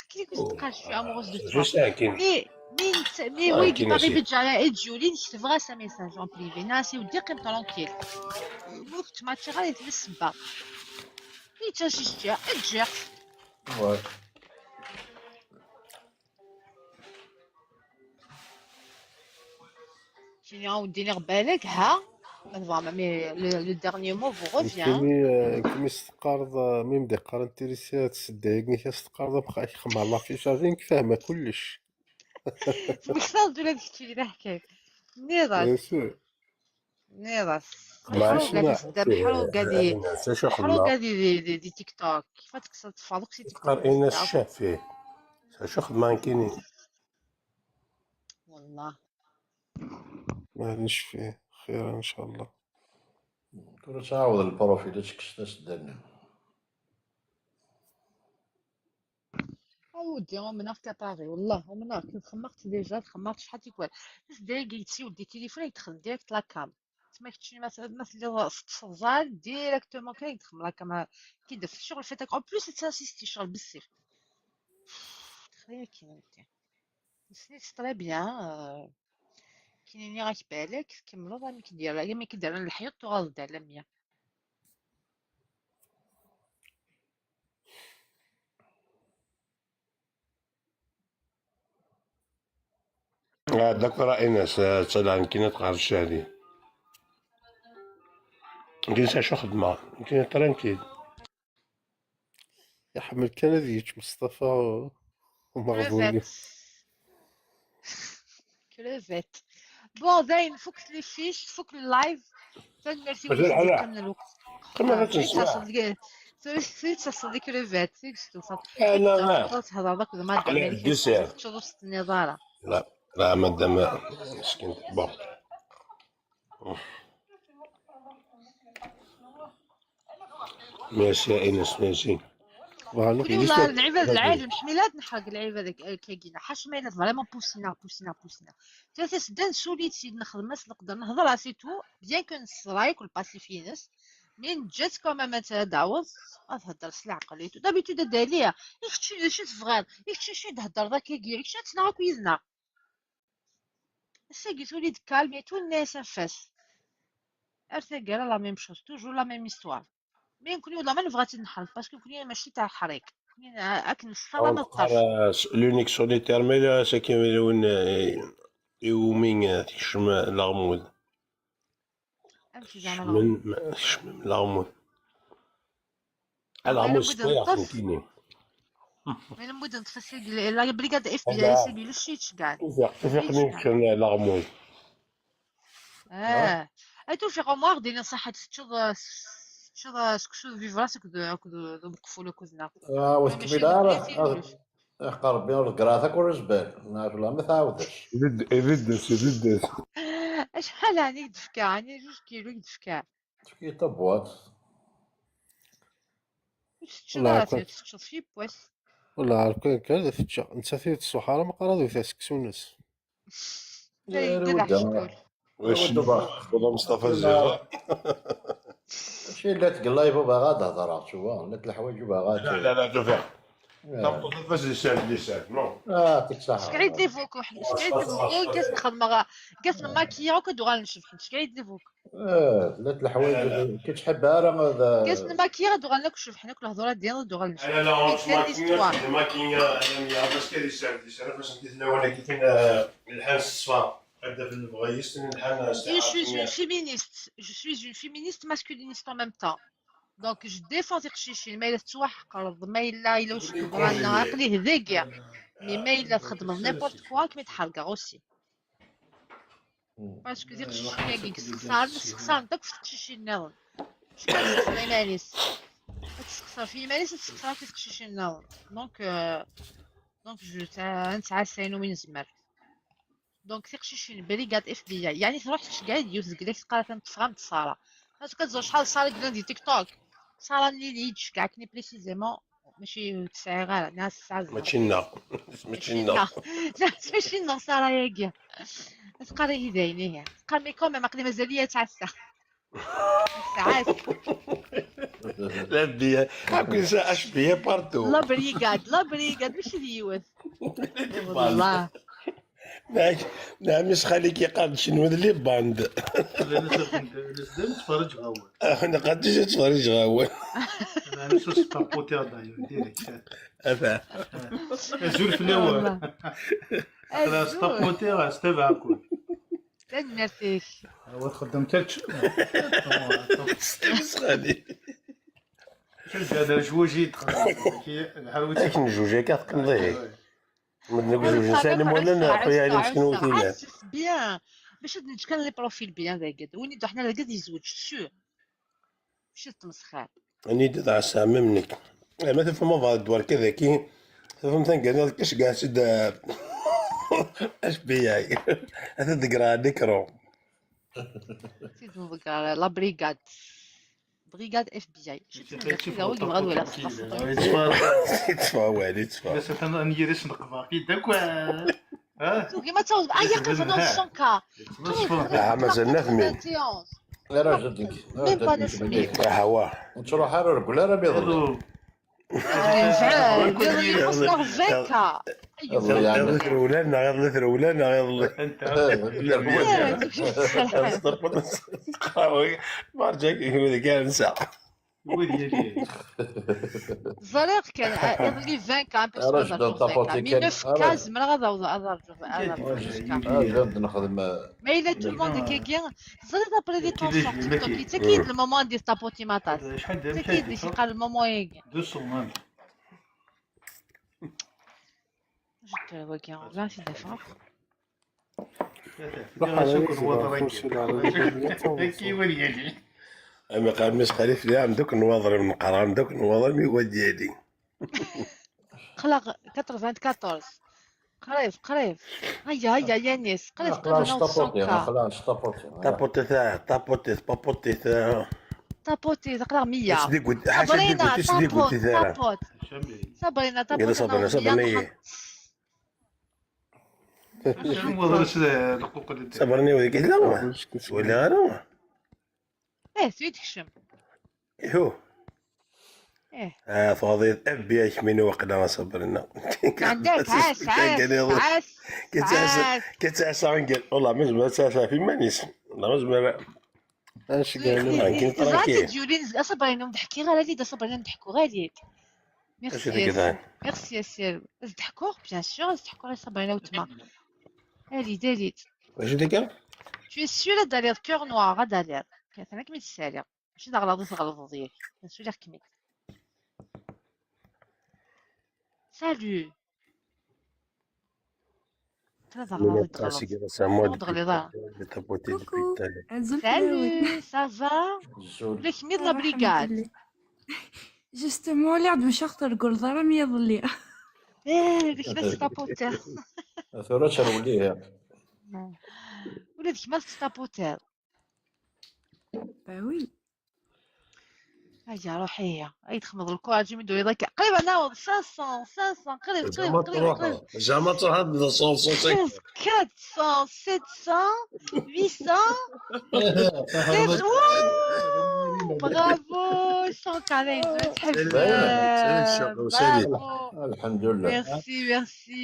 Kif i s-teqqar cfiɣ am ur as-d-tuḍan. Juste akin. Mais, mais, mais, oui, qui paraît Béjaïa et Julie, nekk tebɣa-s un message en privé. Nniɣ-as i weddi, qqim tranquille. Ur k-ttmaččiɣ ara i tmes ssebba. Yettacicca, ǧǧiɣ-t. Ouais. Kini a wen-d-iniɣ balak, ha? Ma tebɣam, mais le, le dernier mot vous revient. Nekkini, eh, kemmi s-teqqareḍ, eh, mi m-d-iqqaren trisya, tsedda-agi, k-as-teqqareḍ, am xa-, xemmeɣ l'affichage, nekk fehmeɣ kullec. Tmektaḍ-d ula d kečč di leḥkayt. Nniḍ-as. Bien sûr. Nniḍ-as. Maɛna Meḥruga di tsedda, meḥruga di, Acu xedmeɣ? meḥruga di, di, di, di TikTok. Kif ad tekkseḍ, teffɣeḍ akk si TikTok. Teqqar Ines Caffi. Acu xedmeɣ nekkini? Wallah. Maɛlic fih, xir inchallah. Tura tɛawed lprofil, ad tekkes tasedda-nni. Udi, umneɣ-k a Paris, wellah, umneɣ-k, xemmeɣ-tt déjà, xemmeɣ-tt acḥal tikwal. Dagi yetti udi tilifun, ad yedxel direct la cam. Tma keččini ma, ma telliḍ s tseẓẓal, directement kan ad yedxel la cam. Ki d ccɣel fatak. En plus, ad tinsisti ccɣel bessif. Xir akin, udi. Nessen-itt très bien, euh, kini nniɣ-ak balak, tkemmleḍ amek i d-yerra, amek i d-rran leḥyuḍ, tuɣaleḍ d alamya. Ah, d'accord, Ines, eh, ttalaɣ nekkini ad tɣer ccahdi. Nekkini s acu xeddmeɣ? Nekkini tranquille. Iḥemmel kan ad yečč Mustafa umeɣbun. Crevette. Crevette. Bon, dayen, fukk les fiches, fukk le live. Tanemmirt i wid i d-yeqqimen lweqt. Qqimet ad tesɛiḍ. Tura i d-taseḍ di crevette, i d-testufaḍ. Ah, la, la. Ur thedreḍ akked madam. Aql-i deg dessert. Teččeḍ ur s-tenniḍ ara. La, la, madam, meskin. Bon. Merci, Ines, merci. Kul yella lɛibad lɛali, mḥemmil ad nḥerq lɛibad akkagina. Ḥaca ma yella vraiment poussina, poussina, poussina. Tlata seddan suli-tt-id, nexdem-as leqder, nehder-as et tout, bien que nesseḍra yakk le passif-ines, mais neǧǧa-tt quand même ad d-taweḍ, ad thedder s leɛqel et tout. D'habitude ad d-aliɣ, i keččini d acu tebɣiḍ, i keččini d acu i d-theddreḍ akkagi, i keččini ad tt-naɣ akk yid-neɣ. Ass-agi tuli-d calme et tout, nenna-yas anef-as. Ar taggara la même chose, toujours la même histoire. Mais nekkni wellah ma nebɣa ad tt-id-neḥreq, parce que nekkni mačči tɛeḥriq. Nekkni akken nessawal ad neṭṭef. L'unique solitaire, ma yella ass-agi win, eh, iwumi, eh, tekcem, eh, leɣmud. Amek zeɛma leɣmud? Kecmen, ma, kecmen leɣmud. Leɣmud s twayaɣt nekkini. Ma yella newwi-d neṭṭef ass-agi, la, la brigade F B I, ass-agi ulac ccɣel. Tufiq, tufiq mi kecmen leɣmud. Ah. Ay tufiq, au moins ɣdin ṣaḥḥa teččeḍ, teččeḍ seksu d vivras akked, akked, d umeqful akked-neɣ. Ah, ur tkemmil ara. Iḥqa Rebbi ur ḍeggreɣ takk ur izbal. Neɛref la ma tɛawdex. Ibedd-, ibeddes, ibeddes. Acḥal ɛni i k-d-fkiɣ? Ɛni juj kilu i k-d-fkiɣ? Tefki tabwaṭ. Ur teččiḍ ara, teččeḍ f yiwwas. Wala ɛerf kan kan ad teččeɣ. Nettat ur teṣṣuḥ ara meqqar ad wteɣ seksu-ines. Yedda d aḥeckul. Wac-, Mustafa Ziɣ. Mačči la tgellay baba ad hedreɣ, tu vois, la leḥwayeǧ baba ad. La, la, la, tufiq. Tameṭṭut ad fas lisan, lisan, non. Ah, tek ṣaḥa. Skeɛid les vocaux, skeɛid les vocaux, gas nxedmeɣ, gas nmakiya akk ad uɣalen cebḥen, skeɛid les vocaux. Eh, la leḥwayeǧ, kečč ḥebb ara ad. Gas nmakiya ad uɣalen akk cebḥen, akk lehdur ad d-yaḍ ad uɣalen cebḥen. Ala, la, ur ttmakiya, ttmakiya, ala, mi aṭas kan yesɛed, yesɛed, afasen di tlawan-agi tin, eh, lḥan s ṣṣfa. Ad d-afen lebɣi-is, tin lḥan s. Je suis une féministe, je suis une féministe masculiniste en même temps. Donc, je défends tiqcicin, ma yella tettwaḥqreḍ, ma yella yella ucekkeḍ, aql-i deg. Mais ma yella txeddmeḍ n'importe quoi, ad kem-id-ḥergeɣ aussi. Parce que tiqcicin-agi yessexṣaren, ssexṣarent akk f teqcicin nniḍen. Cukkeɣ ad tessexṣer iman-is. Ad tessexṣer f yiman-is, ad tessexṣer akk f teqcicin nniḍen. Donc, euh, donc, je, ad nettɛassa ayen umi nezmer. Donc, tiqcicin, brigade F B I. Yeɛni, truḥ tceggeɛ-d yiwet deg lak, teqqar-as: "Ad teffeɣ am Ṣara." Parce que tẓur acḥal Ṣara yellan di TikTok. Ṣara-nni i d-tceggeɛ akken précisément, mačči ur tt-sɛiɣ ara, neɣ tesɛa zna. Mačči nneɣ. Mačči nneɣ. Mačči nneɣ Ṣara-agi. Teqqar-iyi d ayen ihi. Teqqar: "Mais quand même, aql-i mazal-iyi ad ttɛassaɣ." Tesɛa-t. La B I, akk yesɛa H B I partout. La brigade, la brigade, mačči d yiwet. Wallah. Neɛm, neɛm, is xali-k yeqqar-d kenwi d les bandes. Llan asafen, llan asafen, nettferriǧ ɣer wul. Ah, neqqar-d nettferriǧ ɣer wul. Neɛm, s uspaputi, d'ailleurs, direct. Ata. Azul fell-awen. Wallah. Aql-aɣ sṭaputi, s tabaɛkut. Tanemmirt-ik. Awa txeddem kečč. Sxali. Kečč d ajwuj i txeddem. Akken jwuj akka teqqneḍ ihi. Medden akk jwujen sɛan imawlan, xuya, ala meskin ur t-ilan. Bien. Bac ad neǧǧ kan les profils bien dagi. Win i d-ḥna dagi ad yezweǧ, sûr. Mačči d tmesxir. Anida d ɛeṣam am nekk. Eh, ma tufam abaḍ d warka daki, tufam tanga-nni ad kecgeɣ-tt-id, eh, H B I. Ad t-ḍeggreɣ ɣer l'écran. Ad t-ḍeggreɣ, la brigade. Brigade F B I. Yetteffeɣ wagi, yebɣa ad walaɣ s la photo. Yetteffeɣ wali, yetteffeɣ. Bas atan ad n-yiri s neqber-k-id akk. Tugi ma tawḍ. Ah, yeqqif neɣ cent K. Ah, mazal nutni. Même pas neuf mille. Ur nettruḥ ara, ur reggel ara mi iḍelli. Iḍelli yeɛni. Iḍelli trewla neɣ iḍelli trewla neɣ iḍelli. Berǧak deg wid kan nesɛa. Ẓriɣ kan, ah, iḍelli vingt K, un peu. Ara jebdeɣ taputi kan. Mi neuf K zemreɣ ad awḍeɣ, ad rǧuɣ, ad rǧuɣ jusqu'à. Ad nexdem, ah, ma yella tout le monde akkagi, teẓriḍ après les tensions TikTok, yettakkid le moment di taputi matas. Yettakkid di tiqa le moment-agi. Jebdeɣ wagi, ur t-id-afeɣ. Ruḥ ara yexdem ɣef usi la. Ama qal mis xalif li amduk nwaḍer, neqqar amduk nwaḍer mi wad yali. Xlaq quatre-vingt-quatorze. Qrib, qrib. Aya, aya, Yanis. Qrib, qrib, nwaḍer cent K. Taputi, taputi, taputi, taputi. Taputi, aql-aɣ meyya. Ḥaca digut, ḥaca digut, ḥaca digut. Sabrina, taputi, taputi. Sabrina, taputi. Sabrina, Sabrina, ur yella. Ur walaɣ ara. Eh, twi tekcem. Ihu. Eh. Ah, tuɣeḍ F B I kemmini waqila a Sabrina. Ɛeddak, ɛas, ɛas, ɛas. Ketɛasa, ketɛasa nnger. Wallah, ma zemreɣ ad tɛasa ɣef iman-is. Wallah, ma zemreɣ. Acu d-yulin? Aṣabrina ur d-ḥkiɣ ara lid, aṣabrina ur d-ḥkuɣ ara lid. Merci, merci, merci. Ad d-ḥkuɣ, bien sûr, ad d-ḥkuɣ i Sabrina weltma. Alid, alid. Acu d-akka? Tu es sûr ad d-taliḍ cœur noir, ad d-taliḍ. Kan akken i d-ssariɣ. Mačči d aɣlaḍ i tɣelḍeḍ yak. Kan suliɣ-kem-id. Salut. Tra d aɣlaḍ i tɣelḍeḍ. Ur d-ɣliḍ ara. Coucou. Azul fell-awen. Salut, ça va? Ula d kemm d la brigade. Justement, lliɣ-d maca ur treggleḍ ara am yiḍelli. Eh, d kemm ad testaputiḍ. Tura ad trewli. Ula d kemm ad testaputiḍ. Bah oui. Aya, ruḥ ihi. Ay txedmeḍ lkuṛaǧ imi d-turiḍ akka. Qrib ad naweḍ cinq cents, cinq cents, qrib, qrib, qrib, qrib. Jamais truḥeḍ d cinq cents. Quatre cents, sept cents, huit cents. Wouh, bravo, cent carrés, bravo. Alhamdulillah. Merci, merci.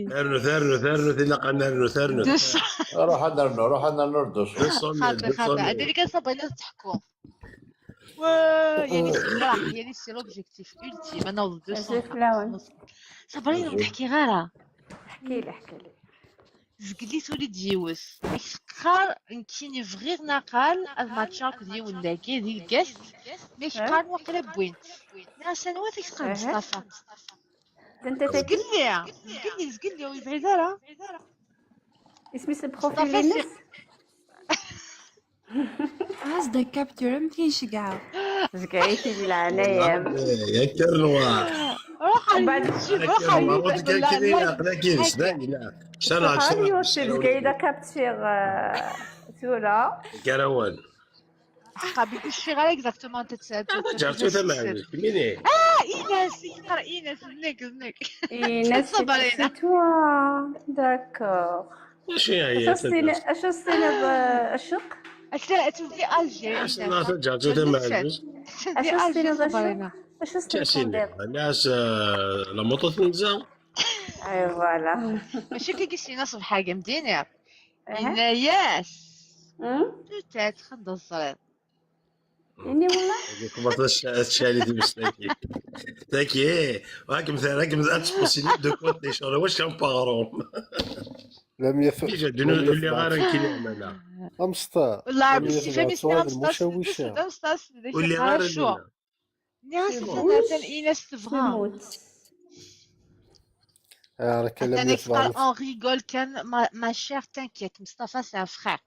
Rnut, rnut, rnut, ilaq ad nernu, rnut. Deux cents. Ruḥ ad nernu, ruḥ ad nernu deux cents. Xaṭi, xaṭi. Anda i kan Sabrina teḥku. Wa, yani c'est l'objectif ultime, ad naweḍ deux cents. Sabrina, ur d-ḥkiɣ ara. Ḥkili, ḥkili. Zgelli tuli-d yiwet. Ak teqqar, nekkini bɣiɣ naqal ad matcheɣ akked yiwen dagi, di lgast, mi ak qqaren waqila wwin-t. Nniɣ-as anwa, ak teqqar Mustafa. Zgelli, zgelli, zgelli, ur yebɛid ara. Isem-is profil-ines? As-d ad capture am tin ceggɛeɣ. Zgayit di leɛnaya-m. Yakker nwa. Ruḥ ar YouTube, ruḥ ar YouTube. Aql-ak-in, aql-ak-in, cna, cna. Ruḥ ar YouTube, Zgayit ad capture, euh, tura. Yakker awal. Aqqa, bidi cfiɣ ara exactement anta tt-, anta tt-, ǧertu tameɛlust, mini. Ah, Ines, i teqqar Ines, d nekk, d nekk. Ines, c'est toi. D'accord. Acu s-tiniḍ, acu s-tiniḍ, eh, acuq? Acu, acu s-tiniḍ, acuq? Acu s-tiniḍ, acuq? Acu s-tiniḍ, acuq? Acu s-tiniḍ, acuq? Alas, eh, la moto tenza. Ay, voilà. Mačči akka i s-yenna ṣṣbeḥ-agi, mdini. Yenna-yas. Peut-être, ad d-teẓriḍ. Ini wallah. Tcali tmes tagi. Tagi, eh. Hakem terra, hakem ad tpussini de côté, cɣel, wac kan paɣrum. Lam yaf-, déjà, lam yaf-, ur lliɣ ara nekkini ɛmala. Amesṭar. Lam yaf-, ur lliɣ ara dinna. Nniɣ-as atan, atan Ines tebɣa. Atan lam yaf-, atan lam yaf-, on rigole kan, ma, ma chère, t'inquiète, Mustafa, c'est un frère.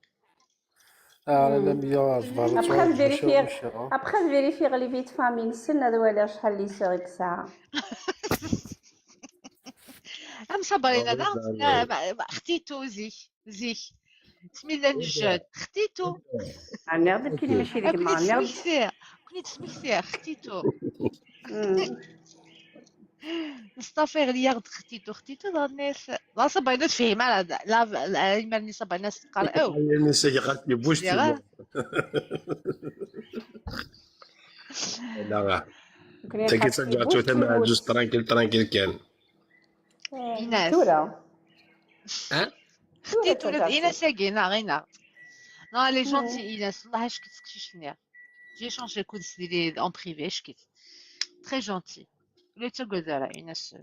Ah, la meilleure, je vais... Après, ad vérifier, après, ad vérifier les vies de famille-nsen, ad waliɣ acḥal n les sœurs i yesɛa. Am Sabrina, oh, daɣen, ma, ma, xtitu zik, zik. Smila n jjed, xtitu. Ɛniɣ d nekkini mačči d gma, ɛniɣ. Kuni d smekti, xtitu. Neṣṭafa ɣer yaɣ-d xtitu, xtitu, dɣa nnas, la Sabrina ur tefhim ara, la, la, imar-nni Sabrina s-teqqar, aw. Imar-nni s-teqqar, yewwi-tt. Tagi d taǧaɛtut, tama ɛjuz, tranquille, tranquille kan. Inas. Tura. Ha? Xtitu, ula d Inas-agi, neɣ, neɣ. Non, elle est gentille, Inas. Wallah, acki-tt teqcict-nni. J'ai échangé akked-s di, en privé, acki-tt. Très gentille. Ur la yettagad ara, Inas. Je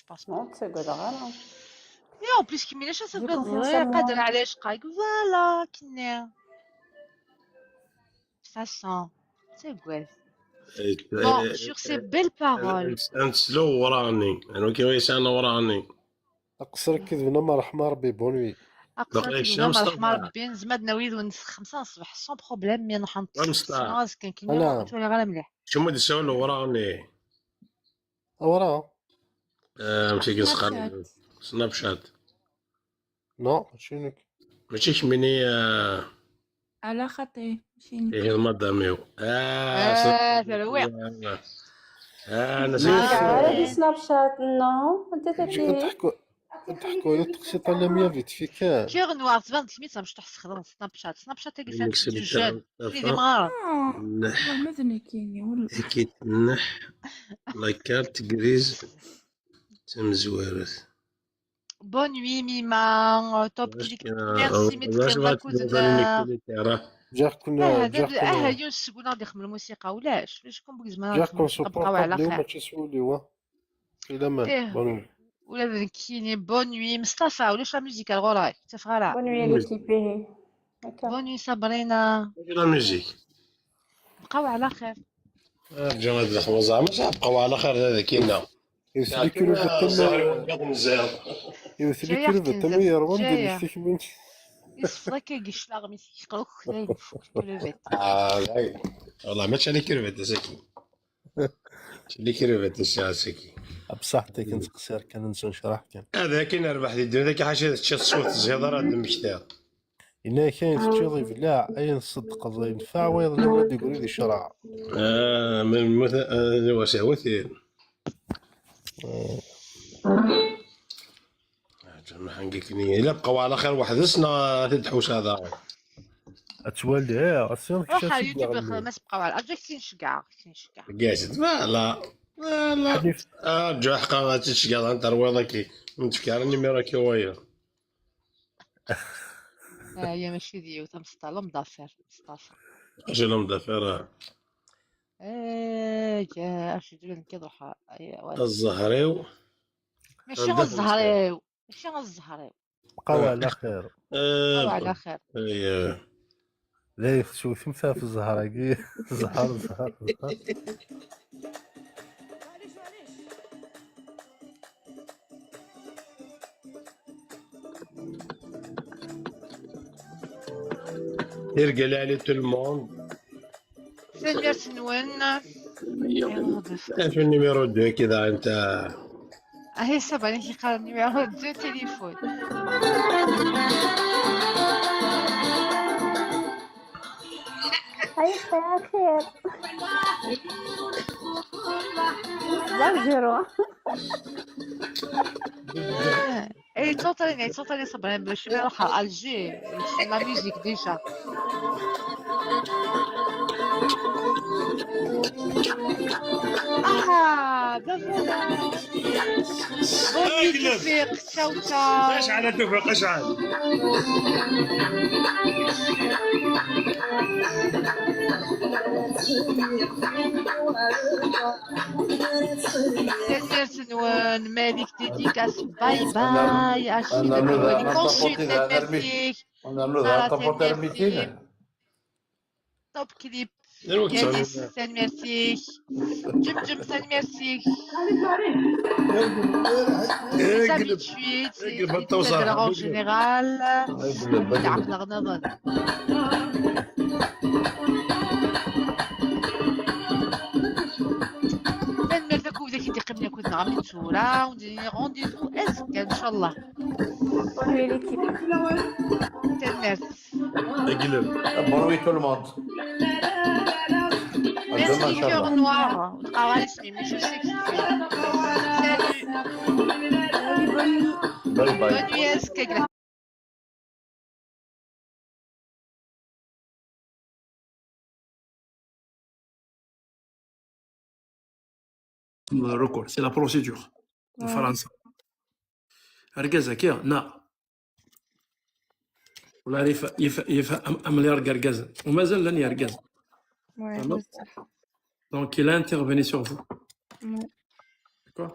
pense pas. Non, ur ttagadeɣ ara. Et en plus, kemmini acu tuggadeḍ? Qader ɛla icqaq. Voilà, kenni. De toute façon, ttagad. Bon, sur ces belles paroles. Ad neslu awraɣ-nni. Anwa i yesɛan awraɣ-nni? Aqṣer akked bna ma ṛḥma Ṛebbi, bonne nuit. Aqṣer akked bna ma ṛḥma Ṛebbi, nezmer ad nawi yid-wen xemsa n ṣṣbeḥ, sans problème, mi nruḥ neṭṭes. Sinon azekka nekkini ur ttwaliɣ ara mliḥ. Kemmini ad d-tessawleḍ awraɣ-nni. Awraɣ? Amek i k-nesqal? Snapchat. Non, mačči nekk. Mačči kemmini. Ala xaṭi, mačči nekk. Ihi d madam-iw. Ah, terwi. Ah, ara di Snapchat, non? Anta tagi? Teḥku, teḥku, teqsiṭ alamya vite fait kan. Cœur noir, tban-d kemm d tamecṭuḥt txedmeḍ Snapchat. Snapchat-agi sɛan-t jeǧǧan. Nnek s lkarṭafa. Nnek. Ma d nekkini, wala. Agi tneḥ la carte grise tamezwarut. Bonne nuit, Mima. Top clip. Merci, mi teqqimeḍ akked-neɣ. Ǧǧiɣ-ken, ǧǧiɣ-ken. Aha, yiwen seg-wen ad ixdem lmusiqa, ulac. Ulac kum bgezman ad ixdem lmusiqa, bqaw ɛla xir. Mačči s wul-iw. Filaman. Bonne nuit. Ula d nekkini, bonne nuit. Meṣṭafa, ulac la musique ar ɣur-k, ur ttafeɣ ara. Bonne nuit, l'équipe, ihi. Bonne nuit, Sabrina. Mačči la musique. Bqaw ɛla xir. Rǧu ad lḥu, zeɛma bqaw ɛla xir, d akinna. Iwet-d krevette am yerwan d imektiken. Yesfeḍ akka giclaɣ mi s-yeqra ukk dayen fukk krevette. Wallah, mačči ala krevette ass-agi. Mačči ala krevette ass-agi. Abṣaḥ, akken teqsir kan, nettnecraḥ kan. Ad akken rbeḥ di ddunit akka, ḥaca teččiḍ ṣṣut, tezhiḍ ara d-temmektiḍ. Yenna-yak ayen teččiḍ ibleɛ, ayen tṣeddqeḍ yenfeɛ, wayeḍ lemmer d-igri di ccreɛ. Ah, melmi t-, ah, wa sehwet-in. Ǧamaḥ, ila bqaw ɛla xir weḥd-s neɣ ad t-id-ḥusa daɣen? Ad twaliɣ, ad siɣ kečč. Ruḥ ar YouTube, xdem as bqaw ɛla, aǧak tin ceggɛeɣ, tin ceggɛeɣ. Gazet, voilà, voilà. Arǧu ḥqa ad tt-tceggɛeḍ, ad terwiḍ aki. Ur tefki ara numéro-ki wayeḍ. Aya mačči d yiwet, am Sṭa, l'homme d'affaires, Mustafa. Mačči l'homme d'affaires, ah. Eh, ya, acu d nekk ad ruḥeɣ. Zzher-iw. Mačči zzher-iw. Mačči zzher-iw. Bqaw ɛla xir. Bqaw ɛla xir. D ayen tessewtem ɣef zzher-agi. Zzher, zzher, zzher. Tirga lɛali, tout le monde. Tanemmirt-nwen. Acu numéro deux كذا انت؟ Ahi, ça va, nekk yeqqaren numéro deux téléphone. Ay, xir. Zéro. Eh, yettwaṭṭalin, yettwaṭṭalin Sabrina, bac mi ruḥeɣ Alger, la musique déjà. Ah, ben voilà. Bonne nuit, Toufik. Ciao, ciao. اشعل يا توفيق، اشعل. Tanemmirt-nwen, Malik, dédicace, bye bye. Achille, consulte, tanemmirt-ik. Sarah, tanemmirt-ik. Top clip. Yanis, tanemmirt-ik. Ǧemǧem, tanemmirt-ik. Sami Tchuit, en général. Ɛeqleɣ nniḍen. Tanemmirt akk wid i d-iqqimen akked-neɣ am tura, u d-nini rendez-vous azekka, ncallah. Bonne nuit, l'équipe. Bonne nuit tout le monde. À demain, Inch'Allah. Merci, cœur noir. Travail, c'est, mais je sais que c'est. Salut. Bye bye. Bonne nuit, Eskegla. Record, c'est la procédure. Lfransa. Argaz-agi, na. Wala yif, yif, yif am, am les argazen. Ou mazal llan yergazen. Donc, il a intervenu sur vous. D'accord ?